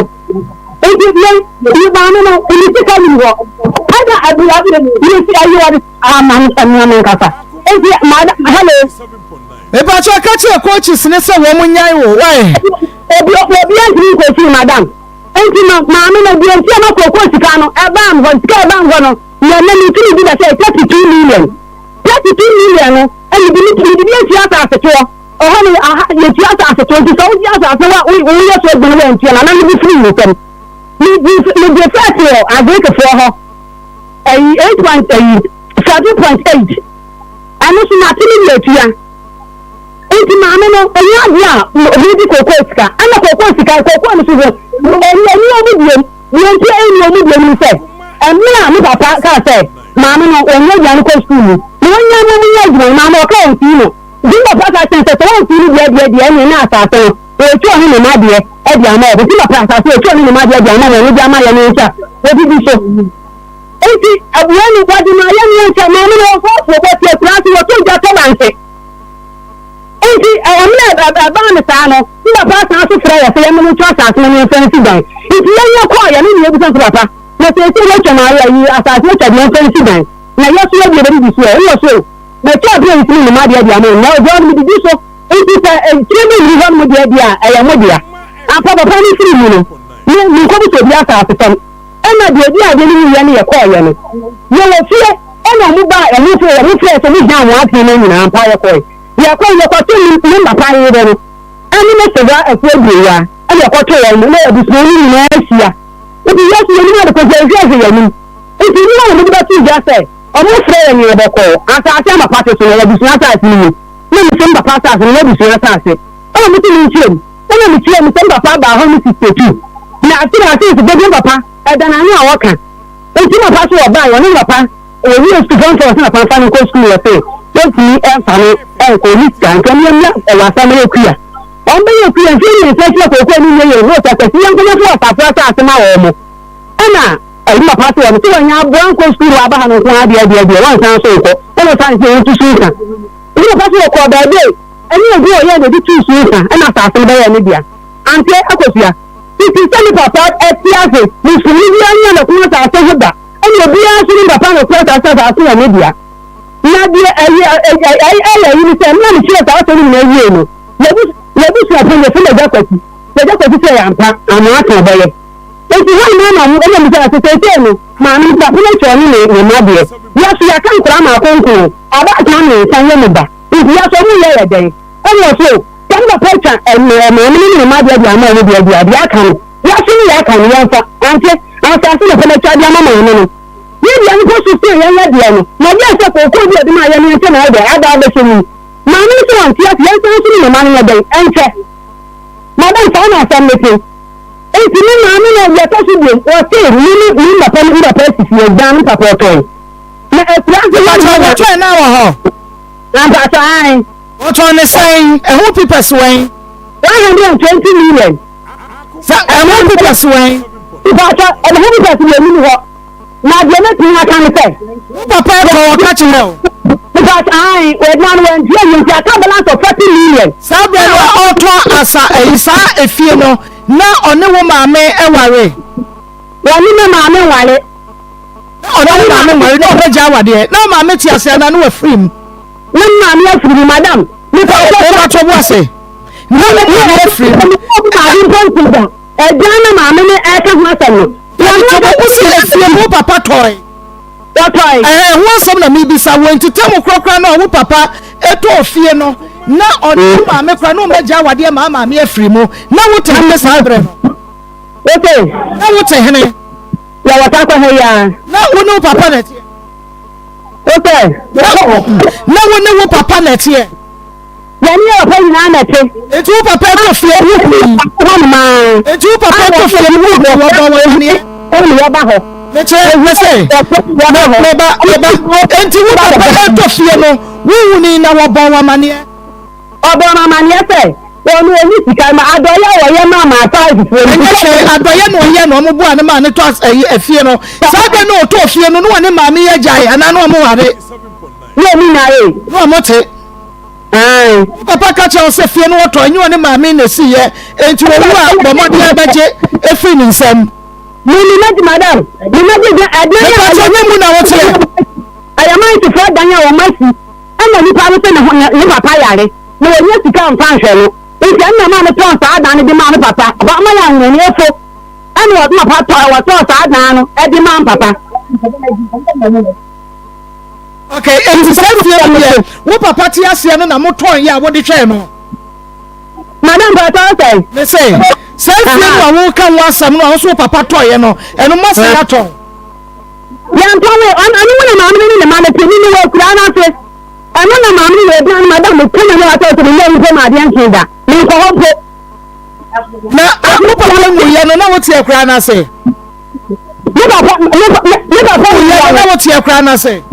Nti yɛn yi maame no ne sika nim hɔ. Ɛna abira ne si ayi wɔde ama no ɛnua no nkasa. Nti maame hello. Mepakyɛ ka kyerɛ coaches ne sɛ wɔn nyan wo why. Obi obi antumi nkɔsi madam. Nti no maame no deɛ nti ama kookoo sika no ɛbaa hɔ sika ɛbaa hɔ no. Na na me tumi di bɛsɛ 32 million. 32 million no, ɛna bi mede bi atua asase toɔ. Ɛhɔ no, aha, yɛtua asase toɔ. Nti sɛ wogye asase wa, woyɛ so adwuma no wantua no, anaa mede firi wo nsam. Megye fɛs wɔ Agrikifoɔ hɔ, ɛyi, 8 point, ɛyi, 7.8. Ɛno so mate me de atua. Nti maame no, ɛnyɛ adeɛ a medi kookoo sika. Ɛna kookoo sika, kookoo no so so, ɛni ɛni ɔmo biom. Deɛ nti a ɛnni ɔmo biom ne sɛ, mmerɛ a me papa kaa sɛ maame no wɔnyɛ aduane kɔ sukuu mu na wɔnya mo mo nyɛ adwuma no, maame ɔka ɔmfii no. Nti me papa ka kyerɛ no sɛ, sɛ wɔmfii no deɛ deɛ deɛ ɛneɛ na asase no wɔretwa ɔne ne mma deɛ de ama wɔn. Nti me papa asase wɔretwa ɔne ne mma deɛ de ama wɔn, ɔno de ama yɛn nsa wɔdidi so. Nti abua no wɔde maa yɛn nsa, maame no wɔkɔ afuo, wɔte akuraase, wɔto gya tɔ bankye. Enti mmerɛ a ɛbaa no saa no, ne papa san so frɛɛ yɛn sɛ yɛmmɛno nto asase no na yɛmfa nsi dan. Enti yɛn yɛkɔeɛ no na yɛbisa no sɛ, Papa, na seesei woatwa no ayi asase atwa deɛ yɛmfa nsi dan, na yɛn nso yɛdeɛ yɛbɛdidi so ɛ? Ɛnna ɔse, O, matwa berɛ a nsi me mma adeɛ de ama mo, na ogya no medidi so, enti sɛ tire bi nni hɔnom deɛ deɛ a, ɛyɛ mo dea. Ampa, papa no firi mu no, me, menkɔbisa obi asase tɔn. Ɛnna deɛ ɔdii adeɛ no wuiɛ no yɛkɔeɛ no, yɛwɔ fie, ɛnna wɔn baa, wɔn nso wɔn frɛɛ sɛ wɔhia wɔn adwene no nyinaa, ampa yɛkɔe. Yɛkɔe, yɛkɔtoo me, me papa yere no ne me sewaa Afua Aduowaa, ɛnna yɛkɔtoo wɔn, na abusua no nyinaa ahyia. Nti yɛn nso yɛnnim ade kɔsi yɛhwehwɛ yɛn anim. Nti nnipa na wɔde bɛtoo dwa sɛ wɔfrɛ yɛn na yɛbɛkɔɔ asase a papa te so no, ɛyɛ abusua asase no mu. Na mese me papa asase no, ɛnyɛ abusua asase. Ɛnna wɔse menkyerɛ mu. Ɛnna mekyerɛɛ mu sɛ me papa baa hɔ no 62. Na afei na afei nso bɛduru papa, ɛda n'ano a ɔka. Nti papa so ɔbae, ɔne ne papa wɔwie sukuu fɔ mfa ɔsɛ papa mfa no nkɔ sukuu wɔ se wɔntumi mfa no nkɔ ɔni sika nti ɔmo yɛmmia ɛwɔ asa mɛyɛ kuya. Ɔmo bɛyɛ kuya mfeɛ mmiɛnsa akyi na kookoo no nyɛ yie no ɔsɛ akwasi yɛnkɔ yɛmfa wɔ asafo asase ma wɔn mo. Ɛna ɛyi papa so wɔn sɛ wɔnyɛ aboa nkɔ sukuu wɔ aba ha no nko ara deɛ deɛ deɛ wɔnsan so nkɔ ɛna ɔsan sɛ wɔntu so nsa. Nti papa so wɔkɔɔ baabi ɛne obi a ɔyɛ na ɛde tuu so nsa ɛna asase no bɛyɛ ne dea. Anteɛ akosua. Fiti sɛ me papa te ase, Musulmi biara nnya ne ho asase ho da, ɛna obiara nso ne papa no kora saa sɛ asase yɛ ne dea. Na deɛ ɛyɛ ɛyɛ ayi ne sɛ, mmerɛ a mekyerɛɛ saa asɛm no nyinaa wiei no, y'abusuafoɔ no, yɛfrɛ no Agya Kwasi, Agya Kwasi sɛ ɛyɛ ampa, amoa ka ɔbɛyɛ. Enti hɔ nom na ɔmo ɛna bisa sɛ seesei no, maame no papa no akyerɛ ɔne ne ne mma deɛ, yɛso yɛaka nkwadaa mmaako nkono, abaatan mmiɛnsa yɛ ne ba, nti yɛso ɔmo yɛ yɛ dɛn? Ɛna ɔse o, sɛ me papa atwa maame no ne ne mma deɛ de ama ɔmo deɛ deɛ a, deɛ aka no, yɛso ne yɛaka no yɛmfa, ante, asase na papa no atwa de ama maame no. Yɛ deɛ no kɔ so sen yɛn yɛ deɛ no, na ɔyɛɛ sɛ kookoo bi a ɔde maa yɛn no yɛnkyɛ na ayɛ dɛn aba abɛhyɛ mu yi. Maame no sɛ ɔnte ase, yɛnsan nso ne ne mma no nyɛ dɛn ɛnkyɛ. Madam, saa na asɛm no te. Enti me maame no, deɛ ɛtɔ so biom, ɔse me ne me papa me papa asi fie, dan me papa ɔtɔe. Na akura ase hɔ Mpakyɛw, no. wɔtɔe no wɔ hɔ? Ampakyɛw, ae. Wɔtɔn ne sɛn? Ɛho papers wɛn? 120 million. Sɛ ɛho papers wɛn? Mpakyɛw, ɛho papers deɛ ɛnni hɔ. Na deɛ mɛtumi aka ne sɛ. Wo papa ɛkɔ ɔka kyerɛ wo? Mpakyɛw, ae, wɔadwan no wɔantua wie nti aka balance of 40 million. Saa berɛ no a ɔretɔ asa ɛyi saa efie no na ɔne wo maame ɛware? Wɔne me maame nware. Na ɔne wo maame nware na ɔbɛgya awadeɛ na wo maame te ase anaa na wafiri mu? Me maame afiri mu madam. Mepa kyɛw bo ase. Na wo maame afiri mu. Maame mpo nti da. Ɛdan na maame no ɛka ho asɛm no. Mepa kyɛw wo si efie mu wo papa tɔe. Wɔtɔe. Ɛhɛn ho asɛm na mebisa wo nti tɛm korakora no a wo papa ɛtɔɔ fie no na ɔne wo maame kora na ɔmagya awadeɛ ma maame afiri mu na wo te hene saa berɛ no. Wote. Na wo te hene. Yɛwɔ takɔ ha yi ara. Na wo ne wo papa na ɛteɛ. Wosɛ. Na wo ne wo papa na ɛteɛ. Yɛne yɛ papa nyinaa na ɛte. Eti wo papa ɛkɔ fie wo kunu yi. Hɔnom aa. Eti wo papa ɛkɔ fie no wo kunu wɔbɔ wɔn aneɛ. Ɛna yɛba hɔ. Mekyerɛ mese. Yɛba hɔ. Meba meba. Enti wo papa ɛtɔ fie no wo wuni na wɔbɔ wɔn amaneɛ. Ɔbɔ wɔn amaneɛ sɛ wɔn ɔni sika ma adɔyɛ a wɔyɛ ma maasaefoɔ no. Ɛnyɛ hwee adɔyɛ na ɔyɛ na wɔn boa no maa no tɔ ɛyi efie no. Saa bɛ na ɔtɔ fie no na wɔne maame yɛ gyae anaa na wɔn ware. Na wɔn nyare. Na wɔn te. Ae. Wo papa ka kyerɛ wo sɛ fie no wɔtɔ ɛnyɛ ɔne maame na esiiɛ enti owu a bɔ mmɔden ara bɛgye efiri ne nsam. Me me mɛgye madam me mɛgye dɛ ɛdan a. Mepakyɛ nyɛ mu na woteɛ. Ɛyɛ mansifoɔ dan a wɔn asi ɛna nipa no sɛ ne ho ne papa yare na wɔnya sika nfa nhwɛ no nti ɛna maa no tɔn saa dan no de maa ne papa ɔma yɛ ahoɔniefo ɛna ɔde papa tɔ wɔtɔn saa dan no ɛde maa papa. Okay, enti saa fie no deɛ wo papa te aseɛ no na motɔn yɛ a wode hwɛɛ no? Madam papa sɛ. Me se, saa fie no a woka ho asɛm no a wo so wo papa tɔeɛ no, ɛno mo asɛn atɔn? Yɛntɔn we, ɔno wo na maame no ne ne ma no te, me me wɔ akuraa no ase. Ɛno na maame no wɔ aduan no, madam mekɔ na ne watɔ sɛ menyɛ mpo ma adeɛ nkee da, menkɔ hɔ mpo. Na wo papa nwuiɛ no na wote akuraa no ase? Me papa me me papa wuyɛ no na wote akura no ase.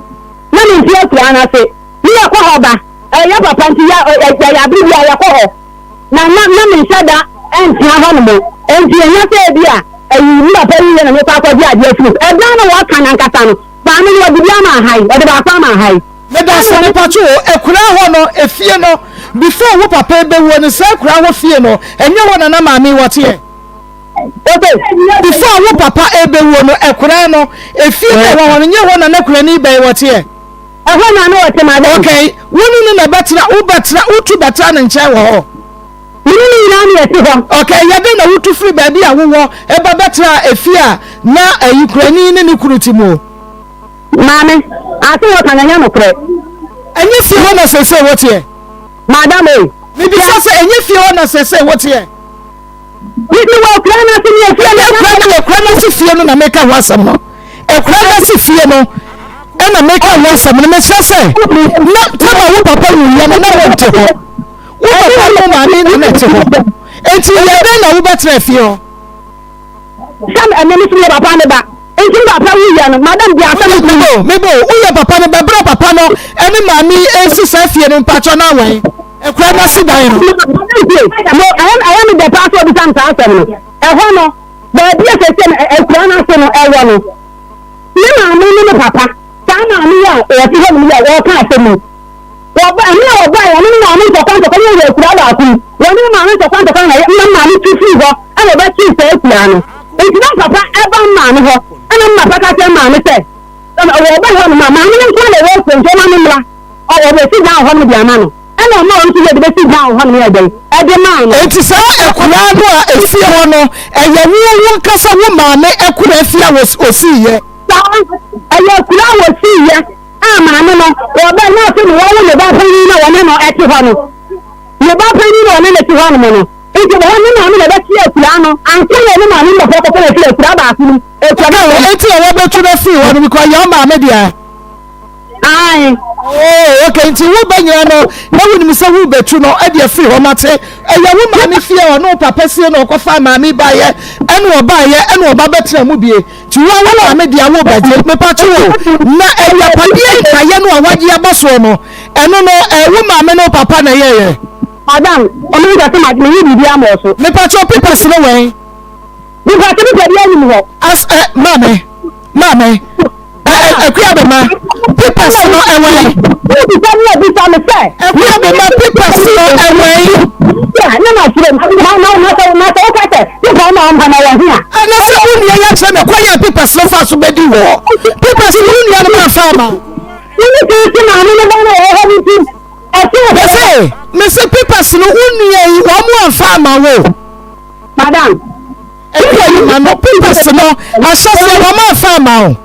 Na me nte akura no ase. Ne yɛkɔ hɔ ba. Ɛyɛ papa nti yɛ yɛ abere bi a yɛkɔ hɔ. Na na na me nhyɛ da ntena hɔ nom. Nti ɛnyɛ sɛ ebi a ɛyi me papa wuyɛ na mekɔ akɔgye adeɛ afiri mu. Ɛdan no wɔka no ankasa no maame no wɔde bi ama aha yi wɔde baako ama aha yi. Medase mepatwo o akuraa hɔ no efie no before wo papa ebewuo no saa akuraa hɔ fie no ɛnyɛ hɔ na na maame yi wɔteɛ? Before wo papa ɛbɛwuo no ɛkoraa no efie na ɛwɔ hɔ no nyɛ hɔ na na kurani bɛn wɔteɛ. Ɛhɔ na na ɔte madam. Okay, wo ne no na ɛbɛtena wobɛtena wotu bɛtena ne nkyɛn wɔ hɔ. Me ne no nyinaa na yɛte hɔ. Okay, yɛ dɛn na wotu firi baabi a wowɔ ɛba bɛtena efie a na ɛyi kurani ne ne kunu te mu? Maame, ase wɔka no ɛnyɛ nokorɛ. Ɛnyɛ fie hɔ na seesei woteɛ? Madam ei. Mebisa sɛ ɛnyɛ fie hɔ na seesei woteɛ? Mede wɔ akura no ase ne efie no. Akura no akura no ase fie no na meka ho asɛm no. Akura no ase fie no ɛna meka ho asɛm no. Mesrɛ sɛ na tama wo papa wuyɛ no na wonte hɔ. Wo papa ne wo maame na na ɛte hɔ. Enti yɛ dɛn na wobɛtena fie hɔ? Sɛ ɛnɛ me so yɛ papa ne ba. Nti me papa wuyɛ no, madam di asɛm no. Mebo, mebo, woyɛ papa no ba berɛ papa no ɛne maame yi ɛresi saa fie no mpakyɛ no awɛn. Akura no ase dan no. Mo, ɛyɛ me dɛ paa sɛ obisa me saa asɛm no. Ɛhɔ no, baabi a seesei no akura no ase no ɛwɔ no, me maame ne me papa, saa maame yi a ɔte hɔnom yi a ɔreka asɛm yi, wɔba, mmerɛ a wɔbaeɛ, wɔne me maame ntɔkwa ntɔkwa ne yɛwɔ akura baako mu, wɔne me maame ntɔkwa ntɔkwa na me maame tu firi hɔ. Ɛna ɔbɛkyee saa akuraa no. Nti na papa ɛba maame hɔ, ɛna me papa ka kyerɛ maame sɛ, wɔba hɔ nom a, maame no nko ara na ɛwɔ akurom nti ɔma no mmra. Ɔbɛsi dan wɔ hɔ nom de ama no. Ɛna ɔma ɔno nso yɛ de bɛsi dan wɔ hɔ nom yɛ dɛn? Ɛde maa no. Enti saa akuraa no a ɛfie hɔ no, ɛyɛ wo wonkasa wo maame akuraa fie a wɔsiiɛ? Saa, ɛyɛ akuraa a wɔsiiɛ a maame no, wɔbɛ na afei na wɔwo ne ba panyin na wɔne no ɛte hɔ no. Ne ba panyin na wɔne no te hɔ nom no. Nti wɔ hɔ ne maame na ɛbɛte akuraa no ansa na ɔne maame no bɛkɔ akɔpɛ afiri akuraa baako no mu. Akuraa baako no. Enti na wɔbɛtu no afiri hɔ no because ɛyɛ ɔmaame dea. Ae. Oh, okay, nti wo ba nyina no na wonim sɛ worebɛtu no de afiri hɔ mate. Ɛyɛ wo maame fie a ɔne wo papa sie na ɔkɔfaa maame baeɛ ɛna ɔbaeɛ ɛna ɔba bɛtena mu bie. Nti wo a wo maame dea worebɛgye. Mepatwo o, na agyapadeɛ nkaeɛ no a woagye aba soɔ no, ɛno no ɛɛ wo maame ne wo papa na ɛyɛeɛ? Madam, ɔmo nka sɛ ma meyi biribi ama ɔso. Mepatwo papers no wɛn? Mepatwo paper bi anim hɔ. As ɛ maame, maame. Akua bɛma papers no ɛwɔ yi. Wobisa mi abisa mi sɛ. Akua bɛma papers no ɛwɔ yi. Ne ma kyerɛ mu na na na sɛ na sɛ woka sɛ pepa na ɔmpa na wɔ he a. Ɛna sɛ wo nua yɛ kyerɛ me kwan a papers no fa so bɛdi hɔ. Papers no wo nua no ma fa ama. Wo ne kan se maame no ba na wɔ hɔ no nti. Ɛsɛ. Mese mese papers no wo nua yi wɔn mo amfa ama wo. Madam. Ɛkɔ yi ma no papers no ahyɛseɛ wɔn amfa ama wo.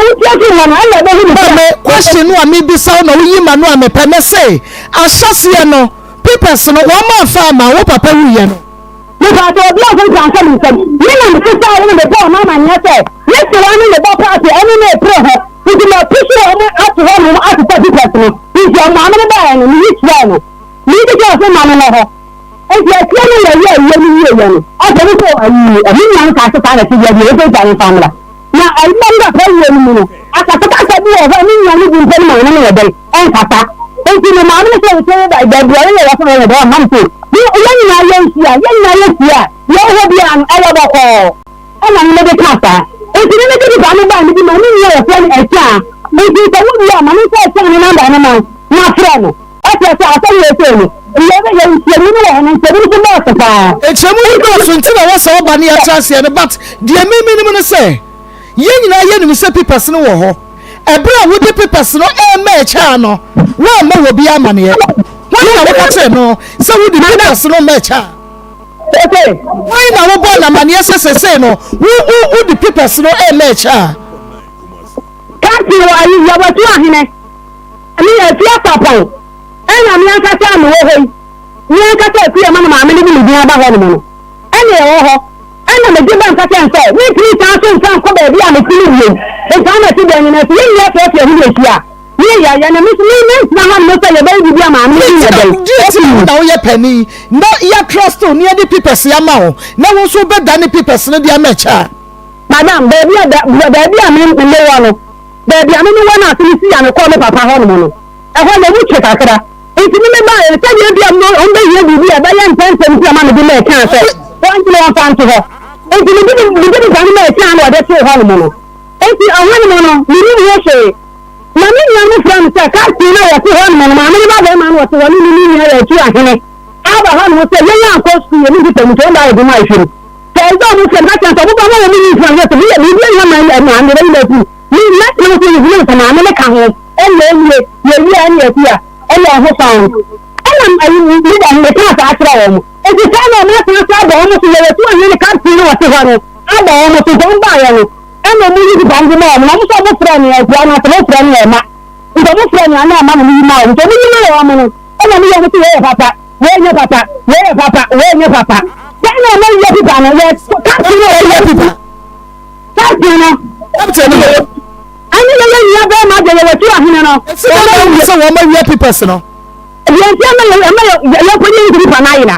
Maame question no a mebisa wo na woyi ma no a mepɛ me se ahyɛseɛ no papers no wɔn amfa ama wo papa wuyɛ no. Mepatɔ obi a ɔsɛ nsa me nsam me na mete saa wo na mebɔ ɔma amaneɛ sɛ ne sewa ne ne bɔ paase ɛne ne pere ho nti mapusu wɔn ato hɔ nom asesa papers no nti ɔmaame no baeɛ no meyi kyerɛɛ no meyi kyerɛ sɛ ma no nɔ hɔ. Enti akyire no yɛyɛɛ yei no wieeɛ no, ɔsɛ no sɛ ayi ɛho nua no kaa sɛ saa na ɛte deɛ deɛ yɛbɛgya no mfa mmra. Na ayi no papa wuo no mu no, akasakasa bi wɔ hɔ a ne nua no bi mpo ne maame no yɛ dɛn ɛnkasa. Enti no maame no sɛ ɔsɛ ba baabi a ɔyɛ wɔ sɛ ɔyɛ dɛn ɔmma no so. Yɛn nyinaa yɛnhyia, yɛn nyinaa yɛhyia a, deɛ ɛwɔ hɔ biara no ɛyɛ bɔkɔɔ. Ɛna me mede kaa saa. Enti me mede pepa no bae, mede maa me nua a wɔfrɛ no Ɛkyaa. Enti sɛ wowie a, ma memfa Ɛkyaa ne namba no ma wo na frɛ no. Ɛkyerɛ sɛ asɛm wei sei no, yɛ yɛ nkyerɛmu no wɔ hɔ no, nkyerɛmu no nso dɔɔso paa. Nkyerɛmu no dɔɔso nti na ɛwɔ sɛ woba na yɛtra aseɛ no but deɛ me menim ne sɛ, yɛn nyinaa yɛnim sɛ papers no wɔ hɔ. Ɛberɛ a wode papers no rema Ɛkyaa no, woammɔ wɔ biara amaneɛ. Hwan na woka kyerɛɛ no sɛ wode papers no rema Ɛkyaa? Hwan na wobɔɔ no amaneɛ sɛ sesei no wo wo wode papers no rema Ɛkyaa? Captain wɔ ayi Yawatu Ahene ne Afia Sarpong ɛna me ankasa a mewɔ hɔ yi me ankasa Akua ma no maame no de me din aba hɔ nom no ɛna ɛwɔ hɔ ɛna megye ba nka kyɛn sɛ mentumi nsan so nsan nkɔ baabi a mete no bio nsan mɛte dɛn nyina nso yɛn nyinaa afeafea ho de ahyia ne yɛ yɛ na me nso me mentena hɔ nom sɛ yɛbɛyɛ biribi a maame no yɛ dɛn Deɛ nti na wo na woyɛ panin na yɛ trust wo na yɛde papers yi ama wo na wo nso wobɛdane papers no de ama ɛkyɛ a. Madam, baabi a baabi a me mewɔ no, baabi a me mewɔ no ase no si a mekɔɔ me papa hɔnom no, ɛhɔ no emu twe kakra. Nti me mebaeɛ no, sɛdeɛ ebia wɔbɛhia biribi a ɛbɛyɛ ntɛmntɛm nti ama mede ma ɛkaa sɛ wɔnte na wɔmfa nto hɔ. Nti mede mede me ba no ma ɛkaa na wɔde too hɔnom no. Nti ɛhɔnom no, mennim ho hwee. Na me nua no frɛ me sɛ captain no a wɔte hɔnom no, maame no ba bɛrima no wɔte hɔ no ne me nua yɛ atu ahene aba hɔnom sɛ yɛn ankɔ sukuu yɛn mu mpɛ mu nti wɔn ba ayɛ dwuma ahwɛ mu. Sɛ ɛsɛ ɔmo fɛ meka kyerɛ sɛ ɔmo ba ma wɔn nyi nfura no sɛ meyɛ biribi ɛnyɛ ma ɛma maame bɛyi ma afiri me mɛtena ho sɛ yɛhunu sɛ maame ne ka ho ɛna ɛnie yɛwie a ɛne afi a ɛna ɛho fan ɛna ɛyi leader no meka saa kyerɛ wɔn nti saa na ɔmo asan so abɔ wɔn so yɛwɔ tu ahene ne captain no wɔte hɔ no abɔ wɔn so nti ɔmo baayɛ no ɛna ɔmo yi pepa no de ma wɔn na ɔmo sɛ ɔmo frɛ no afia no asɛ ɔmo frɛ no ɛma nti ɔmo frɛ no ana ɛma no yi ma wɔn nti ɔmo yi ma wɔn no ɛna ɔmo yɛ ɔmo sɛ wɔyɛ papa Wei nyɛ papa, wei yɛ papa, wei nyɛ papa. Sɛn na ɔmo yɛ pipa no? Yɛ captain no ɔyɛ pipa. Captain no. Captain no. Ɛne yɛ yɛ nua bɛrima deɛ yɛ wɔtu ahene no. Esi dɛ na wɔn sɛ wɔn awia papers no. Deɛ nti ɛma yɛ ɛma yɛ yɛ kɔ yɛ nti pipa no ayera.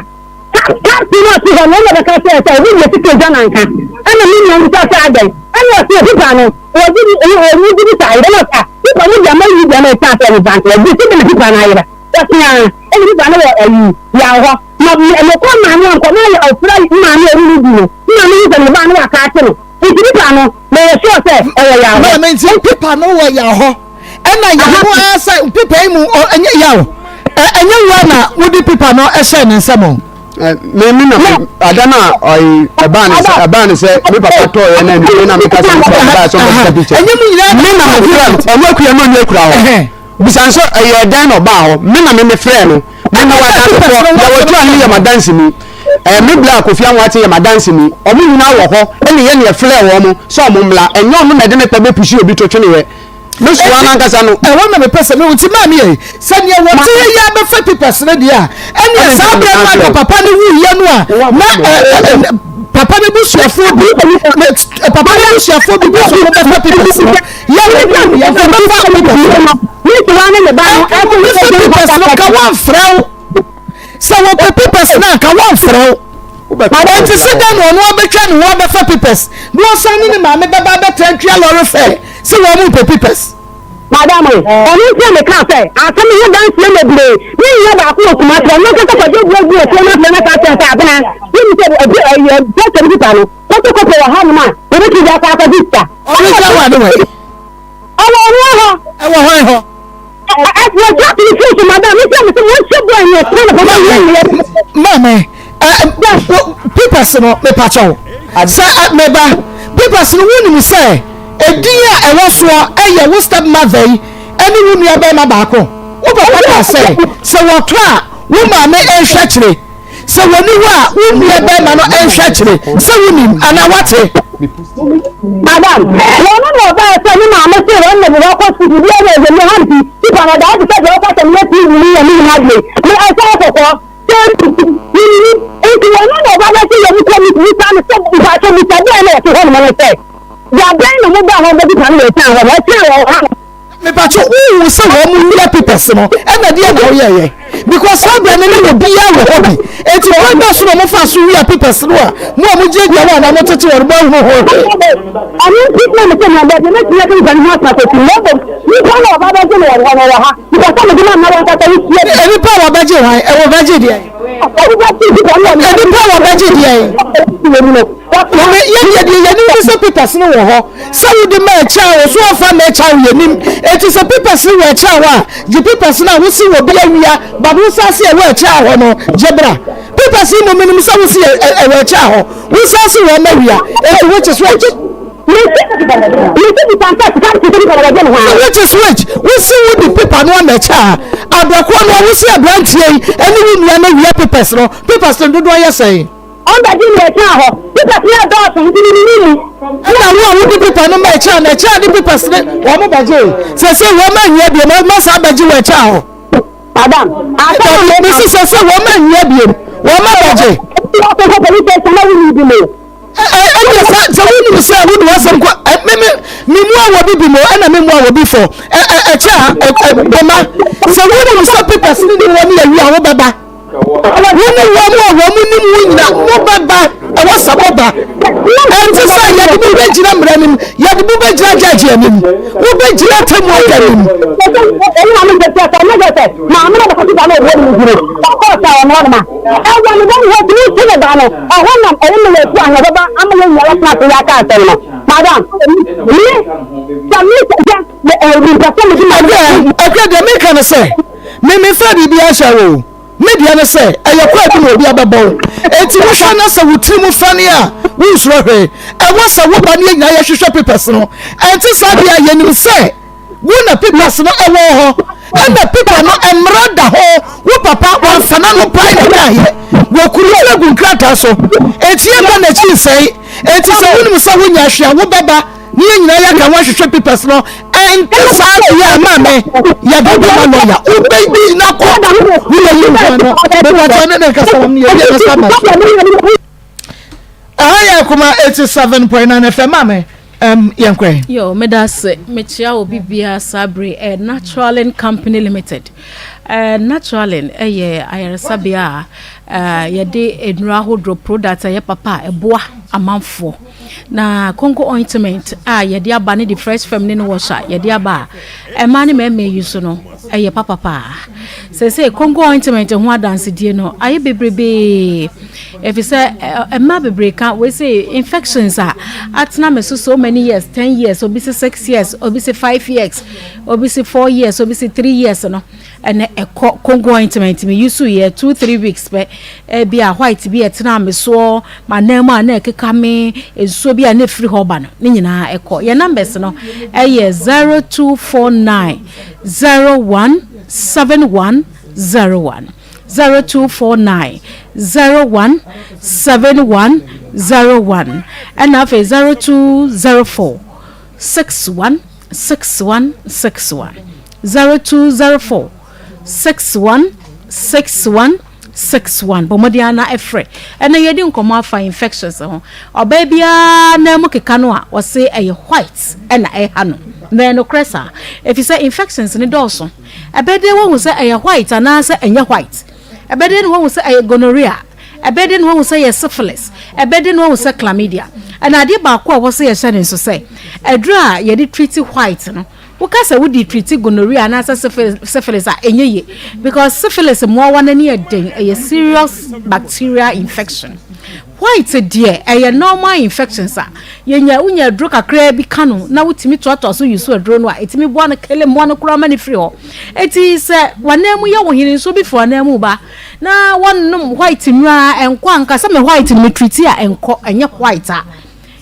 Captain no ɔte hɔ no ɛna bɛka sɛ sɛ obi deɛ sika gya nanka. Ɛna me nua no sɛ sɛ adɛn. Ɛna ɔte pipa no wɔgye di wɔgye di sɛ ayera na ɔsɛ pipa no deɛ ama yi deɛ ama ɛsan sɛ ɛne zanti wɔgye si de na pipa no ayera. Wɔse aa ɛne bi ba no wɔ ayi yaw hɔ na mekɔ maame ankɔ na yɛ ɔfrɛ maame a ɔne no di no maame hu sɛ ne ba no waka akye no nti nipa no meyɛ sure sɛ ɛwɔ yaw hɔ. Maame nti pipa no wɔ yaw hɔ ɛna yaw hɔ ara sɛ pipa yi mu ɛnyɛ yaw ɛnyɛ wura na wode pipa no ɛhyɛ ne nsam o. Me me na ada na ɔyi ɛbaa ne sɛ ɛbaa ne sɛ me papa tɔɔ yɛ na ɛnu na me ka sɛ me papa baa sɛ ɔbɛ sika picture. Ɛnyɛ mu nyinaa. Me na me fira no ɔno akuya no ɔnyɛ akura hɔ. Bisa nso ɛyɛ ɛdan na ɔbaa hɔ me na me me frɛ no me na wadansefoɔ yɛwɔ tura ne yɛ madanseni ɛɛ me bla kofi anwate yɛ madanseni ɔmo nyinaa wɔ hɔ ɛna yɛ ne yɛfrɛ wɔn mo sɛ ɔmo mmla ɛnyɛ ɔno na ɛde ne pɛ bɛ pusi obi to twene yɛ me soa no ankasa no. Ɛhɔ na mepɛ sɛ mehu nti maame yɛ sɛ neɛ wɔte yɛ yi abɛfa papers no deɛ a ɛneɛ saa berɛ no anka papa no wuyɛ no a na papa no busuafoɔ bi papa no busuafoɔ bi bɛ so wɔbɛfa papers no Wɔbɛfa papers no ka wɔmfrɛ wo sɛ wɔpɛ papers no anka wɔmfrɛ wo ɛnti sɛ dɛn na ɔno abɛtwa ne ho abɛfa papers na ɔsan ne ne maame bɛba abɛtra ntua lɔre fɛ sɛ wɔn mo pɛ papers. Madam, ɔno nti na mekaa sɛ asɛm yi ho danseɛ bebree ne nyɛ baako wɔ Kumasi ɔno ankasa kɔgye buo gu osuo no afei na ka kyerɛ sɛ abena wonim sɛ ɛyɛ pɛsɛ no pipa no Photocopy wɔ hanom a yɛbɛtumi de akɔ akɔgye sika. Ɔregya wɔ ade wɔ he? Ɔwɔ ɔno hɔ. Ɛwɔ hwan hɔ? Wɔ jack ne fon so madam me sɛ me sɛ wɔn hyɛ bɔ ɛnyɛ sika na papa yɛ nyɛ. Maame papers no mepakyɛw sɛ meba papers no wonim sɛ edin a ɛwɔ soɔ ɛyɛ wo step mother yi ɛne wo nua bɛrima baako wo papa kaa sɛ sɛ wɔtɔ a wo maame nhwɛ kyerɛ. Sɛ wɔnni hɔ a, wo nua barima no nhwɛ akyire sɛ wonim anaa woate. Madam, wɔn na ɔbaa sɛ ne maame se wɔn na wɔkɔ sukuu bi ɛna ɛyɛ ne hanti tipa na ɔdaa te sɛ deɛ ɔka sɛ meyɛ TV ne yɛ ne nyinaa deɛ me ɛsɛ kɔkɔɔ sɛ nti nti wɔn na ɔba bɛsɛ yɛ mu kɔ mi bisa no sɛ mpakyɛ bisa bɛn na ɔte hɔ nom no sɛ yabɛn na mo ba hɔ bɛbi pa no wɔ ɛkyɛn hɔ no ɛkyɛn wɔ ha. Mepakyɛ wohu sɛ wɔn mo wia papers no ɛna deɛ na woyɛyɛ because saa berɛ no ne obiara wɔ hɔ bi eti kwan bɛ so na wɔn fa so wia papers no a mo a mo gyinagyina hɔ anaa mo tete wɔn mo ahunu ho hwee. Ɛno nti na mese mo baabi mɛtumi aka nipa no ho asɛm akɔsi na mmom nipa no a ɔba bɛgye no wɔ hɔ no ɔwɔ ha mepɛ sɛ mede ma mma wankasa wotie me. Nipa a wɔbɛgye hwan ɛwɔ bɛgye deɛ. Nipa a wɔbɛgye deɛ. Wɔn yɛ deɛ deɛ yɛn nim sɛ papers no wɔ hɔ. Sɛ wode ma ɛkyɛ a, wo so wɔmfa mma ɛkyɛ a wo yɛnim. Enti sɛ papers no wɔ ɛkyɛ hɔ a, gye papers no a wose wɔ bi awia but wo san se ɛwɔ ɛkyɛ hɔ no gye bra. Papers no mmom menim sɛ wose ɛwɔ ɛkyɛ hɔ, wo san se wɔn awia. Enti which is which? Which is which? Wose wode paper no ama ɛkyɛ a, abrɛkorɔ no a wose abranteɛ yi ɛne wo nua no awia papers no, papers no dodoɔ yɛ sɛn? Ɔmbɛgye me ɛkyɛn hɔ. Papers no ɛdɔɔso nti me nni mu. Ɛna wo a wode paper no ma ɛkyɛn no ɛkyɛn de papers no wɔn bɛgye sɛsɛ wɔn anwia biom wɔn asan abɛgye wɔ ɛkyɛn hɔ. Madam, asɛm a meka. Mesi sɛsɛ wɔn anwia biom wɔn abɛgye. Wɔkɔ kɔ police station na wonni bi mo. Ɛnna sɛ sɛ wonim sɛ wode w'asɛm kɔ me me me mu a wɔ bi bi mo ɛna me mu a wɔ bi fɔ ɛkyɛ a bɛma sɛ wonim sɛ papers no ni wɔn yɛ wi a wobɛba. Wo ne wɔn a wɔn nim wo nyina mobɛba, ɛwɔ sɛ moba. Ɛnte sɛ yɛde mo bɛgyina mmara anim, yɛde mo bɛgyina gyagye anim, mobɛgyina atemmu adwa anim. Ɛkɛ deɛ meka ne sɛ, me memfa biribiara nhyɛ wo o. Me deɛ ne sɛ, ɛyɛ kwaadu na obi abɛbɔ wo. Enti wohwɛ na sɛ wo tiri mu fane a, wonsuro hwee. Ɛwɔ sɛ wo ba ne yɛn nyinaa yɛhwehwɛ papers no. Ɛnte saa deɛ a, yɛnim sɛ wo na papers no ɛwɔ wo hɔ. Ɛna paper no mmara da ho. Wo papa wamfa n'ano pae na ɛkaeɛ. Wɔkurukyire agu nkrataa so. Enti yɛmma n'akyi nsɛe. Enti sɛ wonim sɛ wonyɛ hwee a, wobɛba. Ne yɛn nyinaa yɛaka ho ahwehwɛ papers no ɛnte saa deɛ a maame yɛde bɛma lɔya wobɛgyina kɔ wobɛyi nkwa no mepatɔ ne ne nkasa nam ne yɛbi ɛkasa ma so ɛha yɛ akoma 87.9 fm maame um, yɛnkɔ yo meda ase mekyia obi biara saa bere eh, naturalin company limited eh, naturalin ɛyɛ eh, ayaresabea a eh, yɛde nnuro ahodoɔ product ɛyɛ papa a ɛboa amanfoɔ Na konko ointment a yɛde aba ne de fresh fam ne ne wash a yɛde aba a mmaa ne mmarima yi so no ɛyɛ papa paa. Sɛsɛ konko ointment ho adansedie no ayɛ bebrebee efisɛ mmaa bebree ka wei sɛ infections a atena me so so many years ten years obi se six years obi se five years obi se four years obi se three years no. Ɛnɛ ɛkɔ Congo ointment me use yɛ 2, 3 weeks pɛ, ebi a white bi ɛtena me soɔ, ma nan mu a na ɛkeka me, nsuo bi a na efiri hɔ ba no ne nyinaa ɛkɔ. Yɛ numbers no ɛyɛ 0249 017101, 0249 017101, ɛna afei 0204 616161, 0204 616161. Bɔ mmɔden ana ɛfrɛ. Ɛna yɛdi nkɔmmɔ afa infections ho. Ɔbaa biara na mu keka no a wɔse ɛyɛ white ɛna ɛha no, na ɛnokorɛ saa, ɛfiri sɛ infections ne dɔɔso. Ɛbɛde wɔhu sɛ ɛyɛ white anaasɛ ɛnyɛ white, ɛbɛde ne wɔhu sɛ ɛyɛ gonorrhea, ɛbɛde ne wɔhu sɛ ɛyɛ syphilis, ɛbɛde ne wɔhu sɛ chlamydia. Ɛna adeɛ baako a wɔsɛ yɛhyɛ ne nso sɛ ɛduro a yɛde treat white no, woka sɛ wode treat gonorrhea anaasɛ syphilis a, ɛnyɛ yie, because syphilis mmoawa no ani yɛ den, ɛyɛ serious bacterial infection. White deɛ, ɛyɛ normal infections a yɛnya, wonya aduro kakraa bi ka no na wotumi toatoa so use aduro no a, ɛtumi boa no kele mmoa no koraa ma no firi hɔ. Eti sɛ wanan mu yɛ wo hene, nsuo bi fi wanan mu ba na wɔnom white nua ɛnkɔ ankasa, me white no me treat a ɛnkɔ, ɛnyɛ white a,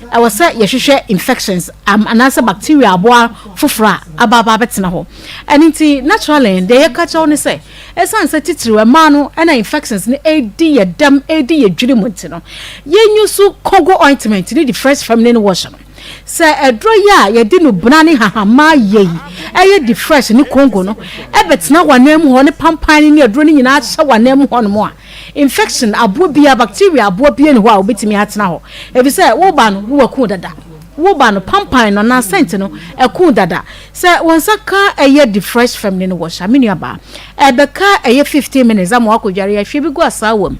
ɛwɔ sɛ yɛhwehwɛ infections anaasɛ bacteria aboa foforɔ a aba abɛtena hɔ. Ɛno nti naturally deɛ yɛka kyerɛw ne sɛ, ɛsiane sɛ titiriw mmaa no ɛna infections no ɛdi yɛ dɛm, ɛdi yɛ dwiri mu nti no, yɛnyu so Congo ointment ne the fresh feminine wash no. Sɛ ɛduro yi a yɛde no bena ne hahama yɛ yi, ɛyɛ the fresh ne Congo no, ɛbɛtena w'anan mu hɔ ne pampan ne aduro no nyinaa hyɛ w'anan mu hɔ nom a, infection aboa bia, bacteria aboa bia ne hɔ a wobɛtumi atena hɔ, ebi sɛ woba no ne waku dada, woba no pampan no na scent no ɛku dada. Sɛ wɔn nsa ka ɛyɛ the fresh feminine wash a, me nua baa, ɛbɛka ɛyɛ 15 minutes ama wakɔ dware. Ahwɛ bi gu asaa mu,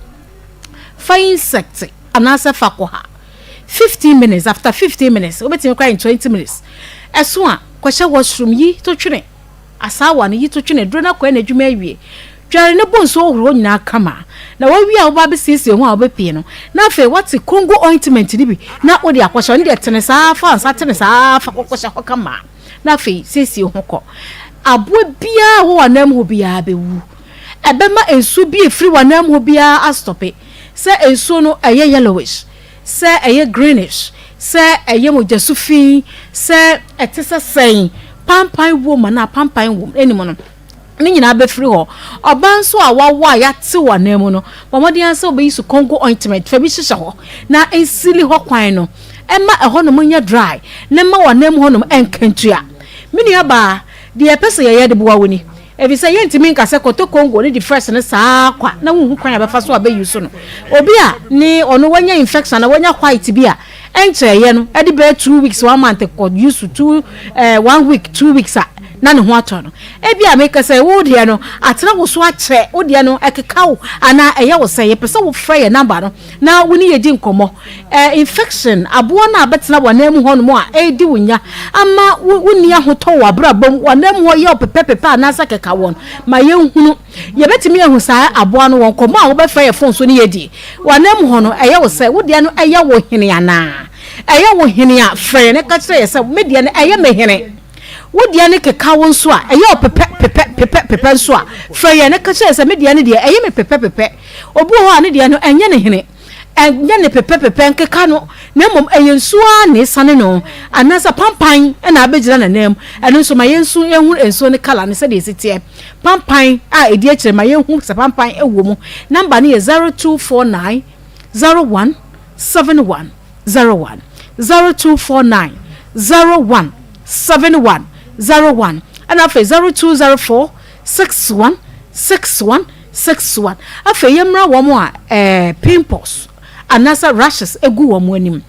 fa insect anaasɛ fa kɔ ha 15 minutes. After 15 minutes, wobɛtumi kora in 20 minutes ɛso a, kɔhyɛ washroom, yi to twene asaawa no, yi to twene duro no akɔɛ n'adwuma awie. Dware ne bɔ nsuo hohoro nyinaa kama na wawie a, woba abɛsiesie ho a wobɛpie no, na afei wate Congo ointment no bi na wode akɔhyɛ. Ɔno deɛ, tene saa fa nsa tene saa fa kɔkɔhyɛ hɔ kama na afei siesie ho kɔ. Aboa biara wɔ w'anam hɔ biara bɛwu. Ɛbɛma nsuo bi efiri w'anam hɔ biara astop, sɛ nsuo no ɛyɛ yellowish, sɛ ɛyɛ greenish, sɛ ɛyɛ mogyasu fi, sɛ ɛte sɛ sɛn, pampan wom anaa pampan wom anim no, ne nyinaa bɛfiri hɔ. Ɔbaa nso a wawo a yɛate wɔ anan mu no, bɔ mmɔden sɛ wobɛyi so Congo ointment fa bi hyehyɛ hɔ na nsili hɔ kwan no, ɛma ɛhɔnom nyɛ dry na ɛma wɔ anan mu hɔnom ɛnkantua. Me nua baa, deɛ ɛpɛ sɛ yɛyɛ de boa wo ni, efisɛ yɛntumi nka sɛ kɔtɔ Congo ne di fresh ne saa kwa na wohu kwan a bɛfa so a bɛyi so no. Obi a ne ɔno wanya infection na wanya white bi a ɛnkyerɛyɛ no, ɛde bɛyɛ 2 weeks, one month, kɔ use two 1 week, 2 weeks a, na ne ho atɔ no. Ebi a meka sɛ wo deɛ no atena wo so akyerɛ, wo deɛ no ɛkeka wo anaa ɛyɛ wo sɛ, yɛpɛ sɛ wofrɛ yɛ number no na wo ne yɛdi nkɔmmɔ. Infection aboa no a bɛtena w'anan mu hɔnom a ɛredi wo nya ama wonni ahotɔ wɔ abrabɔ mu, w'anan mu hɔ yɛ wo pɛpɛpɛpɛ anaasɛ keka wɔn ma yɛnhunu, yɛbɛtumi ahu saa aboa no wɔ nkɔmmɔ a wobɛfrɛ yɛ phone so ne yɛdi. W'anan mu hɔ no ɛyɛ wo sɛ, wo deɛ no ɛyɛ wo hene anaa ɛyɛ wo hene a, frɛ yɛn ne ka kyerɛ yɛ sɛ me deɛ no ɛyɛ me hene. Wo deɛ no keka wo nso a, ɛyɛ wo pɛpɛ pɛpɛ pɛpɛ pɛpɛ nso a, frɛ yɛn ne ka kyerɛ yɛ sɛ me deɛ no deɛ ɛyɛ me pɛpɛ pɛpɛ. Obi wɔ hɔ a ne deɛ no ɛnyɛ ne hene, ɛnyɛ ne pɛpɛpɛpɛ nkeka no, na mmom ɛyɛ nsuo ara na esane no anaasɛ pampan na abɛgyina n'anan mu. Ɛno nso ma yɛn nso yɛnhu nsuo no colour no sɛdeɛ esi teɛ, pampan a edi akyire ma yɛnhu sɛ pampan ɛwɔ mu. Number no yɛ 0249 017101, 0249 017101, ɛna afei 0204 616161. Afei yɛmmra wɔn a pimples anaasɛ rashes egu wɔn anim.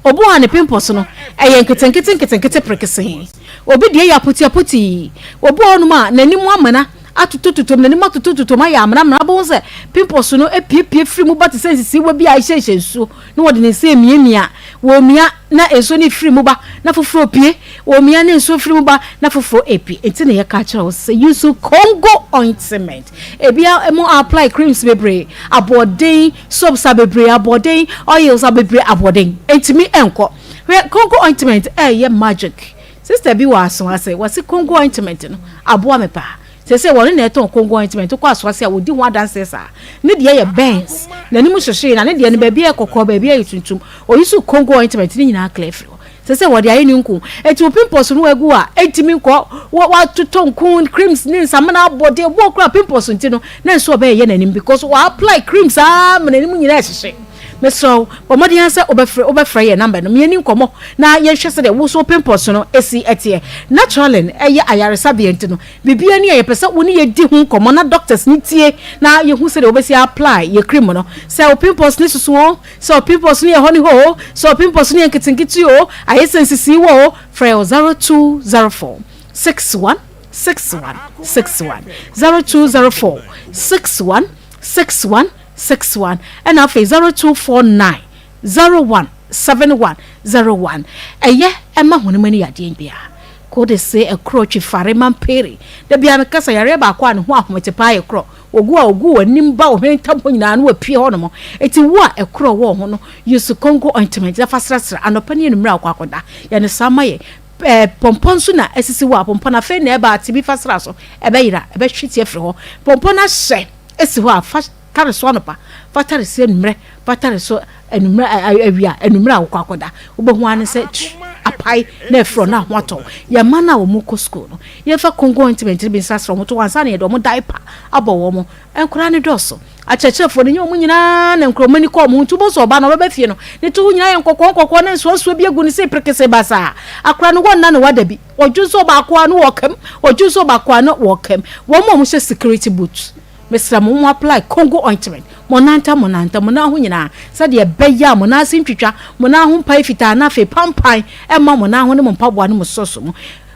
Obi wɔ a ne pimples no ɛyɛ nketenkete nketenkete prekesee, obi deɛ yɛ apotiapotii, obi wɔ hɔnom a n'anim amena atotototom, n'anim atotototom ayɛ amenamena, abɛho sɛ pimples no apiepie firi mu ba te sɛ nsisiwa bi a ɛhyɛhyɛ nsuo na wɔde ne nsa emiamia, wɔmia na nsuo no firi mu ba na foforɔ pie, wɔmia na nsuo firi mu ba na foforɔ epie. Nti na yɛka kyerɛ wo sɛ use Congo ointment. Ebi a mo apply creams bebree aboɔden, soaps a bebree aboɔden, oils a bebree aboɔden, ntumi nkɔ. Hwɛ, Congo ointment ɛyɛ magic. Sister bi wɔ aso ase, wɔsi Congo ointment no aboa me paa. Seesei wɔne na ɛtɔn Congo ointment kɔ asoase a wɔdi ho adanseɛ saa. Ne deɛ yɛ burns, n'anim hyehyee na ne deɛ no baabi ayɛ kɔkɔɔ baabi ayɛ tuntum. Ɔyi so Congo ointment ne nyinaa clear firi hɔ. Seesei wɔde ayɛ ne nku. Enti wo pimples no agu a ɛntumi nkɔ, woatotɔ nku, creams ne nsamena abɔ deɛ ɛbɔ koraa pimples nti no na nso ɔbɛyɛ n'anim because wa apply creams aa ma n'anim nyinaa ɛhyehye. Mesrɛ wo, bɔ mmɔden ara sɛ wobɛfrɛ wobɛfrɛ yɛn number no ma yɛnni nkɔmmɔ na yɛnhwɛ sɛdeɛ wo nso wo pimples no si teɛ. Naturally ɛyɛ ayaresabea nti no, biribiara ni a yɛpɛ sɛ wo ne yɛdi ho nkɔmmɔ na doctors no tie na yɛhu sɛdeɛ wobɛsi apply yɛ cream no. Sɛ wo pimples no soso o, sɛ wo pimples no yɛ hɔ ne hɔ o, sɛ wo pimples no yɛ nketenkete o, ayɛ sɛ nsisii wɔ o, frɛ yɛn wɔ 0204 61 61 61, 0204 61 61 61 ɛna afei 0249 01 71 01 ɛyɛ ɛma honam ani yadeɛ biara kode se ɛkorɔ twi fare mampere da biara meka sɛ yareɛ baako a ne ho ahomete paa yɛ korɔ ogu a ogu w'anim ba wo hwene ntam hɔ nyinaa no wapue hɔ nom eti wo a ɛkorɔ wɔ ho no use Congo ointment na fa srasra anɔpa ne anwummerɛ a wokɔ akɔda yɛ no saa ma yɛ ɛɛ pɔmpɔ nso na asisi wɔ a pɔmpɔ no afei na ɛba ate bi fa sra so ɛbɛyera ɛbɛhwe ti afiri hɔ pɔmpɔ no ahyɛ si hɔ a, fa tare so anɔpa, fa tare so anwummerɛ, fa tare so anwummerɛ awia, anwummerɛ a wokɔ akɔda. Wobɛhu ara ne sɛ twi apae na afiri hɔ na ho atɔ wo. Yɛn mma no a wɔkɔ sukuu no, yɛmfa Congo ointment no bi nsrasra wɔn to hɔ ansa na yɛde wɔn diaper abɔ wɔn. Nkwadaa no dɔɔso. Akyerɛkyerɛfoɔ no, ɛnyɛ wɔn nyinaa na nkwadaa wɔn ani kɔ wɔn ho nti wobɛhu sɛ ɔba no ɔbɛba fie no, ne to ho nyinaa yɛ nkɔkɔɔ nkɔkɔɔ ne nsoansoa bi agu ne se perekese basaa. Akwadaa no wɔnna no wada bi. Wɔdwo nso ɔbaako a no wɔ kam, wɔdwo nso ɔbaako a no wɔ kam. Wɔn a wɔhyɛ security boot, mesrɛ mo, mo apply Congo ointment, mo nan ntam, mo nan ntam, mo nan ho nyinaa, sɛdeɛ ɛbɛyɛ a mo nan ase ntwitwa, mo nan ho mpae fitaa na afei pampan mma mo nan ho ne mo mpaboa ne mo sɔs mu.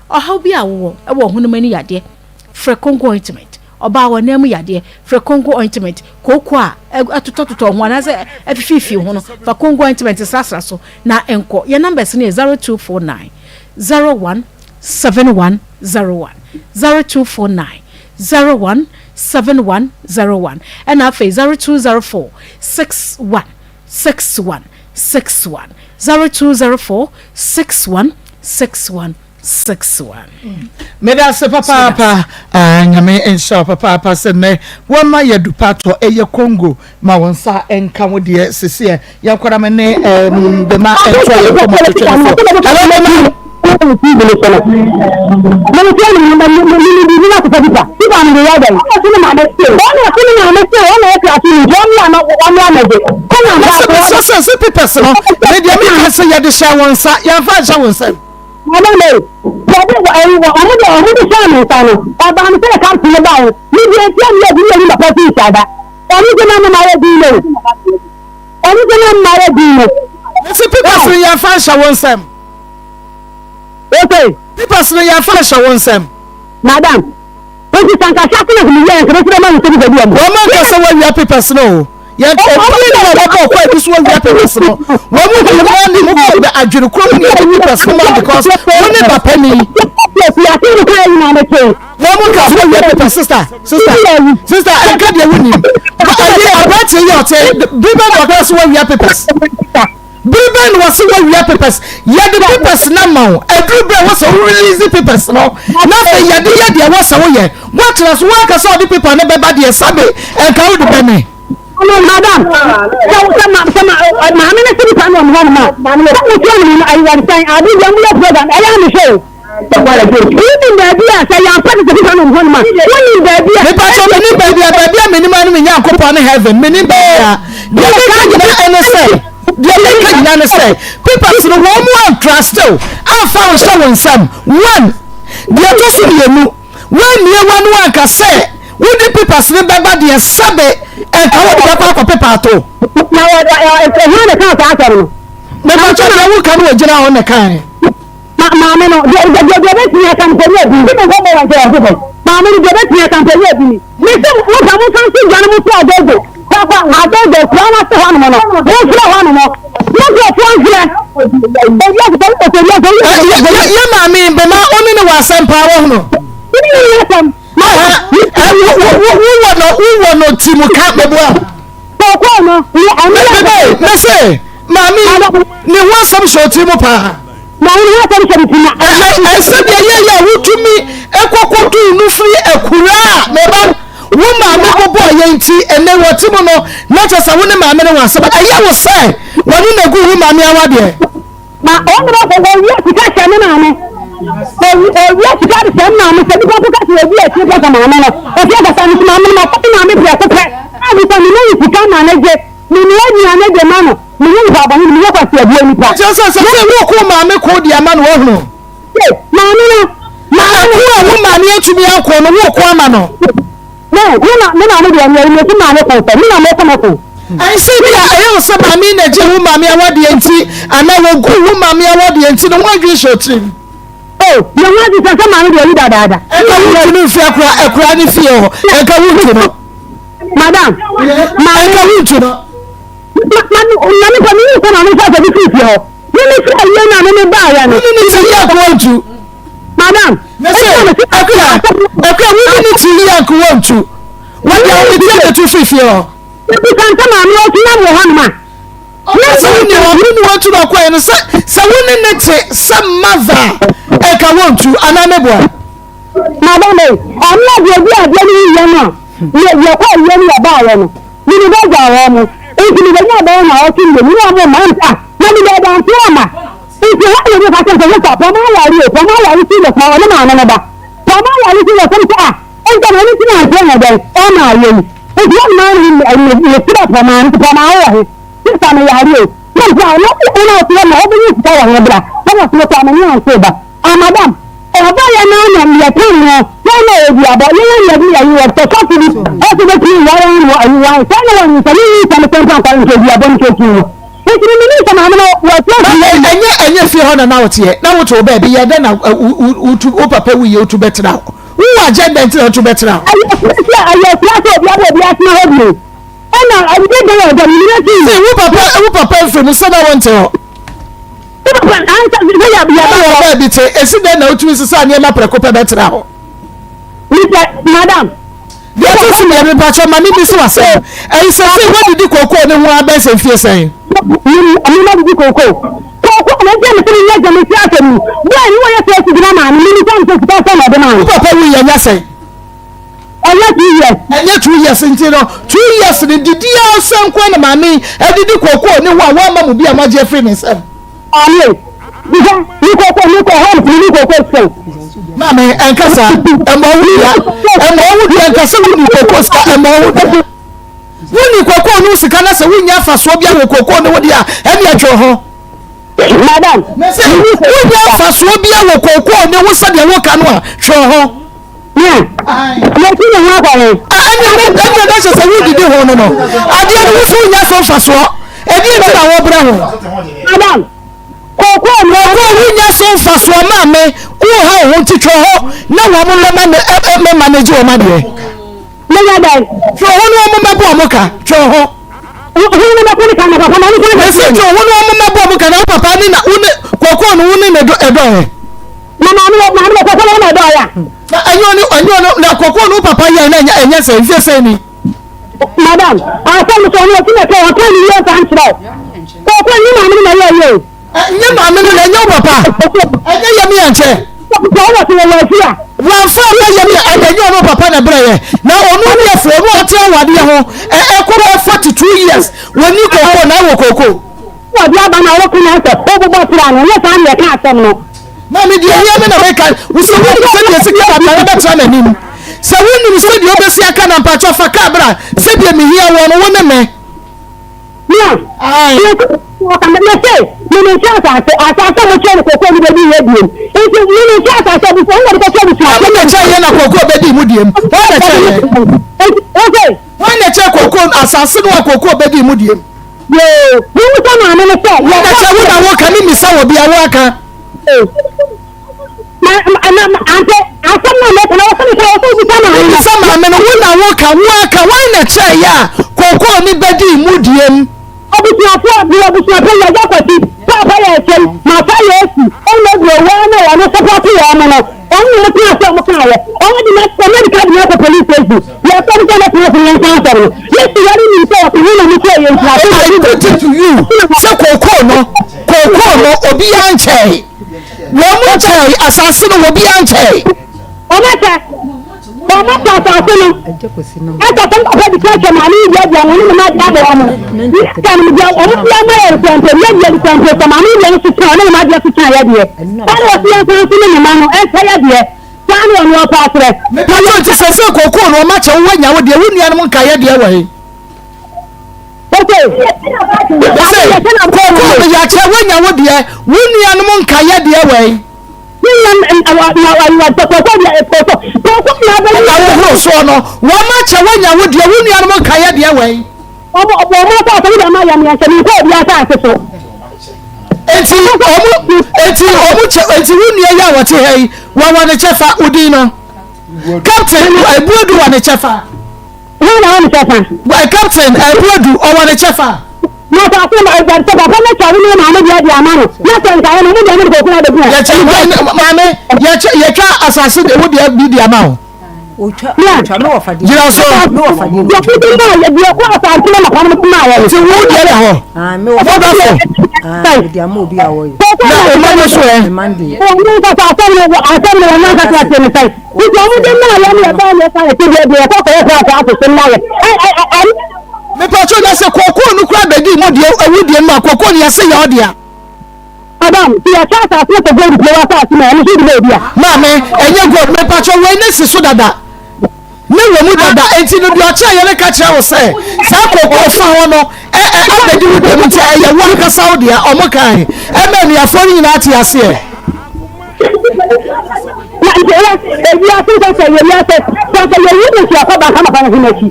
Ɔhaw bi a wowɔ wɔ honam ani yadeɛ, frɛ Congo ointment. Ɔbaa wɔ nan mu yadeɛ, frɛ Congo ointment. Kooko a ɛtotɔtotɔ ho anaasɛ ɛfififi ho no, fa Congo ointment srasra so na ɛnkɔ. Yɛn numbers no yɛ 0249 01 71 01, 0249 01 71 01, ɛna afei 0204 61 61 61, 0204 61 61 61. Meda ase papaapa ah, nyame nhyira wo papaapa sɛ nnɛ woama yɛ dupa tɔ ɛyɛ Congo ma wo nsa nka wo deɛ seseɛ yɛnkɔda me ne um, bema ɛntoa yɛ nkɔmmɔ twetwe no so. Hello bema. Sɛ sɛ papers no me deɛ meka sɛ yɛde hyɛ wo nsa yɛmfa nhyɛ wo nsam. Maame Mary, wɔde wɔ ɛyi wɔ ɔmo de ɔmo de hyɛɛ me nsa no, ɛbaa no sɛ kapten no baeɛ, me deɛ nti a meyɛ din na ɛni papa fi nhyɛ da. Ɔno nti na mema yɛ din no. Ɔno nti na mema yɛ din no. Mese papers no yɛmfa nhyɛ wo nsam. Ose. Papers no yɛmfa nhyɛ wo nsam. Madam, nti sɛ nka hyɛ ase na meyɛ nka bɛsi dɛ ma nsa bi baabi a mu. Wɔn anka sɛ wɔawia papers no o. Yɛn ɔbaa no a wɔbɔ ɔkɔ ebi so wɔwia papers no. Wɔn mu nyinaa ne mu kɔ adwene koro mu ne yɛde papers no ma because wɔn ne ba panin. Wɔn mu ka so wɔwia papers sister sister sister ɛnka deɛ wonim. Ɛyi aberanteɛ yi ɔte bere bɛn na ɔka so wɔwia papers. Bere bɛn na wɔse wɔawia papers? Yɛde papers no ama wo. Ɛduru bere a ɛwɔ sɛ wo release papers no, na afei yɛde yɛ deɛ ɛwɔ sɛ woyɛ. Woatena so, woanka sɛ ɔde paper no bɛba deɛ, sabe, ɛnka wode bɛme. Madam, sɛ sɛ ma sɛ ma maame no se nipa no wɔ hɔ nom a, sɛ mo tia no no ayi wɔn sɛn ade deɛ mo yɛ program ɛyɛ ame hwɛ o. Wonim baabi a sɛ yɛamfa no sɛ nipa no wɔ hɔ nom a, wonim baabi a. Mepa kyɛw menim baabi a baabi a menim ara ne me Nyankopɔn ne heaven menim baabi a deɛ meka nyina ɛne sɛ deɛ meka nyina ne sɛ papers no wɔn mu antrust wo amfa wo nhyɛ wo nsam one deɛ ɛtɔ so mmienu woammie w'ano anka sɛ wode papers no bɛba deɛ sɛbe ɛnka wode bɛkɔ akɔ pepa ato. Na wɔ ɛhwan na ɛkaa saa asɛm no. Mepa kyɛw deɛ woka no wɔgyina hɔ na ɛkae. Ma maame no, deɛ deɛ deɛ ɔbɛtumi aka no pɛni adi. Bi mo nkɔmmɔ wɔn nkyɛn ɔso fam. Maame no, deɛ ɔbɛtumi aka no pɛni adi ni. Mese mo fa mo nsa nto dwa no mo mfrɛ Agogo. Kwakwa, Agogo, kura no ase hɔnom no, mo mfrɛ hɔnom. Mo nkurɔfoɔ mfrɛ. Obi ase sɛ wopɛ sɛ obi ase Yɛ yɛ maame bɛma ɔne ne wɔ asɛm paa wɔ hono. Wone ne wɔ asɛm. Wowɔ no wowɔ no ti mu ka bɛboa. Kɔkɔɔ no, ne ɛne yɛ. Mese maame ne ho asɛm hyɛ ɔtiri mu paa. Maame no ho asɛm hyɛ me ti na. Ɛnɛ sɛdeɛ yɛyɛ a wotumi kɔkɔduu no firi akuraa a meba wo maame bobɔɔ yɛn nti ɛnɛ wɔte mu no na kyerɛ sɛ wo ne maame no wɔ asɛm ɛyɛ wo sɛ wɔne na gu wo maame awadeɛ. Na wɔn na wɔkɔ wɔwia sika hyɛ me maame owia sika de hyɛ me maame sɛ nipa nso ka sɛ obi akyire pɛ sɛ maame no ofi akasa no so maame no ma kɔ me maame prɛko pɛ a bisa me ne sika ma ne gye me ne aduane de ma no me ne nipa bɔne me yɛ kwasi abuo nipa. Kyerɛ sɛ sɛ sɛ woko maame ko de ama no wahunu. Maame no na ɛko a wo maame atumi ako no woko ama no. Me me na me maame deɛ nea me ti maame ko sɛ me na me ko me ko. Ɛnsɛ bi a ɛyɛ wo sɛ maame na gye wo maame awadeɛ nti anaa wɔgu wo maame awadeɛ nti no ho adwene hyɛ ɔtirim. Oh, yɛn ho adwene sɛ sɛ maame deɛ ɔyi dadaada. Ɛnka wo ntu no mfi akora akora ne fie hɔ ɛnka wo ntu no. Madam, maame ɛnka wo ntu no. Ma ma na me sɛ me ni sɛ maame sɛ sɛ bi fi fie hɔ. Me me sɛ yɛ na me me ba yɛ no. Wo ni ti yɛ nko ntu. Madam. Me sɛ akura akura wo ni ti yɛ nko ntu. Wo deɛ wo ti yɛ tu fi fie hɔ. Ebi sɛ nka maame ɔtu na wɔ hɔ nom a. Ɔka sɛ wo ni hɔ wo ni wɔtu na ɔkɔɛ no sɛ sɛ wo ne ne te sɛ mother ɛka wɔntu anaa ne boa. Madam ee, ɔno adeɛ bi adeɛ no yiyɛ no a yɛ yɛkɔ yɛ no yɛbaayɛ no me me bɛgya wɔn mo nti me bɛnya bɛyɛ na ɔtwe mmienu ne wɔn mma nta na me bɛda nso ama nti hɔ na ebi ka kyerɛ sɛ sista pɔmɔ aware o pɔmɔ aware serious ma ɔne maame no ba pɔmɔ aware serious ɛm sɛ ah nti na ɔno ti na nkyerɛ yɛn dɛn ɔma ayɛ yi nti wɔn mmaa no me me srɛ pɔmɔ nti pɔmɔ awɔ he sista me yare o na nti a ɔno ɔno ɔte hɔ na ɔbɛnya sika wɔ he bra ɛna ɔte hɔ amene anso ba Ah madam, ɔba yɛ naa na yɛ kan no sɛ na ɔyɛ duabɔ yɛ yɛ yɛ yɛ yɛ sɛ sɔfo bi ɔsɛ bɛ tumi yɛ wɔn wɔ ayi wɔn sɛ na wɔn nsɛ ne nsɛ ne sɛ mpa nkɔla nkyɛ duabɔ nkyɛ tumi no nti ne ne nsɛ maame no wɔ sɛ fi yɛ. Ɛnyɛ ɛnyɛ fie hɔ na na woteɛ na wote wo baabi yɛ dɛ na wotu wo papa wuiɛ wotu bɛtena hɔ wowɔ agenda nti na wotu bɛtena hɔ. Ɛyɛ sɛ ɛyɛ sɛ sɛ obi abɔ obi atena hɔ bio ɛna ɛde dɛ yɛ dɛ ne nyina ti. Sɛ wo papa wo papa mfiri mu sɛ na wonte hɔ. Wowɔ baabi te, esi dɛn na wotumi sesa nneɛma prɛko pɛ bɛtra hɔ? Madam. Deɛ ɛtɔ so mmienu, mpakyɛ ma mimi so asɛm. Ɛyi sɛ sɛ woadidi kookoo ne ho abɛn sɛ mfie sɛn? Mema didi kookoo. Kookoo na ɛgye me sɛ menyɛ gye me si asɛm yi. Bɛɛ ne wɔyɛ sɛ asi gyina maame, mimi sɛ mesɛ sika sɛ na ɔde maa Wo papa wuyɛ nyɛ sɛn? Ɛnyɛ 2 years. Ɛnyɛ 2 years nti no 2 years no didi ara sɛ nko na maame yi adidi kookoo ne ho a wamma mo bi a moagye afiri ne nsam. Maame bisa ne kookoo ne kɔ home ne kookoo sika. Maame ɛnka saa ɛmɔ wo dua ɛmɔ wo dua nka sɛ wonni kookoo sika ɛmɔ wo dua wonni kookoo no sika na sɛ wonnya afasoɔ bi wɔ kookoo no ho deɛ a ɛne ɛtwe ho. Madam. Mese wonnya afasoɔ bi wɔ kookoo ne ho sɛdeɛ woka no a hwɛ ho. Yɛtu ne ho akɔ he? Ɛnna ɛnna na kyerɛ sɛ wodidi ho no no adeɛ no woso nya so mfasoɔ ɛdeɛ nti na wɔbrɛ ho. Madam, kookoo no. Kookoo wonya so mfasoɔ maame woha wo ho nti twɛ hɔ na wɔn mmɛma ne mmɛma ne gye wɔn adeɛ. Menya dɛn? Twɛ hɔ na wɔn mmɛbɔ wɔn ka twɛ hɔ. Hɔn na bɛkɔ ne ka na papa na ne ka na. Ɛsɛ twɛ hɔ na wɔn mmɛbɔ wɔn ka na wo papa ne na wo ne kookoo no wo ne ne dɔ yɛ. Na maame wɔ maame wɔ kɔkɔɔ na ɛdɔ ya. Na ɛnyɛ ɔne ɛnyɛ ɔne na kɔkɔɔ no papa yɛ na ɛnyɛ ɛnyɛ sɛ nfie sɛ ni. Madam, asɛm no sɛ ɔno ɔti na ɛtɔ ɔka ne yie nfa nkyerɛ o. Kɔkɔɔ nyɛ maame no na ɛyɛ yie o. Ɛnyɛ maame no na ɛnyɛ wo papa. Ɛnyɛ yɛ mi yɛn kyɛ. Sɛ ɔwɔ sɛ wɔwɔ afi a. Wɔnfa ɔyɛ yɛ mi ɛnyɛ ɛnyɛ ɔno papa na ɛbrɛ yɛ na ɔno ne ɛfo ɔno ɔte awadeɛ ho ɛ ɛkɔ bɛ 42 years wɔni kɔkɔɔ na ɛwɔ kɔkɔɔ. Wɔde aba na wɔka na sɛ wobobɔ tra no, ɛnyɛ saa na yɛka asɛm no. Maame, deɛ ɛhia me na meka, wo sɛ wonim sɛdeɛ ɛsi ka atare bɛtra n'anim. Sɛ wonim sɛdeɛ wobɛsi aka na mpakyɛ fa kaa bra, sɛdeɛ mehia woɔ no, wo ne me. Mia, ɔka me se, mene nkyɛ asase, asase a mokyerɛ no kɔkɔɔ no bɛdi yɛ diem. Nti mene nkyɛ asase abusua, wɔn na de kɔkyerɛ abusua. Wɔn na kyɛ yɛ na kɔkɔɔ bɛdi mu diem. Wɔn na kyɛ yɛ. Nti, wo se. Wɔn na kyɛ kɔkɔɔ asase no a kɔkɔɔ bɛdi mu diem. Yoo, mumisa maame no sɛ. Wo na sɛ wo na woka me misa wɔ bia wo aka. Ma ma ma ante asɛm na mɛka na wɔsɛ meka wɔsɛ wobisa maame no. Misa maame no wo na woka wo aka wɔn na kyerɛ yɛ a kɔkɔɔ ne bɛdi mu diem. Abusuafoɔ mi abusuafoɔ yɛ agya kwasi paapa yɛ ɛkyɛm masa yɛ esi ɛna ebi owa na wɔn sɔpɔte wɔn no. Wɔn na wɔtena ase a wɔkaa yɛ. Wɔn de na wɔn de ka de akɔ police station. Yɛ sɛ sɛ wɔtena ase yɛn nka asɛm no. Yesu yɛre nim sɛ wɔte ho na mo kyerɛ yɛn nti asɛm I put it to you sɛ kookoo no kookoo no obiara nkyɛe. Wɔn mo nkyɛe asase no, obiara nkyɛe. Wɔn akyɛ, wɔn akyɛ asase no. Ɛsɛ sɛ papa bi kyerɛkyerɛ maame yi deɛ deɛ wɔn ne ma deɛ abɔ wɔn. Yɛ no deɛ wɔn deɛ ma yɛ nsɛmpo, yɛ deɛ nsɛmpo sɛ maame yi deɛ no so kyɛn ɔne ne ma deɛ so kyɛn yɛ deɛ. Saa na wɔsi yɛn nso ne ne ma no ɛnkyɛ yɛ deɛ. Saa na wɔn wɔpɛ akyerɛ. Mepatɔ nti sɛ sɛ kookoo no wɔn akyɛ wo wanya wo deɛ wo nuanom nka yɛ deɛ wɔ he? Sɛ kookoo no yɛakyɛ woanya wo deɛ wo nuanom nka yɛ deɛ wɔ he? Ɛna wohoro soɔ no wɔn akyɛ woanya wo deɛ wo nuanom nka yɛ deɛ wɔ he? Enti ɔmo enti ɔmo kyɛ enti wo nua yi a wɔte ha yi wɔwɔ ne kyɛfa odin no captain ebuodu wɔ ne kyɛfa. Hwan na ɔwɔ ne kyɛfa? Captain ebuodu ɔwɔ ne kyɛfa. Na asase no sɛ papa no kyɛ wo ne maame deɛ de ama no na sɛ nkaeɛ no mo deɛ mo de kɔkunu abɛgu a. Yɛkyɛ maame yɛkyɛ yɛtwa asase de wo deɛ bi de ama wo. Gyina so. Nti wo deɛ da hɔ. Wodɔfo. Na ɔma no so ɛ. Mepatwo na sɛ kookoo no kura bɛdi mu deɛ ɛwu deɛ mu a kookoo no yɛse yɛ ɔdea. Madam, sɛ yɛkyɛ asase no sɛ gold pie wɔ asase mu a, ɛno nso wode ma obi a? Maame, ɛnyɛ gold, mepakyɛ wei ne si so dada. Ne wɔ mu dada, enti no deɛ ɔkyerɛ yɛ no ka kyerɛ wo sɛ saa kookoo fa hɔ no ɛ ɛ abɛdi wo dɛm nti ɛyɛ wo ankasa wo deɛ ɔmo kae ɛma anuafoɔ no nyinaa te aseɛ. Na nti ɛyɛ ewiase sɛ sɛ yɛ wiase sɛ sɛ yɛwu ne nso yɛkɔ banka papa no ho n'akyi.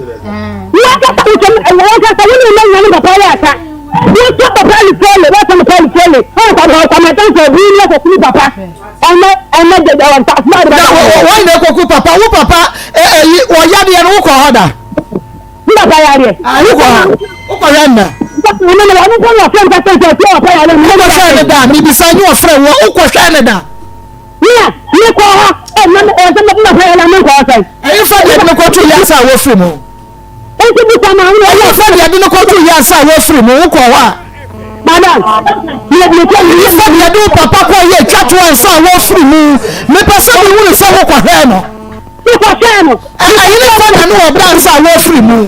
Wɔn kasa wɔn kasa wɔn ne mma nyane papa yɛ asa. Wosɔ papa lifole, wosɔ papa lifole. Na wɔn na ekoku papa, wo papa ɛyi ɔyadeɛ no wokɔ hɔ da. Wo papa yadeɛ. Wokɔ hɔ, wokɔ hwɛ nna. Wokɔ hwɛ ne da, mibisa nye ɔfrɛ wɔ, wokɔ hwɛ ne da. Ɛyi fa deɛ de no kɔto yɛ asa a wɔfiri mu. Enti bisa maame no. Ɛyɛ sɛ deɛ de no kɔto wiase a wɔfiri mu wokɔ hɔ a. Madam, ɛyɛ sɛ deɛ de wo papa kɔ yɛ twa to ansa a wɔfiri mu. Mepɛ sɛ mehunu sɛ wokɔhwɛɛ no. Mekɔhwɛɛ no. Ɛyere fa na ne wɔ berɛ ansa a wɔfiri mu.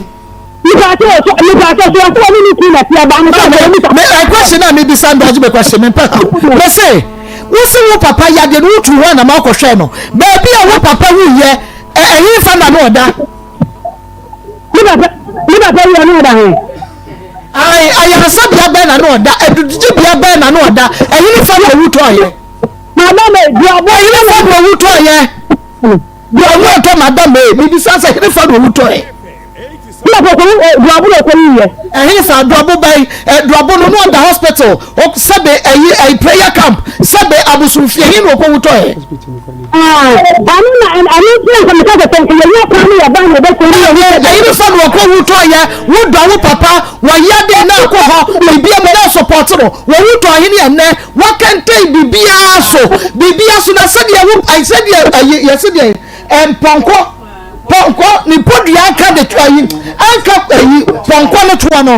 Question a mebisa ndɔgye me question mempɛ ha. Mese, wo se wo papa yadeɛ no wotu hɔ anam akɔhwɛɛ no. Baabi a wo papa wuyɛ, ɛhe fa na ne ɔda? Ne papa ne papa wura ne ɔda he? Ae, ayaresabea bɛn na ne ɔda? Adugyebea bɛn na ne ɔda? Ɛhene fa na owu tɔɔyɛ? Madam e, duabɔ. Ɛhene fa na owu tɔɔyɛ? Duabɔ ɔtɔ madam e, mebisa sɛ hene fa na owu tɔɔyɛ? Ne papa ɔkɔwu duabɔ na ɔkɔwu yɛ. Ɛhene fa duabɔ bɛn? Duabɔ no ne ɔda hospital, sɛbe ɛyi ɛyi prayer camp, sɛbe abosomfie, he na ɔkɔwu tɔɔyɛ? Ɛno na ɛno nti na nka meka sɛ sɛ nka yɛnya kwan ne yɛba na yɛbɛsua ne yɛhu sɛ. Ɛyere fa no ɔkɔ wu tɔ yɛ wo dɔ wo papa wɔyɛ de na akɔ hɔ bibia mu na sɔpɔte no wɔwu tɔ ahene ɛnɛ wakɛntɛn bibia so bibia so na sɛdeɛ wo sɛdeɛ ɛyɛ yɛsɛ deɛ mpɔnkɔ pɔnkɔ ne podua anka de ayi anka ayi pɔnkɔ no toɔ no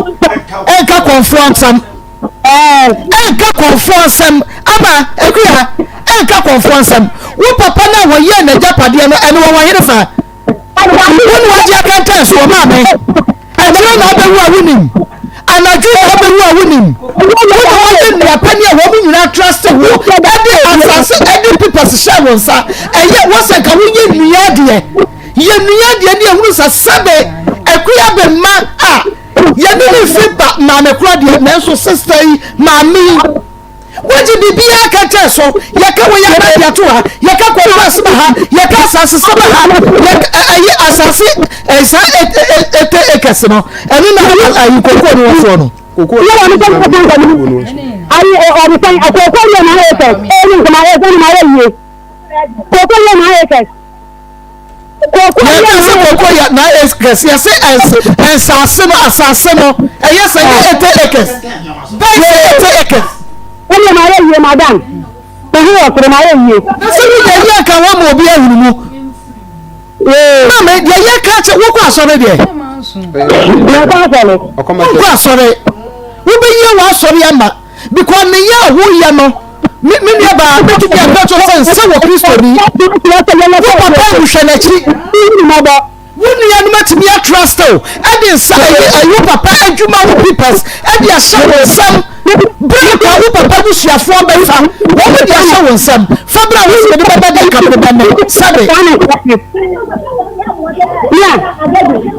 ɛnka kɔnfoɔ nsam. Ɛnka kɔmfoɔ nsɛm ama akua ɛnka kɔmfoɔ nsɛm wo papa no a wɔyɛɛ n'agyapadeɛ no ɛne wɔwɔ hene fa wo ne wagye akɛntɛn soɔ maame ɛkyerɛ na abɛwu a wonim anadwo na abɛwu a wonim wo na wayɛ nnuapani a wɔn nyinaa trust wo ɛde asase ɛde papers hyɛ wo nsa ɛyɛ wɔ sɛ nka woyɛ nnua deɛ yɛ nnua deɛ ne ehunu sɛ sɛbe akua bɛ mma a Yɛne no mfiri ba maame korɔ deɛ nanso sista yi maame yi wagye biribiara kɛntɛn so yɛka wei ana de ato ha yɛka kɔkɔ asema ha yɛka asase sɛma ha yɛka ɛyi asase ɛsa ete ekɛse no ɛno na ayi koko no wɔ soɔ no. Koko yɛ wɔn sɛ nkɔsɛn nkɔm ayi ɔde sɛn akoko yɛ na ayɛ fɛ ɛyɛ nkɔm ayɛ sɛ na ayɛ yie koko yɛ na ayɛ fɛ. Yɛka sɛ koko yɛ na acres yɛse nsaase no asase no ɛyɛ sɛ nyɛ 80 acres bɛyɛ sɛ 80 acres. Ɛnna ma ayɛ yie madam ehu wɔ soro ma ayɛ yie. Na sɛ woyɛ yie ka wɔn ma obi ahunu mu. Maame deɛ yɛ ka kyɛ wokɔ asɔre deɛ. Mekɔ asɔre. Wokɔ asɔre wobɛyie wɔ asɔre ama because ne yɛ a woyɛ no. Me me nua baa mɛtumi aka kyerɛ sɛ nsɛ wɔ Kristoni. Wo papa awu hwɛ n'akyi. Wo nuanom atumi atrust wo ɛde nsa ɛyi ɛyi wo papa adwuma wo papers ɛde ahyɛ wo nsam. Bere a wo papa abusuafoɔ bɛfa wɔn de ahyɛ wo nsam. Fa bra wo sɛ mede bɛba deɛ nka mede bɛmɛ sɛbe. Nea,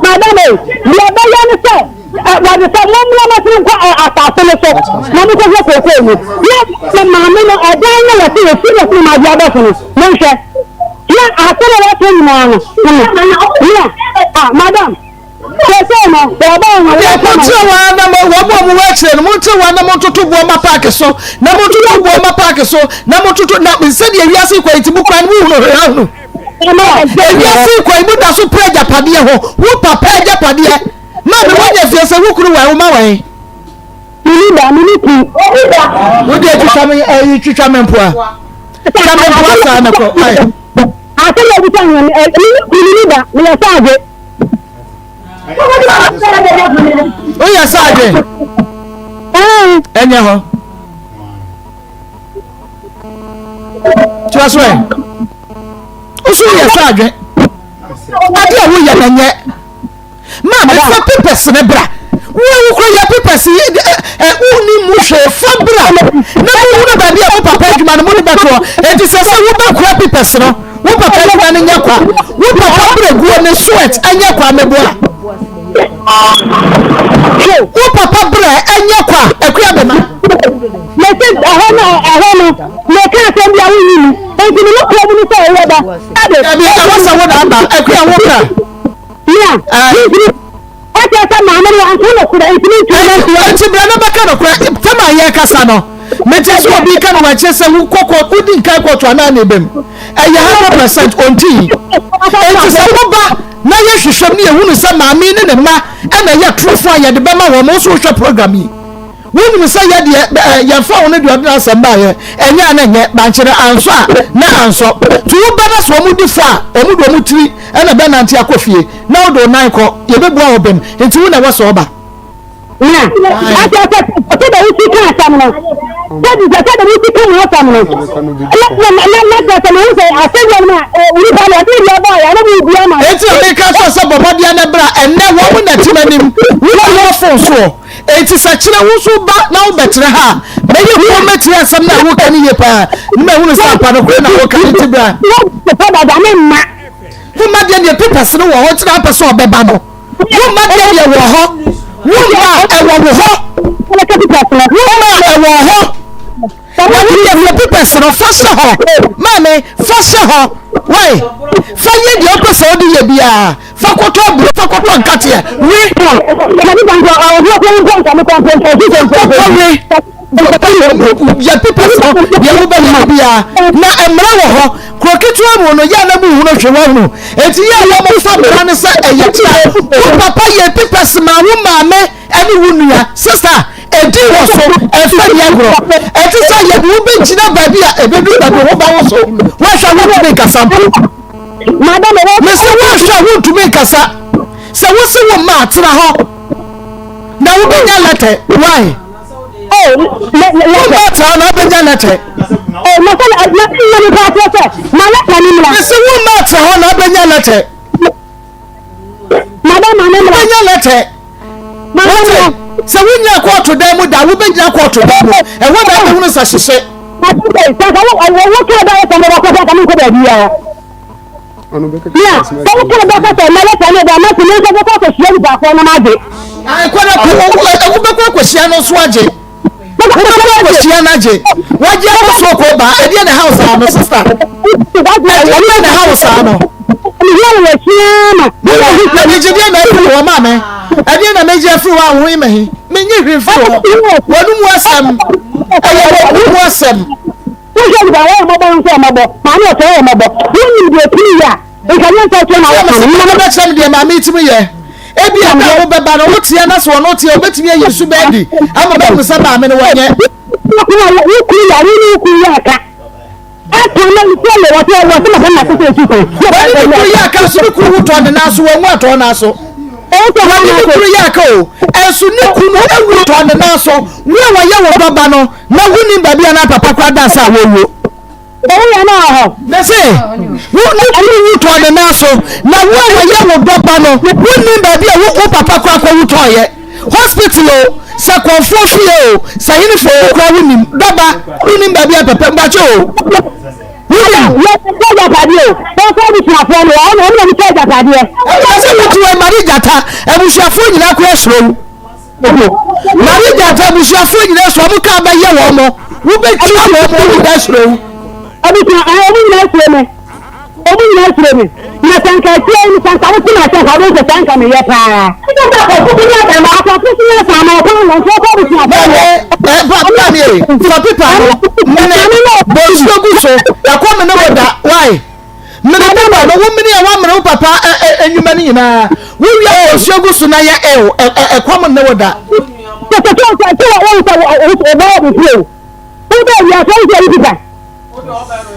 madam ei, deɛ ɛbɛyɛ ne sɛ Wɔde sɛ, Mommra mmɛsene nkɔ asase no so na monkɔhwɛ kookoo no. Na maame no, ɛdan no wɔse wɔsi no sene ma adeɛ abɔ so no, monhwɛ. Na asɛm a wɔato nyinaa no, na, ah, madam, seesei no, wɔba wɔn a Deɛ wɔka ma. monkyerɛ wɔn ara na mo wɔn a wɔwɔ akyire no monkyerɛ wɔn na montoto boɔ ma paaki so na montoto boɔ ma paaki so na montoto na sɛdeɛ wiase kɔ yi nti mo kura no mohunu hwee ahunu ewiase kɔ yi mo da so pere agyapadeɛ ho wo papa agyapadeɛ. Maame wanya fie sɛ wo kunu wɛn wo ma wɛn. Mini ba mini ku. Wo deɛ twitwa me ɛyi twitwa me mpoa. Twa me mpoa saa na kɔ ayi. Asɛm a ebisa ho no mini ku mini ba meyɛ saadwe. Woyɛ saadwe. Ɛnyɛ hɔ. Tiwa so ɛ. Woso yɛ saadwe. Ade a woyɛ na nyɛ. Maame fa papers no bra. Wo a wokura yɛ papers yi ɛ wonni mu hwee fa bra na mohunu baabi a wo papa adwuma no mode bɛtoɔ. Enti sɛ sɛ wobɛkura papers no wo papa adwuma no nyɛ kwa. Wo papa brɛguo ne sweat ɛnyɛ kwa meboa. Wo papa brɛ ɛnyɛ kwa akua bɛma. Mese ɛhɔ no ɛhɔ no meka asɛm bi a wonni mu nti me no kura mu no sɛ ɔyɛ ba. Dabi ɛwɔ sɛ wo na aba akua wo ka. Nea mintumi ɛkyerɛ sɛ maame no wanka nokorɛ nti mentumi mantua. Enti bra na bɛka nokorɛ. Tam a yɛrekasa no, mete sɛ obi reka no wɔ akyire sɛ wokɔ kɔ wodi nkan kɔɔto anaa na ɛbam. Ɛyɛ 100% ɔntii. Enti sɛ woba na yɛhwehwɛ mu na yɛhunu sɛ maame yi ne ne mma na ɛyɛ atorofoɔ a yɛde bɛma wɔn, wo nso wohwɛ program yi. Wonim sɛ yɛ deɛ ɛɛ yɛmfa wo no deɛ ɔde n'asɛm baeɛ ɛnyɛ a na ɛnyɛ bankye no ansɔ a na ansɔ. Nti woba na sɛ wɔn di fɔ a wɔn de wɔn tiri ɛna bɛnante akɔ fie na wode wo nan kɔ yɛbɛbua wo bem nti wo na ɛwɔ sɛ ɔba. Na ɔkyerɛ sɛ sɛdeɛ wosi ka asɛm no sɛdeɛ sɛdeɛ wosi ka mu asɛm no na na na na kyerɛ sɛ mehu sɛ asɛdeɛ no a onipa no ɔde deɛ bɔɔ yɛ na mu ama no. Enti na meka kyerɛ sɛ bɔ mmɔden na bra ɛnnɛ wɔn na ɛte m'anim wo na wowɔ fon soɔ. Enti sɛ kyerɛ wo nso ba na wobɛtena ha a, mɛyɛ komm matie asɛm no a woreka no yie paa, na mahunu sɛ ampa nokorɛ na woreka no. Enti bra. Womma deɛ deɛ papers no wɔ hɔ nti na wopɛ sɛ ɔbɛba no. Womma deɛ deɛ wɔ hɔ. Womma ɛwɔ wo hɔ. Womma ɛwɔ hɔ. Na wo deɛ fa papers no fa hyɛ hɔ. Maame, fa hyɛ hɔ. Wai, fa yɛ deɛ wopɛ sɛ wode yɛ biara. Fa kɔtɔ aburo, fa kɔtɔ nkateɛ, we. Kɔtɔ we. Yɛ papers no deɛ wobɛyɛ no biara. Na mmara wɔ hɔ. Kuro ketewa mu no, yɛ a na monhunu hwee wahunu. Enti yɛ a wɔmfa mmara no sɛ ɛyɛ tra. Wo papa yɛ papers maa wo maame ne wo nua. Sister, ɛdi wɔ so, ɛmfa nni agorɔ. Ɛte sɛ yɛde wo bɛgyina baabi a ɛbɛduru baabi wo ba wo so. Woanhwɛ a wontumi nkasa mpo. Mese woanhwɛ a wontumi nkasa. Sɛ wose wo mma atena hɔ na wobɛnya lɛtɛ, why? Womma atena hɔ na wobɛnya lɛtɛ. Mese womma atena hɔ na wobɛnya lɛtɛ. Wobɛnya lɛtɛ. Wote? Sɛ wonya kɔɔto dan mu da, wobɛgyina kɔɔto dan mu. Ɛhɔ na wobɛhunu sɛ hyehye. Kɔ na kɔ, wobɛkɔ akɔhyia no nso agye. Wobɛkɔ akɔhyia no agye. Wagye akɔ so kɔ ba. Ɛdeɛ na ɛha wo saa no, sista. Ɛdeɛ na ɛha wo saa no. Anigyedeɛ na afiri hɔ maame. Ɛdeɛ na megye afiri hɔ a wo yi mahi. Menye hwee mfiri hɔ. Wɔn mu asɛm. Ɛyɛ wɔn mu asɛm. Wohwɛ nipa wɔyɛ mmɔbɔ nso mmɔbɔ. Maame ɔsɛ wɔyɛ mmɔbɔ. Wonim deɛ otumi yɛ a. Nka nyɛ nsa ɔtua na wɔka no. Sɛ wobɛkyerɛ me deɛ maame tumi yɛ. Ebi a na wobɛba no woteɛ na sɛ ɔno teɛ obɛtumi ayi nsu bɛɛ ama bɛhunu sɛ maame no wɔnyɛ. Wo kunu yɛ wo ne wo kunu yɛ aka. Wɔne ne kunu yɛ aka so ne kunu wotɔ ne nan so wɔnwu atɔ nan so. Wɔne ne kunu yɛ aka o, ɛnso ne kunu awu tɔ ne nan so. Wo a wɔyɛ wo dɔba no, na wonim baabi a na papa koraa da sɛ a wɔwuo. Mese, wo ne kunu wu tɔ ne nan so, na wo a wɔyɛ wo dɔba no, wonim baabi a wo papa koraa kɔwu tɔɔyɛ. Hospital o, sɛ kɔnfoɔ fie o, sɛ hene fie o koraa wonim. Dɔba, wonim baabi a papa, mpakyɛ o. Wonim. Yɛsɛ agyapadeɛ o, wɔsɛ abusuafoɔ no, wɔn na wɔn sɛ agyapadeɛ. Ɛsɛ wotu wɔn mari gyata, abusuafoɔ nyinaa koraa suro wo. Mari gyata abusuafoɔ nyinaa suro wɔn kaa bɛyɛ wɔn mo, wobɛtua wɔn mo wɔn nyinaa suro wo. Abusua ɛɛ wɔn nyinaa suro me, wɔn nyinaa suro me. Na sɛ nka akyire yi sɛ nka wote m'asɛm nka wobɛhu sɛ saa nka meyɛ paa. Asafo so yɛ saa ma ɔkwan wɔn so ɔkɔ abusuafoɔ no. Maame fa pepa no mene bɔ nsuo gu so ɛkɔ mene wɔ da why mene pepa no wo mene a woamene wo papa nnwuma no nyinaa wowia bɔ nsuo gu so na yɛ ɛw ɛkɔm ne wɔ da.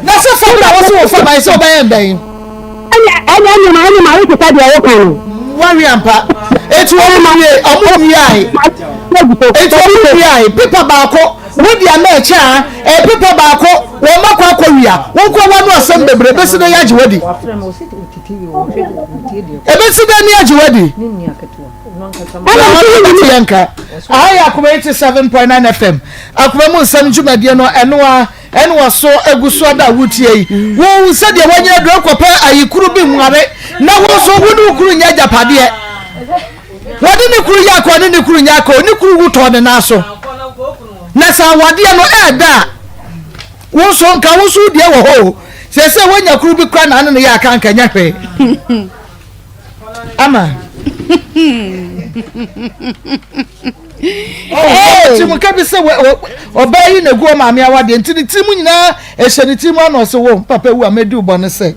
Na sɛ fam na wɔso wɔ fam ayɛ sɛ wɔbɛyɛ ndɛn. Ɛnyɛ ɛnyɛ ɛnyɛ ma ɛnyɛ ma wote sɛ deɛ woka no. Wawe ampa. Eti wɔn wie wɔn wiae. Eti wɔn wiae pepa baako wodi ama ɛkyɛ a ɛyɛ pepa baako wɔn akɔ akɔ wia wɔn kɔ wɔn ano asɛm bebree ebesi dɛ yagye wadi. Ebesi dɛ ne yagye wadi. Ɛna wɔn ti yɛn ka. Aha yɛ Akoma 87.9 FM. Akoma mu nsɛm dwumadie no ɛno a ɛne waso egu so ada a wotie yi. Wo sɛdeɛ wanyina duro kɔpɛ ayikuru bi nware na wo nso wo ne wo kuru nyɛ agyapadeɛ. Wɔde ne kuru yɛ akɔ ne ne kuru nyɛ akɔ ne kuru wu tɔ ne nan so. Na sɛ awadeɛ no ɛɛda a wo nso nka wo nso deɛ wɔ hɔ o. Sɛ sɛ woanya kuru bi kora na ane ne yɛ aka nka nyɛ hwee. Ama. Tirim ka bi sɛ ɔbaa yi na egu ɔmaame awadeɛ nti ne tirim nyinaa ɛhyɛ ne tirim ano ɔsɛ wo papa wu a mɛdi wo bɔne sɛ.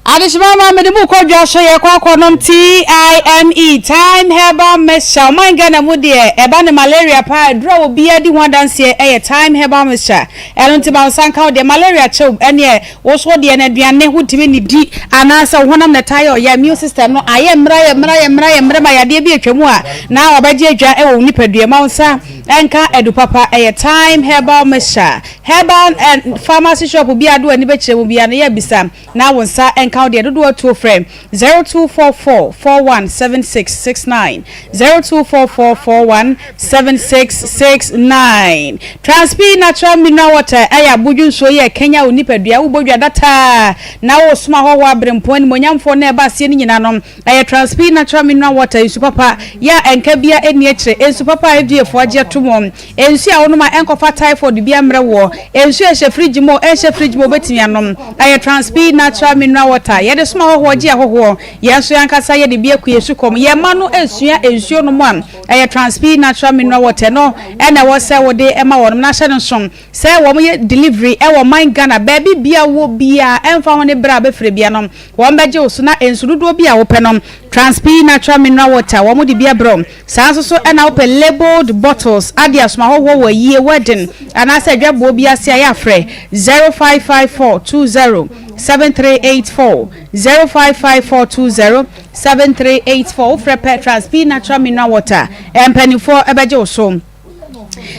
Adehyema ma mede mu kɔ dwa so yɛkɔ akɔnom TIME, Thyme Herbal Mixture. Ɔman Ghana mu deɛ ɛba ne malaria paa aduru a obiara di ho adanseɛ ɛyɛ Thyme Herbal Mixture. Ɛno nti ma wo nsa nka wo deɛ malaria kyew ɛneɛ Wo nso wo deɛ no aduane wontumi nnidi anaasɛ wo honam na ɛtaa yɛ ɔya, immune system no ayɛ mmerɛ ayɛ mmerɛ ayɛ mmerɛ ayɛ mmerɛ ma yadeɛ bi atwa mu a na wabɛgye adwa wɔ wo nipadua ma wo nsa nka adu papa. Ɛyɛ Thyme Herbal Mixture. Herbal and pharmacy shop biara de w'ani bɛkyerɛ mu biara no yɛ bisa na wo nsa nka wo deɛ. Dodoɔ atuo frɛ 0244 41 7669, 0244 41 7669. Transpi Natural Mineral Water yɛ abodwo nsuo yi a ɛkanyan wo nipadua, wobɔ dwa dataa na woresom ahɔhoɔ aberempɔn animuonyamfoɔ na ɛba aseɛ no nyinaa no, ɛyɛ Transpi Natural Mineral Water, nsu papa yɛ a ɛnka biara nni akyire, nsu papa a FDA foɔ agye ato mu, nsuo a wonom a ɛnkɔfa typhoid biara mmrɛ woɔ, nsuo a ɛhyɛ fridge mu o, ɛnhyɛ fridge mu o, wobɛtumi anom. Ɛyɛ Transpi Natural Mineral Water, yɛde som ahɔhoɔ gye ahɔhoɔ, yɛn nso yɛn ankasa yɛde bi aku yɛn sukɔm, yɛn mma no resua nsuo nom a, Ɛyɛ Transpi Natural Mineral Water no na ɛwɔ sɛ wode ma wɔnom na hyɛ no nso sɛ wɔn yɛ delivery wɔ ɔman Ghana baabi bia wɔ biara ɛmfa ho ne berɛ a wobɛfrɛ bia no wɔn bɛgye wo so na nsu dodoɔ bi a wopɛ no Transpi Natural Mineral Water wɔn de bi abrɛ wo. Saa nso so na wopɛ labelled bottles ade asoma ahɔhoɔ wɔ ayie, wedding anaasɛ adwaboɔ bi ase a yɛ a frɛ 0554 20 7384 0554 20 7384 Wofrɛ pɛ Trans-P Natural Mineral Water mpanimfoɔ bɛgye wo so.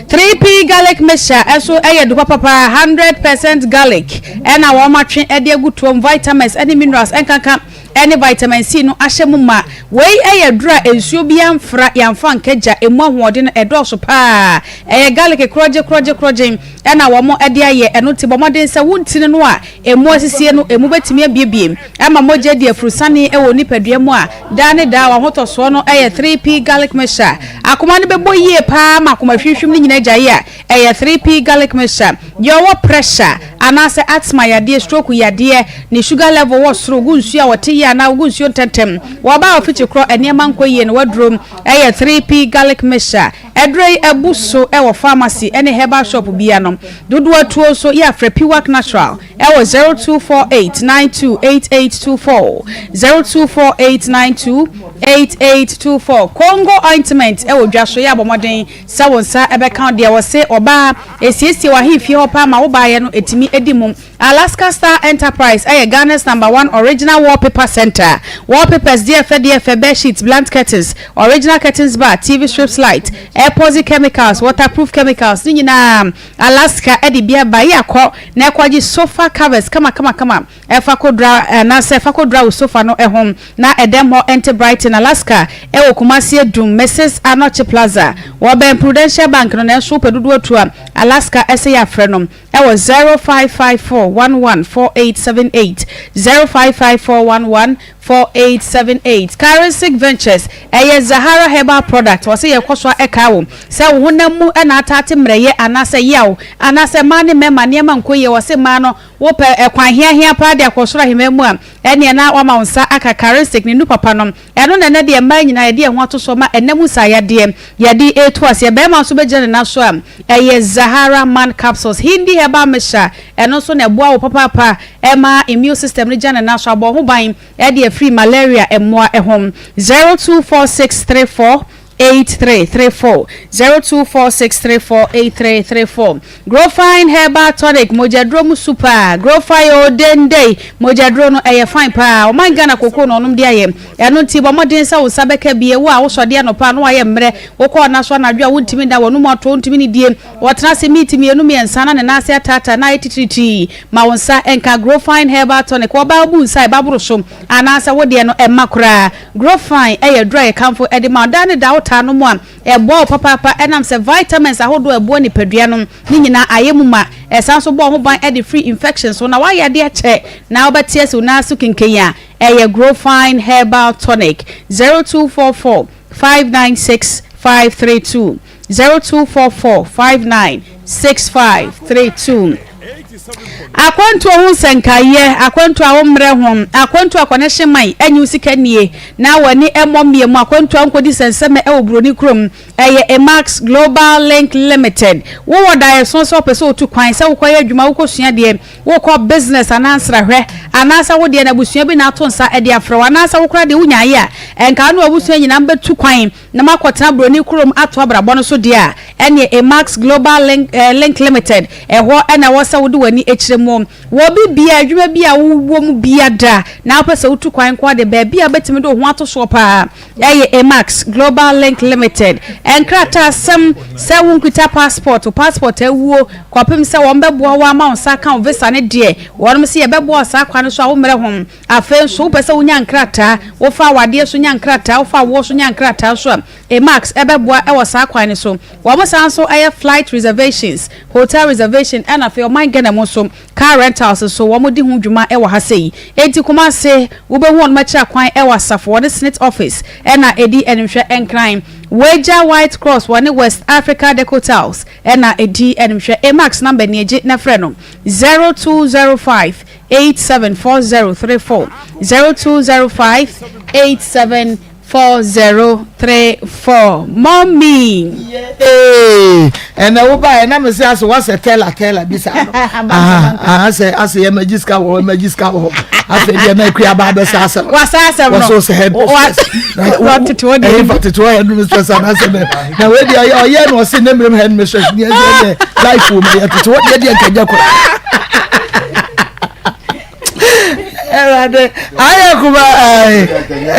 3P Garlic Mixture nso yɛ adu papa paa, 100% garlic na wɔatwe de agu toam, vitamins ne minerals nkanka ne vitamin C no ahyɛ mu ma. Wei yɛ aduru a nsuo biara mfra, yɛamfa anka gya, emu ahoɔden no ɛdɔɔso paa. Ɛyɛ garlic korɔgye korɔgye korɔgye na wɔde ayɛ, ɛno nti bɔ mmɔden sɛ wo ntini no a emu asisie no emu bɛtumi abiebie. Ɛma mogya di afurusane wɔ wo nipadua mu a daa ne daa w'ahotɔsoɔ no yɛ 3P Garlic Mixture. Akoma no bɛbɔ yie pa ara ma akoma hwimhwim no nyinaa agyae a ɛyɛ 3P Garlic Mixture. Deɛ ɔwɔ pressure anaasɛ asthma yadeɛ, stroke yadeɛ, ne sugar level wɔ soro, gu nsuo a ɔte yie anaa ɔgu nsuo ntɛntɛm, wɔba a ɔfikyi korɔ nneɛma nkɔ yie no w'aduro yɛ 3P Garlic Mixture. Aduro yi abu so wɔ pharmacy ne herbal shop biara nom. Dodoɔ atuo nso yɛ a frɛ Piwak Natural. Ɛwɔ 0248 92 8824, 0248 92 8824. Congo ointment ɛwɔ dwa so, yɛ abɔ mmɔden sɛ wo nsa ɛbɛka wo deɛ. Wɔse ɔbaa esiesie w'ahemfie hɔ paa ma wo baayɛ no ɛtumi ɛdi mu. Alaska Star Enterprise yɛ Ghana's number one original wallpaper centre. Wallpapers deɛ fɛ deɛ fɛ, bed sheets, blunt curtains, original curtains bar, TV strips light, epoxy chemicals, waterproof chemicals ne nyinaa Alaska de bi aba. Yɛ akɔ na ɛkɔgye sofa covers kama kama kama ɛfa kɔdura anaasɛ fa kɔdura wo sofa no ho na ɛdɛm hɔ ɛnte Brighton, Alaska ɛwɔ Kumasi Adum, Mrs Anokye Plaza, wɔbɛn Prudential Bank no nanso wopɛ dodoɔ tu a Alaska ɛsɛ yɛ afrɛ no ɛwɔ 0554 11 4878, 0554 11 4878. Karisik Ventures ɛyɛ Zahara Herbal Product wɔsɛ yɛkɔ so a ɛka wo sɛ wo honam mu ɛna ataate mmerɛyɛ anaasɛ yaw anaasɛ mmaa ne mmarima nneɛma nkɔ yie wɔsɛ mmaa no wopɛ ɛkwan heahea paa de akɔ soro ahemman mu a ɛneɛ na wama wo nsa aka Karisik ne nu papa no ɛno na ɛnɛ deɛ mmaa nyinaa yɛde yɛn ho ato so ma ɛnam mu saa yadeɛ yɛde etu aseɛ bɛrima nso bɛgyina ne nan so a ɛyɛ Zahara Man Capsules Hindi Herbal Mixture ɛno nso na ɛboa wo papaapa ɛma immune system no gya ne nan so abɔ ho ban ɛde afiri malaria mmoa ɛho 024634 8334 0246348334 Growfine Herbal Tonic mogyaduro mu super Growfine o dende mogyaduro no ɛyɛ fine paa ɔman Ghana koko na ɔnom de ayɛ ɛno nti bɔ mmɔden sɛ wo nsa bɛka bie wo a wosɔde anɔpa no wayɛ mmerɛ wokɔ ɔna so anadwo a wontumi da wɔnom ato wontumi ne die wɔtena ase miiti mmienu mmiɛnsa na ne nan ase ataataa na ayɛ titiritii ma wo nsa nka Growfine Herbal Tonic wɔbaa bu nsa a ɛbaboro so anaasɛ wo deɛ no ɛma koraa Growfine ɛyɛ duro a yɛkamfo ɛde ma ɔdaa ne da wotaa no mu a ɛboa wo papaapa ɛnam sɛ vitamins ahodoɔ a ɛboa nipadua no ne nyinaa ayɛ mu ma ɛsan so bɔ ho ban ɛde free infections so na wayɛ adeɛ kyɛ na wobɛte asi wo nan so kenken a ɛyɛ Growfine Herbal Tonic 0244 596 532 0244 59 65 32 akwantuo ho nsɛnkayɛ akwantuo a wommerɛ ho akwantuo a connection man ɛnyɛ wo sika nie na w'ani ɛmmɔ mmea mu akwantuo a nkɔdi sɛnsɛmɛ ɛwɔ buroni kurom ɛyɛ Emax Global Link Limited wowɔ daeɛso sɛ wopɛ sɛ wotu kwan sɛ wokɔyɛ adwuma wokɔsua deɛ wokɔ business anaa nsrahwɛ anaasɛ wodeɛ no abusua bi na ato nsa ɛde afrɛ wo anaasɛ wokora deɛ wonyaeɛ a ɛnka wo ne wabusua nyinaa mbɛtu kwan na makɔtena buroni kurom ato abrabɔ no so deɛ a ɛneɛ Emax Global Link, Link Limited ɛhɔ ɛna ɛwɔ sɛ wode w'ani akyerɛ mu wɔ bi bia adwuma bi a wowɔ mu bia da na wopɛ sɛ wotu kwan nko ade baabi a wobɛtumi de wo ho ato soɔ paa ɛyɛ Emax Global Link Limited nkrataa asɛm sɛ wonkita passport passport awuo kɔpem sɛ wɔn bɛboa wo ama wo nsa ka wo visa ne deɛ wɔnom sɛ yɛbɛboa wo saa kwan no so a wo mmerɛ ho afei nso wopɛ sɛ wonya nkrataa wofa awadeɛ so nya nkrataa wofa awoɔ so nya nkrataa so a Emax ɛbɛboa ɛwɔ saa kwan no so wɔn san so ɛyɛ flight reservations hotel reservation ɛna afei ɔman Ghana mu nso car rentals so wɔn di ho dwuma ɛwɔ ha sei eti Kumase wobɛhu wɔn akyerɛ kwan ɛwɔ asafo wɔne SSNIT office ɛna edi ɛnimhwɛ nkran Wagya White Cross wɔne West Africa Deco Tiles ɛna edi ɛnimhwɛ Emax number ni egye na frɛ no 0205 874034 0205 874034 mommy. Ɛnna wo ba ɛna mi sɛ asɛ wasɛ tɛla tɛla bi sa no asɛ asɛ yɛ mɛgye sika wɔ hɔ mɛgye sika wɔ hɔ afɛ deɛ na akua ba abɛsɛ asɛm wasa asɛm no wɔsɔ sɛ head mistress tete hɔ deɛ ɛyɛ fa tete hɔ head mistress anaasɛ mɛ na wei deɛ ɔyɛ ɔyɛ na ɔsɛ ne mmerɛm head mistress ni ɛsɛ ɛyɛ life wɔ mu yɛ tete hɔ deɛ deɛ nkɛnyɛ koraa ɛwurade ayɛ kuma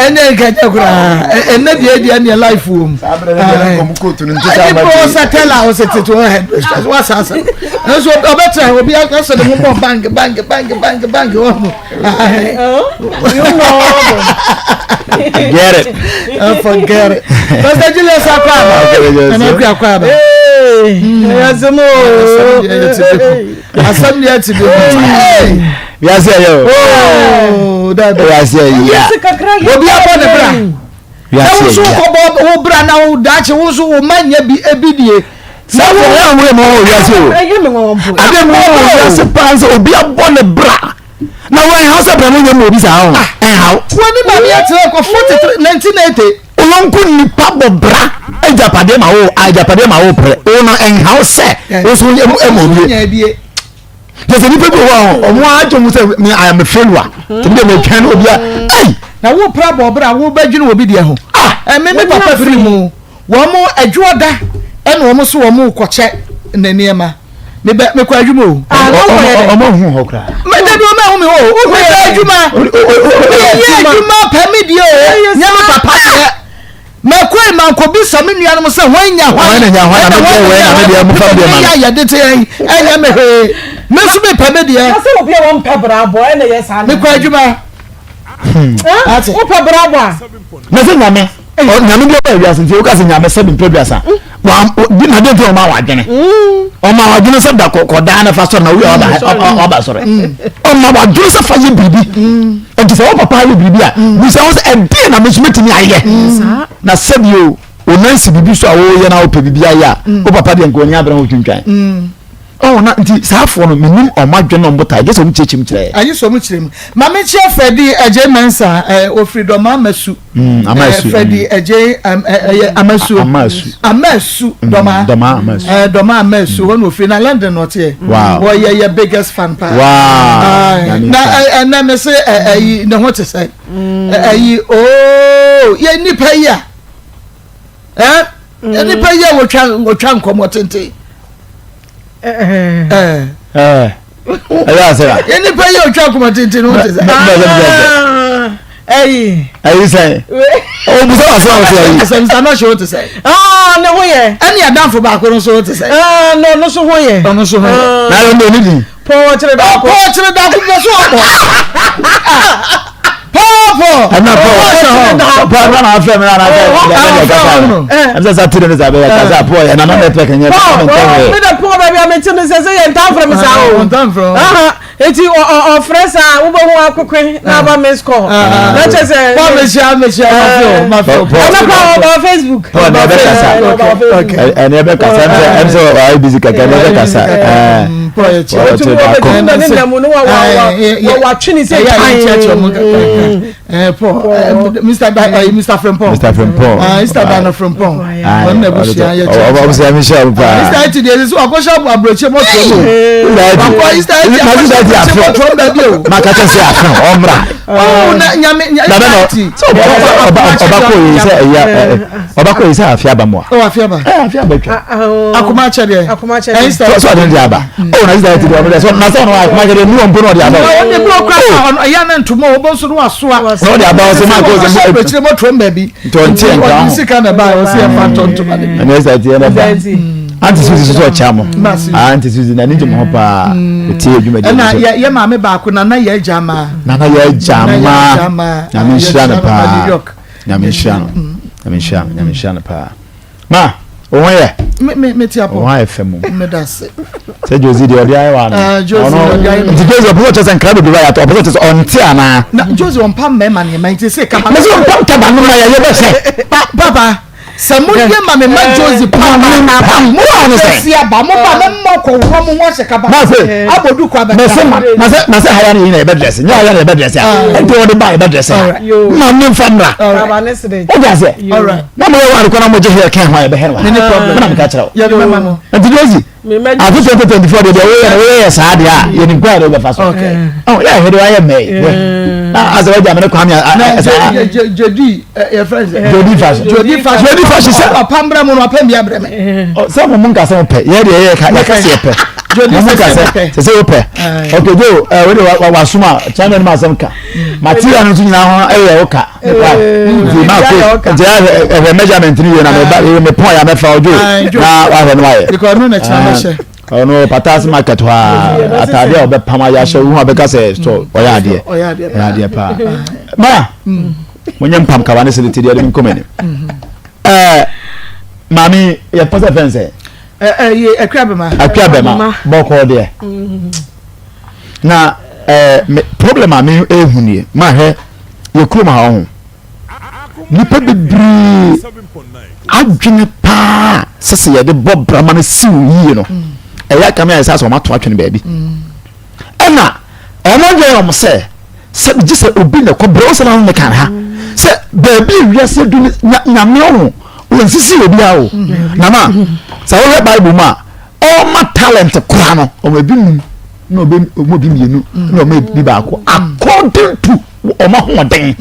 ɛnyɛ nkɛnyɛ koraa ɛnɛ deɛ deɛ neɛ life wɔ mu ɛnipa ɔsɛ tɛla ɔsɛ tete hɔ head mistress wasa asɛm nso ɔbɛtena obi asɛ ne ho bɔ bank bank bank bank bank wɔ ho. Get it. Forget it. Pastor Julius Akwaba. Nana Akua Akwaba. Asɛm o. Asɛm deɛ ti bi. Wiase ɛyɛ o. Oh, dabi. Wiase ɛyɛ. Obi abɔ ne bra. Na Wiase wo nso ɛyɛ. kɔbɔ wo bra na wo daakye wo nso wo ma nyɛ bi ebi die. Saa fɔ wɔn a wɔyɛ mɔ wɔ wiase o. Ɛyɛ me wɔn mpo. Ade mu wɔ wiase paa sɛ obi abɔ ne bra. Na wɔn ɛhaw sɛ bɛn mo nyɛ mu obi saa ho. Ɛhaw. Wɔn ni maame atena kɔ 43 1980. Olonko nipa bɔ bra agyapadeɛ ma wo agyapadeɛ ma wo pere. Wo no ɛnhaw sɛ wo nso ɛmu ɛmu obi. Nyɛ ebie. Kyɛ sɛ nipa bi wɔ hɔ a ɔmo agye ho sɛ me I am a failure. Tɛmi deɛ mɛtwɛn obi a ɛy. Na wo pra bɔ bra wo bɛdwene obi deɛ ho. Ah! Ɛme me papa firi mu. Wɔn adwoɔda ɛna wɔn so wɔn kɔkyɛ ne nneɛma. Mebɛ mekɔ adwuma o. Ah, na wokɔyɛ dɛ? Ɔmo hu hɔ koraa. Mɛ dabi ɔmo ahu mi hɔ o. Mekɔ adwuma. Meyɛ adwuma pɛ me deɛ o. Nyɛ me papa deɛ. Mɛkɔ yi mankɔ bisa me nuanom sɛ hwan nya hwan. Hwan na nya hwan na me deɛ wei na me deɛ mo fa me deɛ ma me. Yɛ yɛde te yɛn ɛnyɛ me hwee. Me nso mepɛ me deɛ. Na sɛ obi a wɔmpɛ bra bɔ ɛna yɛ saa. Mekɔ adwuma. Wopɛ bra bɔ a. Na sɛ nyame nyame bi ɔba wiase nti woka sɛ nyame sɛ mempɛ duasa di na deɛ nti ɔma wadwene ɔma wadwene sɛ da kɔdaa na fa sɔre na woyɛ ɔba sɔre ɔma wadwene sɛ fa yɛ biribi nti sɛ wo papa ayɛ biribi a bisa wo sɛ ɛdeɛ na me nso mɛtumi ayɛ na sɛbio wo nan si biribi so a woyɛ na wopɛ biribi ayɛ a wo papa deɛ nka ɔni abrɛ ho twintwan Ɔɔ na nti saa afoɔ no menim ɔmo adwene ne ɔmo botae gye sɛ ɔmo kyerɛkyerɛ mu kyerɛ yɛ. Agye sɛ ɔmo kyerɛ mu. Ma me nkyerɛ Freddie Adjei Mensah eh, ofiri Dɔmaa Amasu. Mm, Amasu. Eh, Freddie mm. Adjei um, eh, eh, Amasu. Amasu. Amasu mm, Dɔmaa. Dɔmaa Amasu. Eh, Dɔmaa Amasu hɔ na ofiri na London na ɔteɛ. Wow. Wɔyɛ yɛ biggest fan paa. Wow. Ah, na ɛnɛ eh, me se ɛyi ne ho te sɛ. Ɛyi ooo yɛ nipa yi a. Eh, nipa yi a wɔtwa wɔtwa nkɔmɔ tenten. Ɛyɛ ase la. Yɛ nipa yi a otwa akoma tenten no te sɛ. Ɛyi. Ɛyi sɛn. O busa wa sɛ o sɛ ɛyi. Sɛ Mr. Nɔɔsi o te sɛ. Ne ho yɛ. Ɛni adanfo baako no nso o te sɛ. Ne ɔno nso ho yɛ. Ɔno nso ho yɛ. Na yɛ ɔno ni. Paul kyerɛ dako. Paul kyerɛ dako bɛ so ɔbɔ. Pɔɔpɔ. Ɛna pɔɔ pɔɔ ɛna na afɛ mi na na afɛ mi na ɛna kasa ɛna sɛ sati ne sa bɛ yɛ kasa pɔɔ yɛ nana network nyɛ pɔɔ mi de pɔɔ baabi a mi ti mi sɛ sɛ yɛ ntan fɛ mi sa o eti ɔfrɛ sa wobɛhu akokwe na aba miss call na kyɛ sɛ. Pɔɔ mi hyia mi hyia ma fi o ma fi o. Ɛna kɔ ɔba Facebook. Pɔɔ na ɛbɛ kasa ɛna ɛbɛ kasa ɛm sɛ ɔayɛ busy kɛkɛ ɛna ɛbɛ kasa ɛɛ. Ɔtumi wɔ bɛ gyina ne nam no wa wa wa watwe ne sɛ kan. Mr. Da, eh, Mr. Frimpong. Mr. Frimpong. Ah, Mr. Dano Frimpong. Ɔno na ebusua yɛ kyɛ. Ɔbɔ sɛ mi hyɛ ɔmo paa. Mr. Eti deɛ sɛ wakɔhyɛ aburokye mɔtɔ mu. Wakɔ Mr. Eti akɔhyɛ aburokye mɔtɔ mu baabi o. Maka kyɛ sɛ afe ɔmra. Ɔwɔ na nyame nyame Eti. Ɔba kɔ yi sɛ ɛyɛ ɔba kɔ yi sɛ afe aba mu a. Ɔwɔ afe aba. Ɛ afe aba twa. Akoma akyɛ deɛ. Akoma akyɛ deɛ. Sɛ ɔde ne deɛ aba. Ɔwɔ na sista ti deɛ ɔno deɛ sɛ na sɛ ɔno akoma akyɛ deɛ nu wɔn mpo na ɔde aba. Ɔno de bi okura sa ɔno ɛyɛ ne ntoma ɔbɔ nso no wasoa. Na ɔde aba ɔsɛ maa kɔ ɔsɛ. Ɔsɛ mɔtɔ mu baabi. Nti ɔnte nka ho. Ɔde sika na ɛba ɔsɛ ɛfa ntɔ ntoma ne bi. Ɛnna sista ti ɛna ba. Auntie Suzy soso ɔkyɛ mo. Auntie Suzy na ne gye mo ho paa. Otie adwuma di. Ɛna yɛ yɛ maame baako nana yɛ agya ma. Nana yɛ agya ma. Nyame nhyira no paa. Nyame nhyira no. Nyame nhyira no. Nyame nhyira no paa. Ma, wo ho yɛ? Me me me ti apɔ. Wo ho ayɛ fɛ mu. Me da se. Sɛ Josie deɛ ɔde ayɛ wa no. Ah, Josie ɔde ayɛ no. Nti Josie ɔpɛ sɛ ɔkyɛ sɛ nkra bebree ayɛ atɔ ɔpɛ sɛ ɔkyɛ sɛ ɔnte anaa. Na Josie ɔmpa mmarima nneɛma nti sɛ kaba. Mɛ sɛ ɔmpa nkaba no ma yɛ yɛ bɛ sɛ. Pa papa sɛ mo yɛ ma me ma Josie papa mo wa no sɛ. Si aba mo ba mo mɔ kɔ wɔ mo ho ahyɛ kaba. Ma se abodu kɔ abɛka. Mɛ sɛ ma sɛ ma sɛ haya ne yi na yɛ bɛ dress nyɛ haya na yɛ bɛ dress a ɛnti wɔde ba yɛ bɛ dress a ma ne nfa mra. O de aseɛ. Na mo yɛ wɔ adekɔ na mo gye hɛ kɛn ho a yɛbɛhɛ no wɔ ha. Mena meka kyerɛ wo. Nti Josie, afe 2024 deɛ deɛ woyɛ no woyɛ yɛ saa deɛ a yɛnim kwan a yɛde wobɛfa so. Ɔho yɛ ahwɛ deɛ wayɛ mmɛ yi. Na asɛ wagya me ne Kwame a Jodi yɛ fɛn sɛ. Jodi fashion. Jodi fashion. Jodi fashion sɛ. Ɔpam brɛ mo no ɔpam bi abrɛ me. Sɛ mo mo nka sɛ mo pɛ yɛ deɛ yɛ ka yɛ ka sɛ yɛ pɛ. Mo mo ka sɛ sɛ sɛ wo pɛ. Okay Jo ɛ wo de wasoma kyɛn bɛ ne ma asɛm ka. Material no nso nyinaa ho ɛyɛ wo ka. nti ma ko nti ɛhwɛ measurement ni yie na mɛ ba mɛ pɔn ya mɛ fa ɔdwo na wahwɛ no wayɛ ɔno pataase market hɔ a ataade a ɔbɛpam ayɛ ahyɛ wohu abɛka sɛ sɔ ɔyɛ adeɛ ɔyɛ adeɛ paa ma mo nyɛ mpam kaba ne sɛ ti deɛ ɛde mi nkɔmɔ anim ɛɛ maame yɛ pɔsɛ fɛn sɛ. Ɛɛ akua bɛma. Akua bɛma bɔkɔɔ deɛ. Na ɛɛ me problem a me ehu nie ma hwɛ yɛ kurom ha ɔho nipa bebree adwene paa sɛ sɛ yɛde bɔ brama no siw yie no ɛyɛ akame ayɛ sɛ asɛ wɔn ato atwene baabi ɛna wɔn adwene wɔn sɛ sɛ gye sɛ obi na ɛkɔ brɛ ɔsɛ na wɔn kan ha sɛ baabi ewiase du nyame ɔho wɔn sisi obi awo nama sɛ wɔhwɛ bible mu a. Ɔma talent koraa no ɔma ebi num na ɔbɛ ɔma ebi mmienu na ɔma ebi baako according to ɔma ahoɔden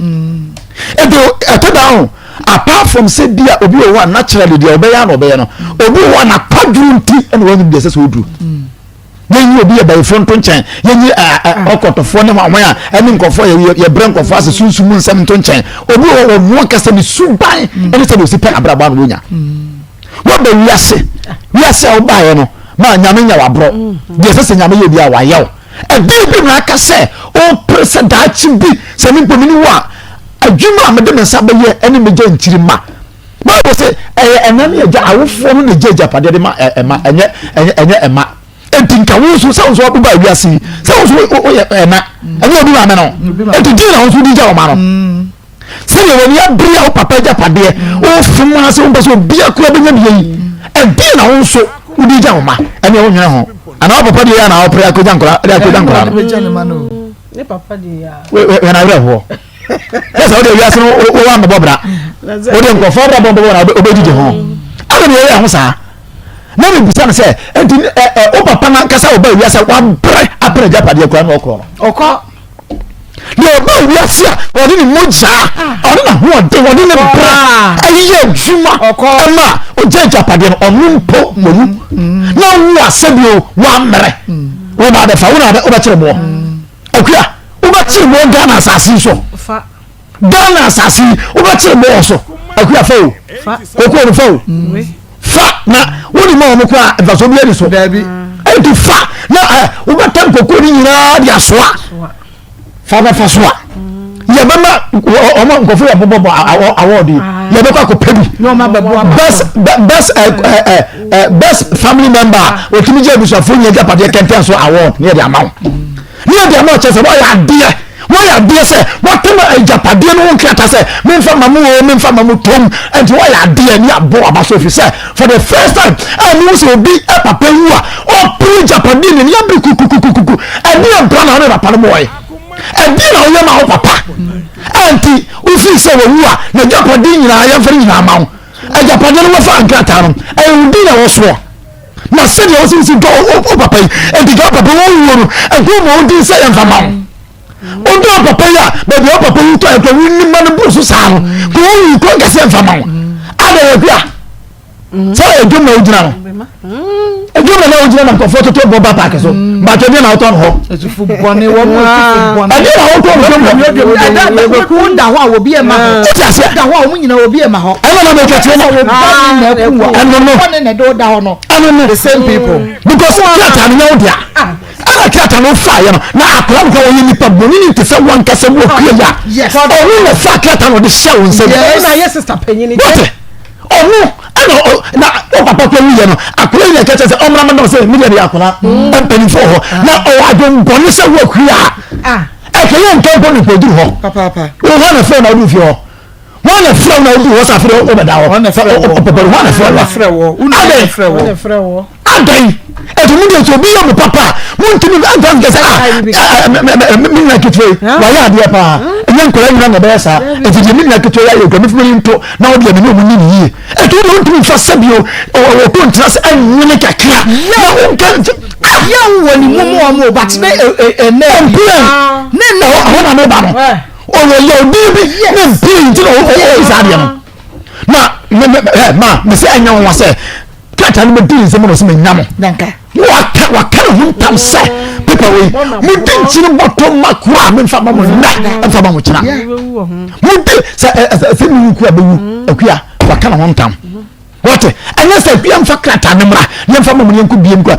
ebi ɛtɔ da ho apart from sɛ bi a obi wɔ hɔ a naturally deɛ ɔbɛyɛ na ɔbɛyɛ no obi wɔ hɔ a n'akwaduro nti ɛna wɔn deɛ ɛsɛ sɛ ɔduro. Yɛnyi obi yɛ bayifoɔ nto nkyɛn, yɛnyi ɔkɔtɔfoɔ ne wɔn a ɛne nkurɔfoɔ yɛ yɛbrɛ nkurɔfoɔ ase sunsum mu nsɛm nto nkyɛn. Obi wɔ hɔ ɔno ankasa ne suban ɛne sɛdeɛ ɔsi pɛ abrabɔ ano wɔnya. Wɔba wiase, wiase a wobaeɛ no ma nyame nya waborɔ. Deɛ ɛsɛ sɛ nyame yɛ bi a wayɛ wo. Ɛdeɛ bi na aka sɛ ɔpere sɛ daakye bi sɛ me mpo mene wo a adwuma a mede me nsa bɛyɛ ɛne megya nkyiri ma. Bible sɛ ɛyɛ ɛna ne agya awofoɔ no na ɛgya agyapadeɛ de ma ɛma ɛnyɛ ɛnyɛ ɛnyɛ ɛma enti nka wo nso sɛ wo nso woba wiase yi sɛ wo nso woyɛ ɛna ɛnyɛ obi maame no enti din na wo nso di gya ɔma no sɛdeɛ w'ani abere a wo papa agyapadeɛ wofom ase wompɛ sɛ obia kora bɛnya bia yi ɛdin na wo nso wodi gya ɔma ɛne wonwene ho anaa wo papa deɛ yɛ anaa wopere akɔgya nkora de akɔgya nkora no wɛn awerɛhoɔ yɛ sɛ wode wiase no wowɔ amɛbɔ bra wode nkurɔfoɔ abrabɔ bɔbɔ na wobɛdidi ho ana ne yɛyɛ ho saa na mebisa no sɛ ɛnti wo papa no ankasa wɔba wiase a wabrɛ apere agyapadeɛ kora na ɔkorɔ no ɔkɔ deɛ ɔba wiase a ɔde ne mogyaa ɔde n'ahoɔden ɔde ne brɛ ɛyɛ adwuma ɛma ɔgya agyapadeɛ no ɔno mpo wɔwu na wo asɛbio woammerɛ wo na abɛfa wo na wobɛkyerɛ boɔ Akua, wobɛkyere bɔ Ghana asase yi so. Ghana asase yi, wobɛkyere bɔ wɔ so. Akua fa o. Koko no fa o. Fa na wode ma wɔn koraa mfasoɔ bi ani so. Enti fa na ɛ wobɛtɛm koko no nyinaa de asoa. Fa bɛfa so a. Yɛbɛma wɔn nkɔfo yɛ bɔbɔ bɔ awɔɔde yi. Yɛbɛkɔ akɔpɛ bi. Best best ɛ ɛ ɛ best family member a otumi gye abusuafoɔ nyɛ agyapadeɛ kɛntɛn so award ne yɛde ama wo. Ne yɛ deɛ ma ɔkyɛ sɛ wɔayɛ adeɛ wɔayɛ adeɛ sɛ wɔtɛm agyapadeɛ no ho nkrataa sɛ memfa ma mu o memfa ma mu tom nti wɔayɛ adeɛ ne abɔ aba so ɛfiri sɛ for the first time a mehu sɛ obi papa wu a ɔpere agyapadeɛ ne ne abere kukukukuku ɛdeɛ mpra na wo ne papa no bɔɔe ɛdeɛ na woyɛ ma wo papa ɛnti wofii sɛ wawu a n'agyapadeɛ nyinaa yɛmfa no nyinaa ma wo agyapadeɛ no wɔfa nkrataa no ɛyɛ wo din na ɛwɔ soɔ Na sɛdeɛ wo sisi dɔ wo papa yi, enti ka wo papa wɔwuo no, ɛho ma wo din sɛ yɛmfa ma wo. Wodɔ wo papa yi a, baabi a wo papa wu tɔ ɛkɔ wo nima no boro so saa no, kò wɔwu kɔ nkɛse yɛmfa ma wo. Ada yɛ kua. Sɛ ɛdwom na wogyina no. Ɛdwom na na wogyina na nkurɔfoɔ toto bɔ ba paaki so. Mbatwɛ deɛ na wotɔ no hɔ. Ɛtufo bɔne wɔn mu ɛtufo bɔne. Ɛdeɛ na wotɔ no dwom hɔ. Ɛda da hɔ a obi ɛma hɔ. Wote aseɛ. Da hɔ a wɔn nyinaa obi ɛma hɔ. Ɛno na mɛtwa kyerɛ no. Ɛna ɛku wa. Ɛno no. Bɔne na ɛde ɔda hɔ no. Ɛno no. The same people. Because krataa no nyɛ wo dea. Ɛna krataa no fa yɛ no na akwadaa no kora wɔyɛ nipa bɔne ni te sɛ wɔn kasa mu okue ya. Ɔno na fa krataa no ɔde hyɛ wɔn nsam. Yes. Ɛna yɛ sister panyin. Wote ɔno ɛna ɔ na o papa kura wuyɛ no akwadaa yi na ɛkɛkyɛ sɛ ɔmra mɛdɔm sɛ mi deɛ de akwadaa mpanyinfoɔ hɔ na ɔwɔ adwembɔne sɛ wo akue a ɛkɛ yɛ ntɔn pɔ nipa oduru hɔ wo hɔ na fɛn na ɔdu fie hɔ wɔn na fɛn na ɔdu hɔ sɛ afei ɔbɛda hɔ ɔpɔpɔ hɔ na fɛn wa adɛn Adɛn? Enti mo deɛ sɛ obi yɛ mo papa a, montumi nka nka sɛ ah me nua ketewa yi wayɛ adeɛ paa. Ɛnyɛ nkwadaa nyinaa na ɛbɛyɛ saa. Enti deɛ me nua ketewa yi ayɛ kura mefuma yi nto na wo deɛ me ne ɔmo nyi ne yie. Enti wo deɛ wontumi nfa sɛbio ɔwɔ ntena sɛ ɛnwene kakra na wonka nti ah. Yɛ wo wɔ ne mu mu ɔmo but ne ɛnɛ mpire ne nɛ ɔhɔ na meba no ɔwɔ yɛ odi bi ne mpire nti na ɔyɛ saa adeɛ no na me me ɛ ma me sɛ ɛnyɛ nwa sɛ Krataa no bɛdi ne nsam na ɔsɛ menya mo. Waka waka ne ho ntam sɛ pepa wei modi nkyini bɔtɔ ma koro a memfa ma mo nnɛ mfa ma mo kyena. Modi sɛ sɛ mewu kura bɛwu akua waka ne ho ntam. Wɔte ɛnyɛ sɛ akua mfa krataa no mmra ne mfa ma mo ne yɛnkɔ biem kura.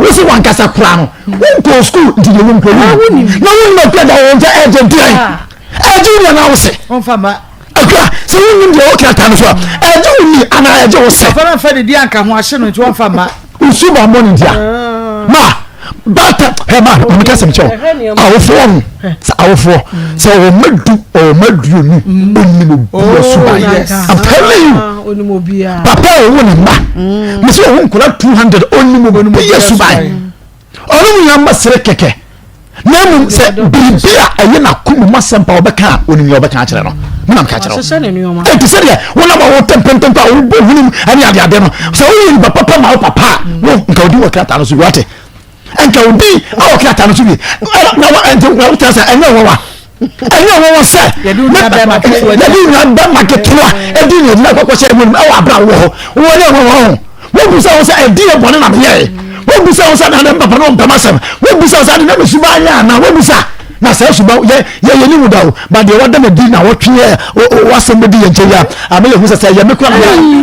Wosi wankasa kora no wonkɔɔ sukuu nti deɛ wonkɔ wonim na wonim akua da wɔn nkyɛn ɛgye deɛn ɛgye wo nua na wose. Akua, sɛ wonnim deɛ ɛwɔ krataa no so a, ɛgye wo ni anaa ɛgye wo sɛ. Papa no mfa didi anka ho ahye no nti wɔmfa mma. Nsu ba mmɔ ne ntia. Ma baata hɛ ma maame ka sɛm kyɛw. Awofoɔ no sɛ awofoɔ sɛ ɔwɔ ma du ɔwɔ ma duonu onim obi ɔsuban. I'm telling you. Papa ɔwɔ ne mma. Mesi ɔwɔ nkɔla 200 onim obi ɔsuban. Ɔno mu nyinaa mma sere kɛkɛ, na mmom sɛ biribi a ɛyɛ n'akoma mu asɛm pa ɔbɛka a, onim nea ɔbɛka akyerɛ no. Me na meka kyerɛ wo. Enti sɛdeɛ wonam a wotɛ mpɛntɛmpɛ a wobɔ hwenem ne adeade no, sɛ woyɛ nipa papa ma wo papa a, wo nka wodi wɔ krataa no so bi, wate? Nka wodi wɔ krataa no so bi. Na wote sɛ ɛnyɛ nwanwa. Ɛnyɛ nwanwa sɛ yɛde nua bɛma ketewa ɛdi nea ɛdi na kɔkɔ hyɛ mu ɛwɔ abira wɔ hɔ. Wɔnyɛ nwanwa ho. Wobu sɛ wo sɛ ɛdi yɛ bɔne na meyɛe. Wobusa wo sɛ na ne papa no ɔmpɛ m'asɛm. Wobusa wo sɛ ade na me suban yɛ anaa? Wobusa na saa suban yɛ yɛ yɛ ne mu da o. Ba deɛ wada no adi na wɔtwe yɛ wasɛm bɛdi yɛn nkyɛn yi a ama yɛhu sɛ sɛ ɛyɛ me kora na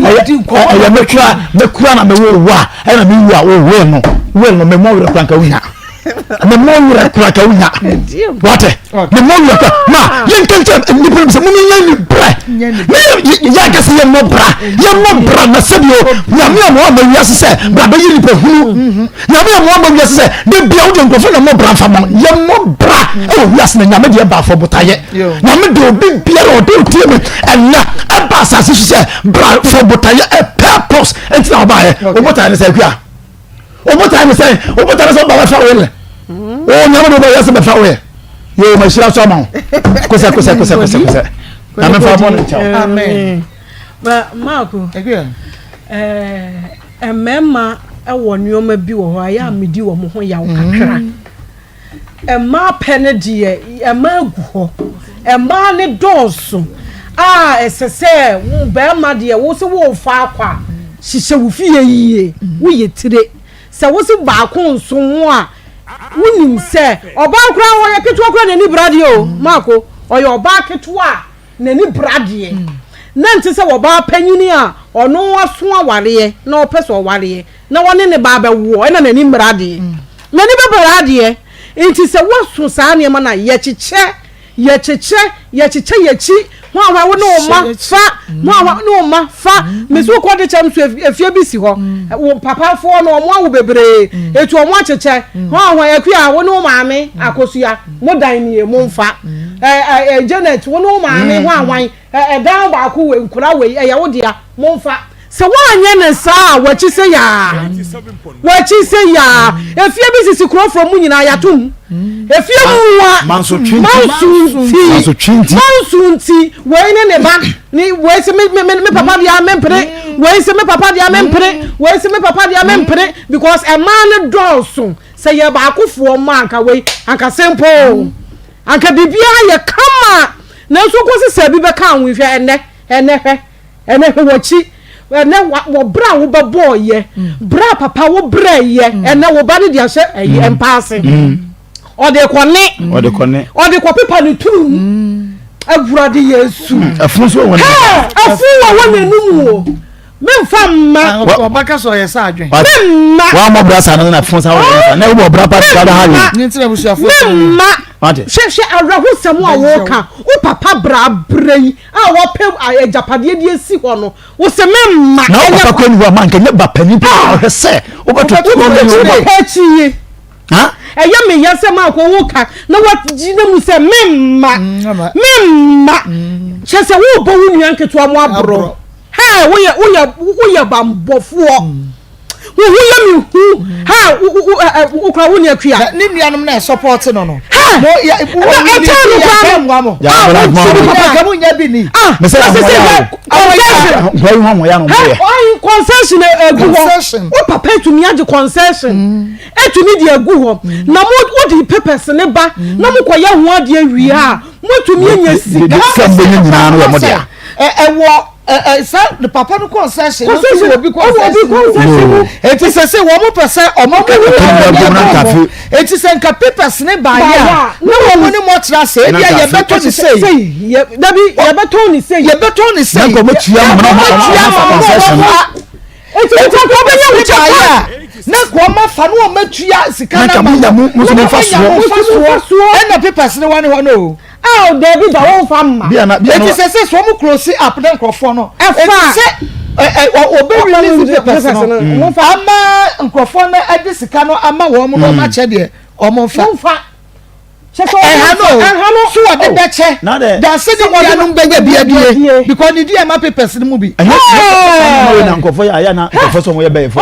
ɛyɛ me kora me kora na mewɔ wo a ɛna me wu a wo will no will no memmɔ werɛ kora nka wonya memmɔ werɛ kora nka wonya wate memmɔ werɛ kora ma yɛnka nkyɛ nnipa no sɛ mom yɛnyɛ ni brɛ ne yɛ ankasa yɛmmɔ bra yɛmmɔ bra na sɛdeɛ nyame a moama wiase sɛ bra bɛyɛ nipa hunu Nyame a moaba wiase sɛ da bia wode nkurɔfoɔ na mmɔ bra mfa ma yɛmmɔ bra ɛwɔ wiase na Nyame deɛ ba afɔ botayɛ Nyame de obi biara ɔde otie me ɛnɛ ɛba asase so sɛ bra fɔ botayɛ ɛ purpose ɛnti na ɔbaayɛ ɔbotayɛ ne sɛ akua ɔbotayɛ ne sɛ ɔbotayɛ ne sɛ ɔba bɛfa woyɛ lɛ o Nyame de ɔba wiase bɛfa woyɛ yɛ ɔma hyira so ama wo kosɛ kosɛ kosɛ kosɛ kosɛ Nyame fa bɔ ne nkyɛw amen Marco ɛɛ Mmarima wɔ nneɛma bi wɔ hɔ a, ɛyɛ a medi wɔn ho yaw kakra. Mmaa pɛ no deɛ, mmaa gu hɔ. Mmaa no dɔɔso a ɛsɛ sɛ wo barima deɛ wo sɛ worefa akɔ a, hyehyɛ wo fie yie. Woyɛ tire. Sɛ wo se baako nso ho a, wonim sɛ ɔbaa koraa ɔyɛ ketewa koraa n'ani bra deɛ o, Maako, ɔyɛ ɔbaa ketewa a n'ani bere adeɛ na nte sɛ ɔbaa panyini a ɔno aso awareɛ na ɔpɛ sɛ ɔwareɛ na ɔne ne ba abɛwoɔ ɛna n'ani mmere adeɛ n'ani bɛbere adeɛ nti sɛ woaso saa nneɛma no a yɛkyekyɛ yɛkyekyɛ yɛkyekyɛ yɛkyi ho ahwa wo ne wo ma fa ho ahwa wo ne wo ma fa mesi wokɔ de kyɛm so efie bi si hɔ wo papafoɔ no ɔmo awo bebree etu ɔmo akyekyɛ ho ahwa akua wo ne wo maame akosua mo dan nie mo nfa ɛ ɛ Janet wo ne wo maame mm. hwan hwan ɛdan baako wei nkura wei ɛyɛ wo dea mo nfa sɛ woanyɛ ne saa a wakyi sɛ yaa wakyi sɛ yaa efie bi sisi kurɔfoɔ mu nyinaa yɛatom efie mu wa manso nti manso nti wei ne ne ba ne wei sɛ me me me papa deɛ mempene wei sɛ me papa deɛ mempene wei sɛ me papa deɛ mempene because ɛmaa no dɔɔso. Sɛ yɛ baakofoɔ mma anka wei anka simple anka biribiara yɛ kama nanso kɔsi sɛ bi bɛka ho hwɛ ɛnɛ ɛnɛ hwɛ ɛnɛ hwɛ wɔkyi ɛnɛ wɔ berɛ a wobɛbɔɔ yɛ berɛ a papa wo brɛ yɛ ɛnɛ wo ba no de ahyɛ ɛyi mpaase ɔde kɔ ne ɔde kɔ ne ɔde kɔ pepa ne turu mu awurade yesu ɛfun so wɔ ne ɛfun wɔ wɔ n'anum o. Memfa mma. Ɔbɛka sɛ ɔyɛ sɛ adwen. Memma. Wɔn bra saa no na fon saa wɔn nsa na ɛwɔ bra pa sika bɛ ha yɛ. Ne ntina abusuafo. Memma. Hwɛ hwɛ awerɛhosɛm a wɔka wo papa bra brɛ yi a wɔpɛ agyapadeɛ de asi hɔ no wo sɛ memma. Na wo papa kɔ ni hɔ a ma nka nyɛ ba panin pa ɔhwɛ sɛ wobɛto kuro ne wo papa akyi yi. Ɛyɛ me ya sɛ maakɔ wo ka na wagyina mu sɛ memma memma kyɛ sɛ wobɔ wo nua nketewa mo aborɔ. Hey, woyɛ woyɛ woyɛ bambɔfoɔ. Wo ho yɛ me hu. Hey, wo wo ɛ wo kura wo ni akua. Ne nuanom na ɛsɔpɔte no no. Hey, Mo yɛ wo na wo ni ɛkyɛn no yɛ koraa kɛ no. mmoa mo. Ya, Ah, abena wo adwuma ti mo. papa. Kɛ mo nya bi ni. Ah, Mesɛ na sisi hwɛ concession. Nkwa yi ho ahoya no Hey, moyɛ. ɔyi concession egu hɔ. Concession. Wo papa etumi agye concession. Etumi de egu hɔ. Na mo wo de papers ne ba na mo kɔ yɛ ho adeɛ wie a, mo etumi anya sika. Sɛ mbɛnya nyinaa no yɛ mo dea. Ɛwɔ sɛ ne papa no concession no nso wɔ obi concession mu eti sɛ sɛ wɔn pɛ sɛ wɔn kɛ wɔn wɔn eti sɛ nka papers ne ba yɛ a na wɔn ne mo ɔtena ase ebi a yɛbɛtɔ ne sei dabi yɛbɛtɔn ne sei yɛbɛtɔn ne sei na nka wɔn tua mu na wɔn afa concession eti nka wɔn bɛnya wɔn kyɛ pa na nka wɔn afa na wɔn atua sika na ma wɔn mo nso mo nfa soɔ ɛna papers ne wɔn ne hɔ no o. Aw dabi da wɔn fa mma. Eti sɛ sɛ sɛ wɔn close up ne nkurɔfoɔ no. Ɛfa. Eti sɛ ɛ ɛ obe release papers no ama nkurɔfoɔ no ɛde sika no ama wɔn na wɔn akyɛ deɛ wɔn nfa. Wɔn fa. Ɛha no so wɔde bɛkyɛ danse ne nuanom bɛnya bi adie because ne di ɛma papers no mu bi. Ɛnyɛ saa na na nkurɔfoɔ yɛ ayɛ na nkurɔfoɔ sɛ wɔn yɛ bɛyɛfo.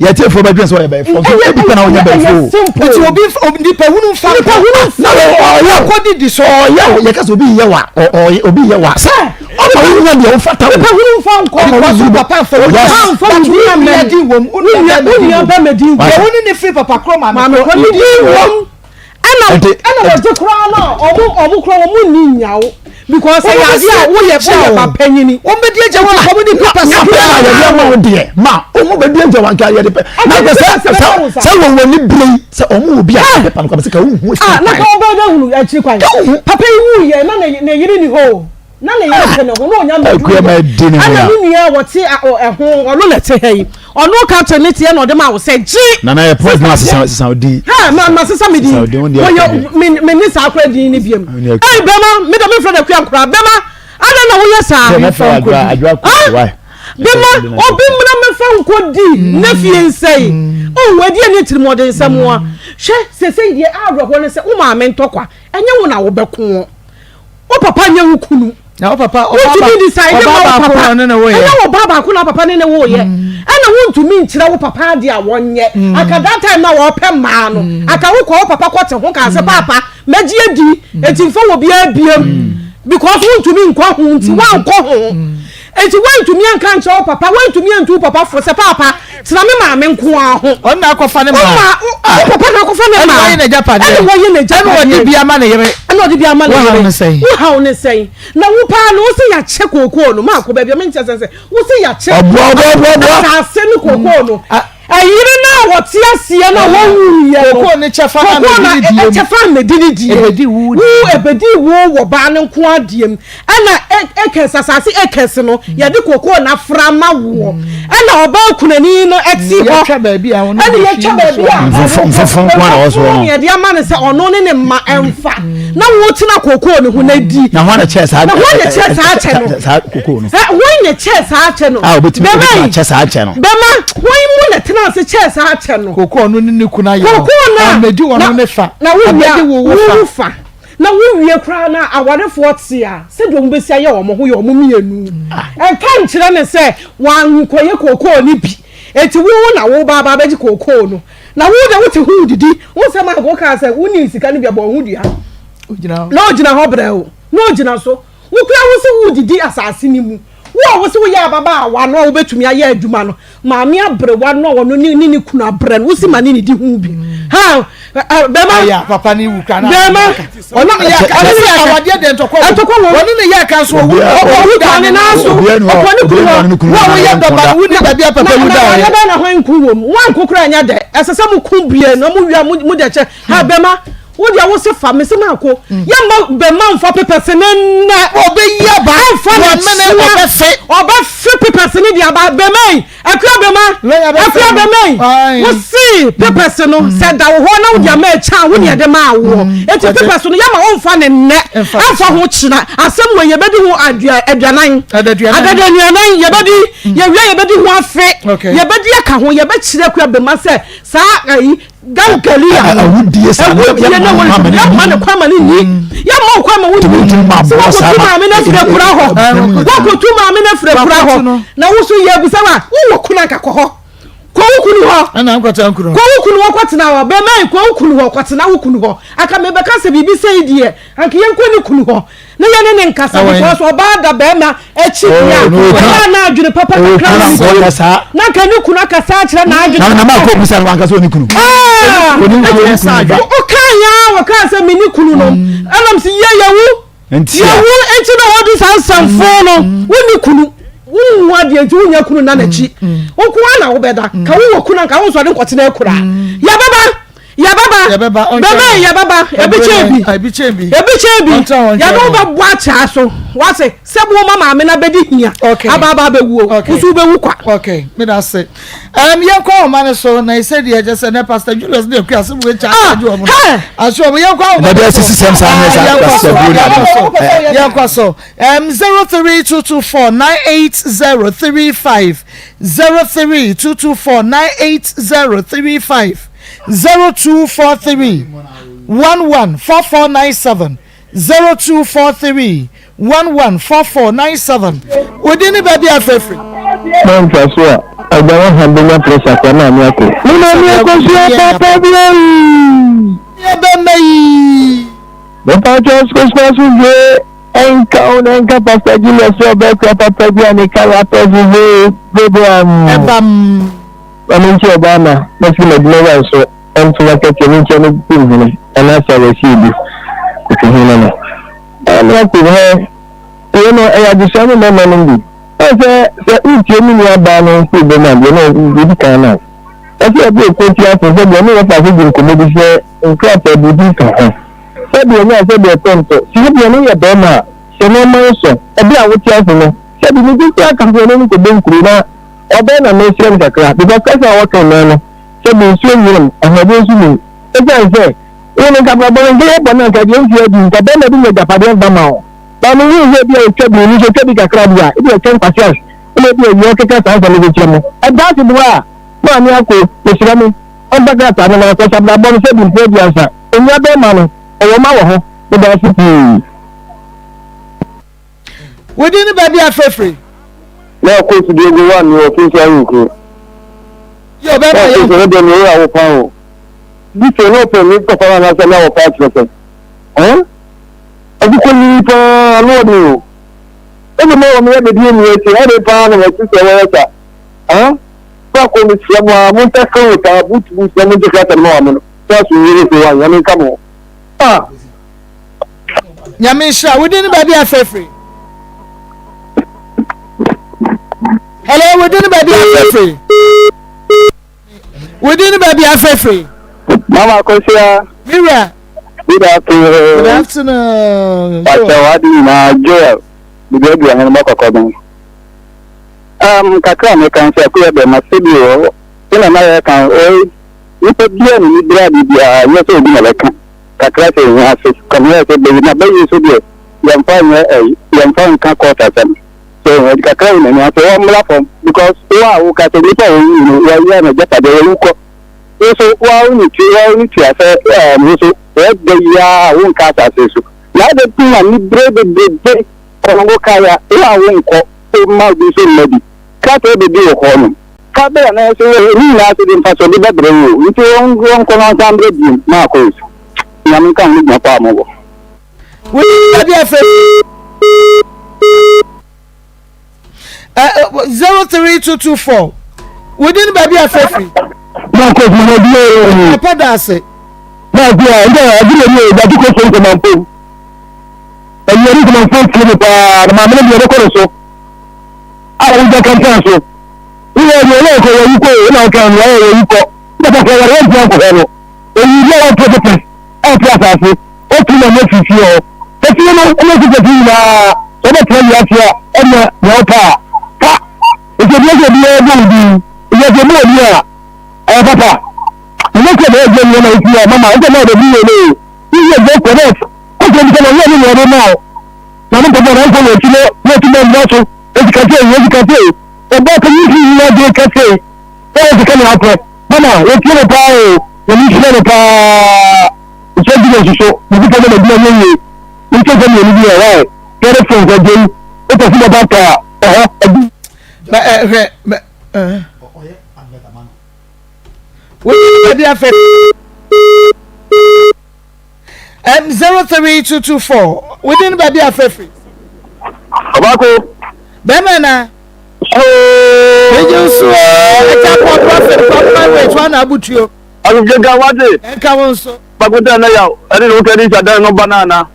Yɛtie fo bɛdwen sɛ wɔyɛ bɛyɛfo nso ebi pɛ na wɔnyɛ bɛyɛfo. Nti obi nipa hunu nfa nipa hunu na ɔyɛ kɔ didi so. Ɔyɛ o yɛ kasa obi yɛ wa ɔyɛ obi yɛ wa sɛ ɔma wo nya deɛ wofata wo. Nipa hunu nfa nkɔ. Because wo papa nfa wo yes. but wo nua di wɔm wo nua bɛ mɛ di wɔm. Deɛ wo ne ne firi papa korɔ maame korɔ ne di wɔm. Ɛna ɛna wɔgye koraa no a ɔmo ɔmo koraa ɔmo nni nyawo because ɛyɛ adeɛ a woyɛ woyɛ ba panyini. Wɔn bɛ di agya wɔn kɔm ne papa sa. Nyapɛ na yɛde ama wo deɛ ma ɔmo bɛ di agya wanka yɛ de pɛ na kɛ sɛ sɛ sɛ wɔn wɔ ni bere yi sɛ ɔmo wɔ bi a pepa no kɔ sɛ ka wohu akyiri kwan. Na ka wɔn bɛyɛ dɛ hunu akyiri kwan. Papa yi wu yɛ na ne yere ni hɔ o. Na ne yere te ne ho na ɔnya mmɛduru yɛ. Ɛna ne nua a wɔte ɛho ɔno na ɛte ha yi. Ɔno captain ne teɛ na ɔde ma wo sɛ gye. Nana yɛ point na asesa sesa odin. Ha ma ma sesa me din. Wɔyɛ me me ne saa akora din ne biam. Ɛyi bɛma me da me fɛ da kua nkora bɛma adan na woyɛ saa. Bɛma obi mmra mɛfa nkɔ di ne fie nsɛe. Oh ɛdeɛ ne tirimɔden nsɛm a. Hwɛ sɛsɛ deɛ awerɛhoɔ ne sɛ wo maame ntɔkwa ɛnyɛ wo na wobɛko. Wo papa nyɛ wo kunu. Na wo papa ɔbaa Wontumi decide ma ɔbaa wo baako papa. na ɔne ne woyɛ. Ɛnyɛ ɔbaa baako na papa ne ne woyɛ. Mm. Ɛna wontumi nkyerɛ wo papa adeɛ a wɔnyɛ. Mm. Aka that time na wɔpɛ mmaa no. Mm. Aka wokɔ wo papa kɔte ho kaa sɛ paapa mɛgye adi. Eti nfa wɔ biara biem. Because wontumi nkɔ ho nti woankɔ ho. Enti woantumi anka ankyerɛ wo papa, woantumi antu wo papa fo sɛ, Paapa, tena me maame nko ara ho. Ɔno na akɔfa ne maa. Wo papa na akɔfa ne maa. Ɛna wɔyɛ n'agyapadeɛ. Ɛna wɔyɛ n'agyapadeɛ. Ɛna wɔde bi ama ne yere. Ɛna ɔde bi ama ne yere. Wohaw ne sɛn? Wohaw ne sɛn? Na wo paa no, wo se yɛakyɛ kookoo no. Maakɔ baabi a mente asɛm sɛ, wo se yɛakyɛ Ɔboa, ɔboa, ɔboa, ɔboa. asase ne kookoo no. Ɛyere no a wɔte aseɛ no a wɔwuiɛ no. Kookoo ne kyɛfa no Kookoo a na mɛdi ne die mu. kyɛfa a mɛdi ne die. Ɛbɛdi wo Wo ɛbɛdi wo wɔ baa no nko ara deɛ mu. Ɛna acres asase acres no yɛde kookoo no afra ma woɔ. Ɛna ɔbaa kunani no ɛte hɔ. Yɛtwa baabi a ɔno Ɛna yɛtwa baabi a Mfomfo mfomfo nko ara na ɛwɔ soɔ no. Mfomfo yɛde ama no sɛ ɔno ne ne mma ɛmfa. Na wotena kookoo no ho na di. Na hwan na kyɛɛ saa Na hwan na kyɛɛ saa kyɛ no? saa kookoo no? Ɛ hwan na kyɛɛ saa kyɛ no? A obetumi Bɛma obetumi yi. akyɛ saa kyɛ no. Bɛma hwan mu na tena ase kyɛɛ saa kyɛ no? Kookoo ɔno ne ne kunu ayɛ no. Kookoo no a Ɔmmɛdi na ɔno ne fa. na wo wie a Ɔbɛdi wo wo wo fa. fa. Na wo wie koraa na awarefoɔ te a sɛdeɛ wɔn bɛsi ayɛ wɔn ho yɛ wɔn mmienu. Ɛnka nkyerɛ no sɛ wankɔyɛ kookoo no bi. Enti wo na wo ba aba abɛgye kookoo no. Na wo de wote ho redidi. Wo nsɛm a wokaa sɛ wonni sika no bi a bɔ wo ho dua. Na ogyina hɔ brɛoo. Na ogyina so. Wo koraa wo se woredidi asase no mu. Wo a wo se woyɛ ababaawa no a wobɛtumi ayɛ adwuma no, maame aberewa no a ɔno ne ne ne kunu abrɛ no, wo se ma ne nidi ho bi. Ha, bɛma. Aya, papa ne wu kura na. Bɛma. Ɔno ne yɛ aka, ɔno ne yɛ aka. Awadeɛ deɛ ntɔkwa wɔ. Ntɔkwa wɔ. Ɔno ne yɛ aka nso owu. Owu da ne nan so. Ɔkɔ ne kunu hɔ. Wo a woyɛ dɔba no, wonni baabi a papa wu da ɔyɛ. Na na na hwan nku wɔ mu. Wanko koraa nyɛ dɛ. Ɛsɛ sɛ mo ko bie na mo wia mo de kyɛ. Ha bɛma. Wo deɛ wo se fa me se maako. Yɛ mma bɛma nfa pepɛse ne nnɛ. Ɔbɛyi aba. Ɛnfa ne Wɔmene kyena. ɔbɛfe. Ɔbɛfe pepɛse ne de aba. Bɛma yi. Akua bɛma. Lɔya bɛfe Akua no. bɛma yi. Ae. Wo se pepɛse no sɛ da wo hɔ na wo de ama akya a wo ne ɛde maa woɔ. Eti pepɛse no yɛ ma wo nfa ne nnɛ. Ɛmfa ne Ɛmfa ho kyena. Asɛm wei yɛbɛdi ho adua aduanan. Adaduanan. Adaduanan yɛbɛdi. Yɛwie yɛbɛdi ho afe. Okay. Yɛbɛdi aka ho. Yɛbɛkyerɛ akua bɛma sɛ saa ayi Gangalia no awudie saa no awudie na wɔn yɛ yɛ ma ne kwan ma ne nni yɛ ma kwan ma wo nni sɛ wɔkɔtu maame no afiri akura hɔ wɔkɔtu maame no afiri akura hɔ na wo so yɛ abusa wa wowɔ kunu anka kɔ hɔ kɔ wo kunu hɔ kɔ wo kunu hɔ kɔtena hɔ bɛma yi kɔ wo kunu hɔ kɔtena wo kunu hɔ aka mebɛka sɛ biribi sɛ yi deɛ anka yɛnkɔ ne kunu hɔ na yɛne ne nkasa because ɔbaa da bɛrima akyi deɛ a ɛyɛ na adwene papa kakra na ne kunu na nka ne kunu akasa akyerɛ n'adwene na ma kɔ bisa no wankasa ɔne kunu ɔkaa ya wɔkaa sɛ me ne kunu no ɛnam sɛ yɛ yɛwu yɛwu nti na wɔde saa nsɛmfo no wonni kunu wonhu adeɛ nti wonya kunu na n'akyi wo nko ara na wobɛda ka wowɔ kunu anka wonsɔre nkɔtena akura yɛbɛba Yɛbɛba. Yɛbɛba. Bɛma yi yɛbɛba. Ebi kyɛn bi. Ebi kyɛn bi. Ebi kyɛn bi. Yɛde wo bɛbɔ akyɛ so. Wase sɛ mo ma maame na bɛdi hia. Okay. Aba aba abɛwuo. Okay. Woso wobɛwu kwa. Okay. Me da se. Um, yɛnkɔ ahoma no so na ɛsɛ deɛ kyɛ sɛ nɛ Pastor Julius ne akua asɛm wei kyɛ asɛ agye wɔn no. Aso wɔn yɛnkɔ ahoma no so. Ɛbɛ sisi sɛm saa ne saa Pastor Julius. Yɛnkɔ so. Um, 03224 98035 03224 98035 0243 11 4497 0243 11 4497 Wo din ne baabi a afrɛ firi. Mamfa so a, agya wo ha bɛnya pressure kwa maame ako. Me maame akosua papa bi ayi. Yɛ bɛma yi. Mepakyɛw Christmas dwe nka wo na nka Pastor Julius sɛ ɔbɛkura papa bi a ne kar apɛ fufuo program. Ɛbam. Ma menkyerɛ Ghana mɛfiri m'adwuma wura nso ntoma kɛkɛ menkyerɛ no kurom hene anaasɛ awɛsie bi kofi hene no. Ɛɛ me akom hɛ wei no ɛyɛ adesua ne mmarima nom bi. Ɔn sɛ sɛ wotie me nua baa no nso bɛ mu a deɛ na ɔdi kan no a, ɔsɛ ɛbɛ ɛkɔ ti afo sɛ deɛ ɔne wɔfa so di nkɔmmɔ bi sɛ nkrataa bi bi ka ho. Sɛdeɛ ɛnyɛ a sɛdeɛ ɛtɔ ntɔ. Sɛ deɛ no yɛ bɛrima a, hyɛ nneɛma nsɔ. Ɛberɛ a wote ase no, sɛbi me bi koraa ka sɛ ɔne no kɔbɔ nkuro na ɔbɛn na mesrɛ no kakra because kasa a wɔka nnɛ no, sɛbi nsuo nyinam, ahoɔden nso nim. Ɛsiane sɛ wo no nka brabɔ no nka yɛ bɔne anka deɛ mfie adi nka bɛrima bi nya agyapadeɛ mfa ma wo. Ba me hu sɛ ebia otwa bi, nso otwa bi kakra bi a, ebia ɛkyɛ nkwaseas, ɛna ebia awia ɔkeka saa nsɛm yi kyerɛ mo. Ɛda ase boa a, maame ako, mesrɛ mo, ɔmfa krataa no ma kɔs abrabɔ no sɛbi mpo aduansa, onua bɛɛma no, ɔwɔ mma wɔ hɔ, meda ase pii. Wo din ne baabi a frɛfrɛ. Na ɔkɔ su Diego wa mi wɔ finso ahenkuro. Yɛ ɔbɛma yɛ. Na ɔkɔ su deɛ mi wura wo paa o. Bi sɛ na ɔpɛ mi papa na anasɛ na ɔpɛ akyerɛ sɛ. Ɛn? Ɔkokɔ nini paa ano ɔden o. Ɛna ma wɔn yɛ bɛdi emi akyi ɛde paa na wɔte sɛ wɔyɛ sa. Ɛn? Fa kɔ mi srɛ mo a mo nsa ka wo saa boot boot na mo ngye krata no ma wɔn no. Sɛ aso wie ne so wa nyame nka mo. Ah! Nyame nhyira wo din ne baabi a frɛfrɛ. Hello, wo din ne baabi a frɛfrɛ. Wo din ne baabi a frɛfrɛ. Mama Kosia. Mira. Good afternoon. Good afternoon. Pakyɛ wade nyinaa Joel Biduadua hene bɔkɔkɔ no. Um, kakra a meka sɛ akoyɛ bɛ ma sɛbi wɔ sɛ na yɛka nipa biara ne ne bere ade biara nyɛ sɛ obi na bɛka. Kakra sɛ ehia ase kɔmyɛ sɛ bɛyi na bɛyi nso deɛ yɛmfa nyɛ ɛyi yɛmfa nka court asɛm so ɛdi kakra wɔ n'ani ase wɔmmra fam because wo a woka sɛ nipa a wɔwu no wɔyɛ no agyapadeɛ wɔwu kɔ wo nso wo a wo ne ti wo ne tua sɛ ɛɛm wo nso wɔda yi a wonka asase so na ade ti na ne bere bebrebe kɔnɔ wo ka ya wo a wonkɔ wo ma obi nso mma bi krataa bɛdi wɔ hɔ no Fa bra na yɛnso yɛ ne nyinaa so de mfaso de bɛbrɛ wo o nti wɔn wɔnkɔ na wɔnsan mbrɛ biom na akɔ nsu Nyame nka ho ne dwuma pa a mobɔ. Wo baabi afɛ 03224 within baabi afɛ firi. Na kɔ fi na bi o. Papa da ase. Na bi a ndɛ adi na ni o da ko so nkɔmɔ mpo. Ɛyɛ ni nkɔmɔ mpo tie mi paa na maame no deɛ ɔbɛkɔ ne so. A wogya kɛntɛn so. Woyɛ deɛ ɔyɛ kɔ wɔyi kɔ o na ɔka no ɔyɛ wɔyi kɔ. Papa kɔ wɔde wɔn ntia nkɔhwɛ no. Oyi bi a wɔpɛ pɛpɛ a ɔte asase otu na mo fifie hɔ. Efie no ɛna esi pɛpɛ nyinaa sɛ ɔbɛtena wiase a ɛna nea ɔpɛ a fa. Nti obi sɛ obiara bɔ wo din. Wiase emu wɔ ni a ɛyɛ papa. Ɛnyɛ sɛ ɛbɛyɛ gye nneɛma esi a mama ɛsɛ na ɔbɛbi yɛ no o. Woyɛ gye kɔdɛt. Kɔsɛ obi sɛ na ɔyɛ ne nea ɔde ma o. Na ne mpɔbɔ na nkɔ wɔ akyi no na ɔtu bɔ mmra so. Esi kase esi kase. Ɔbaa panyin fi yi adwene kɛse sɛ wɔ sika na apɛ. Mama yɛtie no paa o, Nyame nhyira no paa. Nhyɛ bi na nsuso, Nyankopɔn ma n'adwuma nyɛ yie. Nkyɛ sɛ mmienu bi ɛ, why? Tɛre fon sɛ gyei, wopɛ sɛ bɛba tɔ a, ɛhɔ, adu. Ba ɛ hwɛ mɛ ɛ. Wo baabi afɛ. Um, 03224 within baabi afɛfiri. Ɔbaako. Bɛrima na. Megye nso ɛgya pɔ prɔfɛt papa wait wa na abutuo. Ɔkeka wate. Ɛnka wo nso. Baako tɛ na yaw ɛne ne wokɛ ne nsa dan no ba na ana.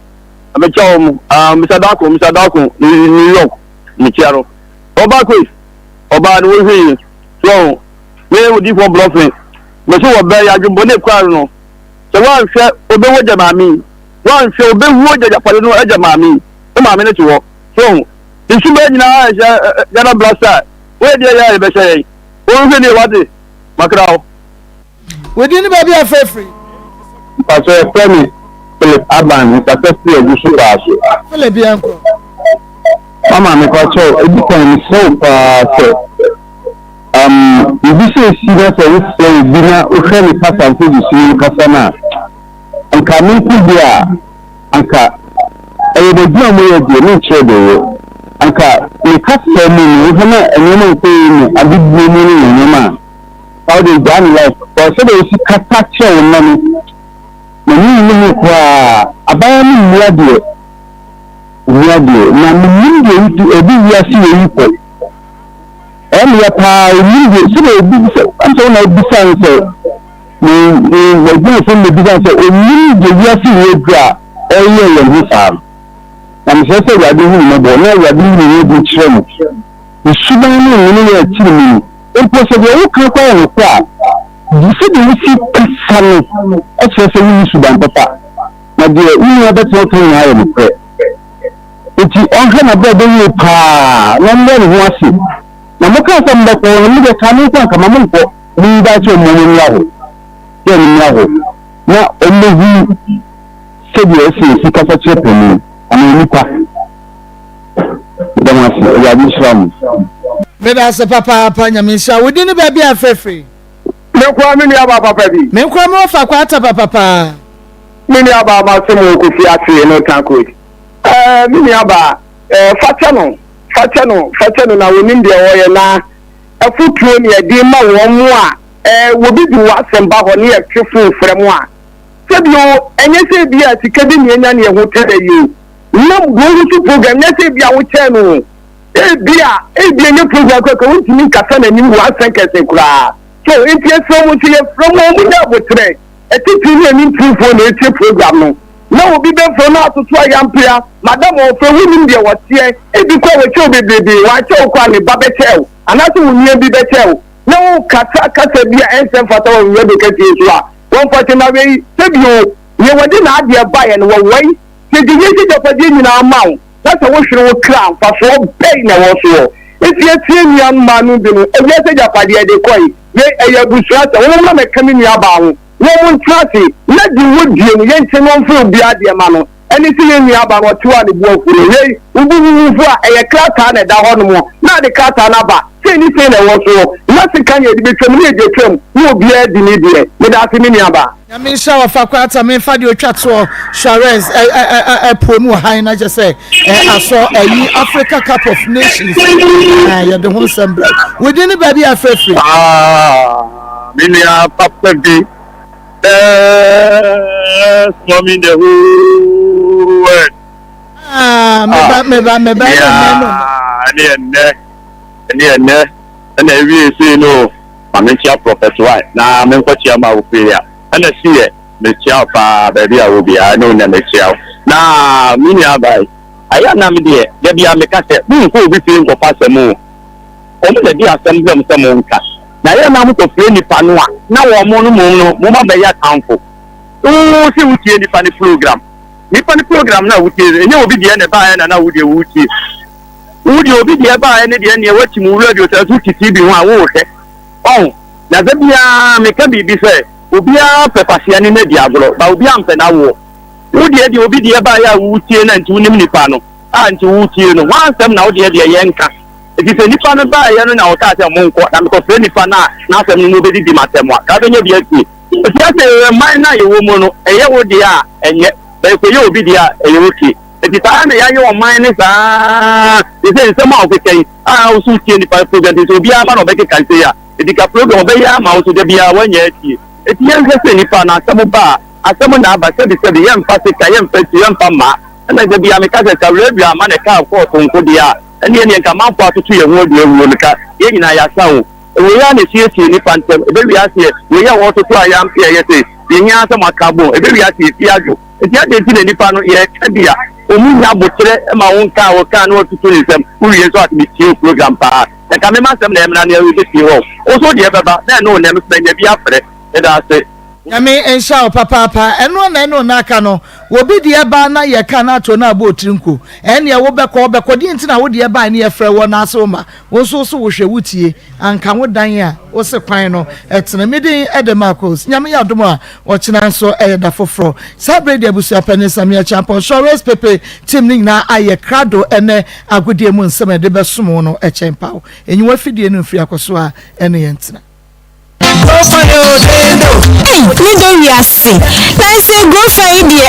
Mekyia wɔn mo. Ah, Mr. Dako, Mr. Dako, New York. Mekyia no. Ɔbaako yi, ɔbaa no wohwɛ yi. So, me odifoɔ blɔfe. Mese wɔ bɛn yɛ adwembɔne kura no. Sɛ woanhwɛ obewu agya maame yi. Woanhwɛ obewu agya agyapade no agya maame yi. Wo maame no te hɔ. So ho? Ne suban nyinaa ɛhyɛ Ghana Black Star. Woyɛ deɛ yɛ a yɛbɛhyɛ yɛn. Wonhwɛ nie wate. Makra wo. Wo din ne baabi a frɛ firi. Mpakyɛ yɛfrɛ me Philip Aban mekasa firi Agusu Kwaaso. Philip yɛnkɔ. Mama mepakyɛw edi kan mesrɛ wo paa sɛ Um, biribi sɛ esi na sɛ wofrɛ obi na wohwɛ ne kasa mfogyesu no kasa no a, anka me nko deɛ a, anka ɛyɛ m'adwuma a moyɛ deɛ, menkyerɛ deɛ ɛyɛ. Anka me kasa mu no, wohwɛ na nneɛma nkɔ yie mu, adedie mu ne nneɛma a, fa wode gyaa ne life. Because sɛdeɛ wosi kasa kyerɛ wo mma no, m'ani nnye ho koraa. Abaayewa no nni adeɛ, ɔnni adeɛ. Na mennim deɛ ɛde wiase wei rekɔ. Ɛyɛ me ya paa, onim deɛ sɛdeɛ obi sɛ ɛm sɛ wo na wobisa no sɛ ne ne n'adwumayɛfoɔ no na ebisa no sɛ onim deɛ wiase wei aduru a ɔreyɛ yɛn ho saa no. Na mesrɛ sɛ Awurade hu no mmɔbɔ na Awurade yi ne ho adi nkyerɛ no. Wo suban ne wo nneyɛe akyiri mu no, mpo sɛ deɛ woka koraa yɛ nokorɛ a, sɛdeɛ wosi kasa no kyerɛ sɛ wonni suban papa, na deɛ wo nua bɛtena ka nyinaa yɛ nokorɛ. Enti ɔnhwɛ n'abrabɔ yie paa na ɔmmrɛ ne ho ase. Na mokaa sɛ mobɛkɔ hɔ no, me deɛ kaa me nko anka ma monkɔ, monyi sɛ wɔn mmra hɔ, sɛ wɔn mmra hɔ na wɔmmɛhunu sɛdeɛ ɛsɛ yɛsi kasa kyerɛ panin anaa onipa. Meda mo ase. Awurade nhyira mo. Meda ase papaapa Nyame nhyira wo. Wo din ne baabi a frɛ firi? Me nkoa me nua baa papa bi. Me nkoa me wɔfa kwata papa paa. Me nua baa ma se mo kofi ase no tankoes ɛɛ me nua baa ɛɛ fakyɛ no fakyɛ no fakyɛ no na wɔnim deɛ wɔyɛ na afutuo ne ɛde ma wɔn mo a ɛɛ wɔbi de wɔ asɛm ba hɔ ne yɛtwe fon frɛ mo a sɛbi o ɛnyɛ sɛ bi a sika bi ne anya ne ɛho tɛrɛ yi o Nam bro no so program nyɛ sɛ ebia wokyɛn no o. Ebia ebia ɛnyɛ program koraa ka wontumi nkasa n'anim one sentence koraa. So nti yɛsrɛ mo sɛ yɛfrɛ mo a wɔn nyɛ aboterɛ. Atitiriw ne animtiwfoɔ na ɛretie program no. Na obi bɛfrɛ no atoto ayampea, madam ɔfrɛ wonnim deɛ ɔteɛ, ebi koraa wɔkyɛ wo bebrebe, wankyɛ wo koraa ne ba bɛkyɛ wo anaasɛ wo nua bi bɛkyɛ wo na wokasa kasa bi a ɛnsɛ mfata wɔ radio kɛseɛ so a wɔmfa kyɛ na wei sɛbi o deɛ wɔde n'adeɛ baeɛ no wɔwɔe Sɛ gyedie hyɛ agyapadeɛ nyinaa ma wo, na sɛ wohwere wo kra a, mfasoɔ bɛn na ɛwɔ soɔ? Enti atie nua mmaa no bi no, ewiase agyapadeɛ de kɔe. Wei ɛyɛ abusua asɛm. Wɔn mmra mmɛka me nua baa ho, na wɔn ntena ase, na deɛ wɔdie no, yɛnkyɛ na wɔmfrɛ obiara deɛ mma no. Ɛne sɛ yɛn nua baa no, ɔte hɔ a ne bo afu no. Wei, wo bo huhuuhu a, ɛyɛ krataa na ɛda hɔ nom, na ade krataa no aba. Sei ne sei na ɛwɔ soɔ, na sekan na yɛde bɛtwam, na yɛde atwam, na obiara adi ne deɛ. Meda ase me nua baa. Nyame nhyira wo fa kwata me fa deɛ otwa toɔ Suarez ɛ ɛ ɛ ɛpoe mu wɔ han na kyɛ sɛ ɛ asɔ ɛyi Africa Cup of Nations ɛ yɛde ho nsɛm brɛ within ne baabi a frɛfrɛ. Ah, me nua papa bi best mommy in the whole world. Ah, meba meba meba ɛnɛ ɛnɛ. Ɛne ɛnɛ ɛne ɛnɛ ɛna ewie sei no. Ma menkyia Prophet Y na menkɔkyia ma wo prayer ɛna si yɛ mekyia wo paa baabi a wɔ biara ɛne wo nɛ mekyia wo na me nua baa yi ayɛ na me deɛ da bia meka sɛ monkɔ obi fie nkɔfa asɛm o wɔn na di asɛm brɛ mo sɛ monka na yɛ na mokɔfrɛ nipa no a na wɔn no mmom no moma bɛyɛ atamfo wo sɛ wotie nipa ne program nipa ne program na wotie ɛnyɛ obi deɛ na ɛbaeɛ na na wo deɛ wotie Wo deɛ obi deɛ baeɛ ne deɛ neɛ woakyim wo radio sɛ so te TV ho a worehwɛ. Ɔho? Na da biara meka biribi sɛ obiara pɛ kwasea ne no adi agorɔ but obiara mpɛ n'awoɔ. Wo deɛ deɛ obi deɛ baeɛ a woretie no a nti wonim nipa no a nti woretie no. Hwan asɛm na wo deɛ deɛ yɛnka? Nti sɛ nipa no baeɛ no na ɔkaa sɛ monkɔ na mekɔfrɛ nipa no a n'asɛm no na ɔbɛdidi m'atɛm a, ka wobɛnya bi atie. Nti asɛ man no a yɛwɔ mu no ɛyɛ wo deɛ a ɛnyɛ but ɛkɔyɛ obi deɛ a ɛyɛ okay. Enti saa ara na yɛayɛ ɔman no saa ara te sɛ nsɛm a ɔkeka yi a wo so wotie nipa program te sɛ obiara ba na ɔbɛkeka sei a enti ka program ɔbɛyɛ ama wo so da biara woanya atie. Enti yɛnhwɛ sɛ nipa no asɛm ba a asɛm na aba sɛbi sɛbi yɛmfa sika yɛmfa su yɛmfa mmaa ɛna da biara meka sɛ sɛ radio amma ne kaa kɔɔto nko deɛ a ɛneɛ neɛ nka amanfoɔ atoto yɛn ho adu awuo no ka yɛn nyinaa yɛasa o. Wei ara na ɛsiesie nnipa ntam ɛbɛwie aseɛ wei a wɔretoto a yɛampe a ɛyɛ sei deɛ ɛhia ara sɛ moaka abom ɛbɛwie aseɛ ɛfie adwo. Nti adɛn nti na nnipa no yɛka bi a wɔn nnya aboterɛ ma wo nka a wɔka na wɔtutu ne nsam wowie nso a metie wo program paa na nka me m'asɛm na ɛmmra na yɛbɛtie hɔ wo nso deɛ bɛba na ɛne wo nnɛ me nso manya bi afrɛ meda ase. Nyame nhyira wo papaapa ɛno na ɛne wo na aka no obi deɛ ba na yɛ ka na ato na abɔ otiri nko ɛneɛ wo bɛkɔ wo bɛkɔ deɛ nti na wo deɛ bae ne yɛ frɛ wɔ na ase wo ma wo nso wo so wo hwɛ wo tie anka wo dan a wo se kwan no ɛtene me din ɛde Marcos Nyame yɛ adom a Ɔkyena nso yɛ da foforɔ. Saa berɛ yi deɛ abusua panin Samia Acheampong, Suarez Pepe team no nyinaa ayɛ krado ɛnɛ agodie mu nsɛm a yɛde bɛsom wo no kyɛn paw. Nyi w'afidie no mfiri akɔso a ɛne yɛn ntena. Ei, me dɔ wiase. Nanso agurofa yi deɛ.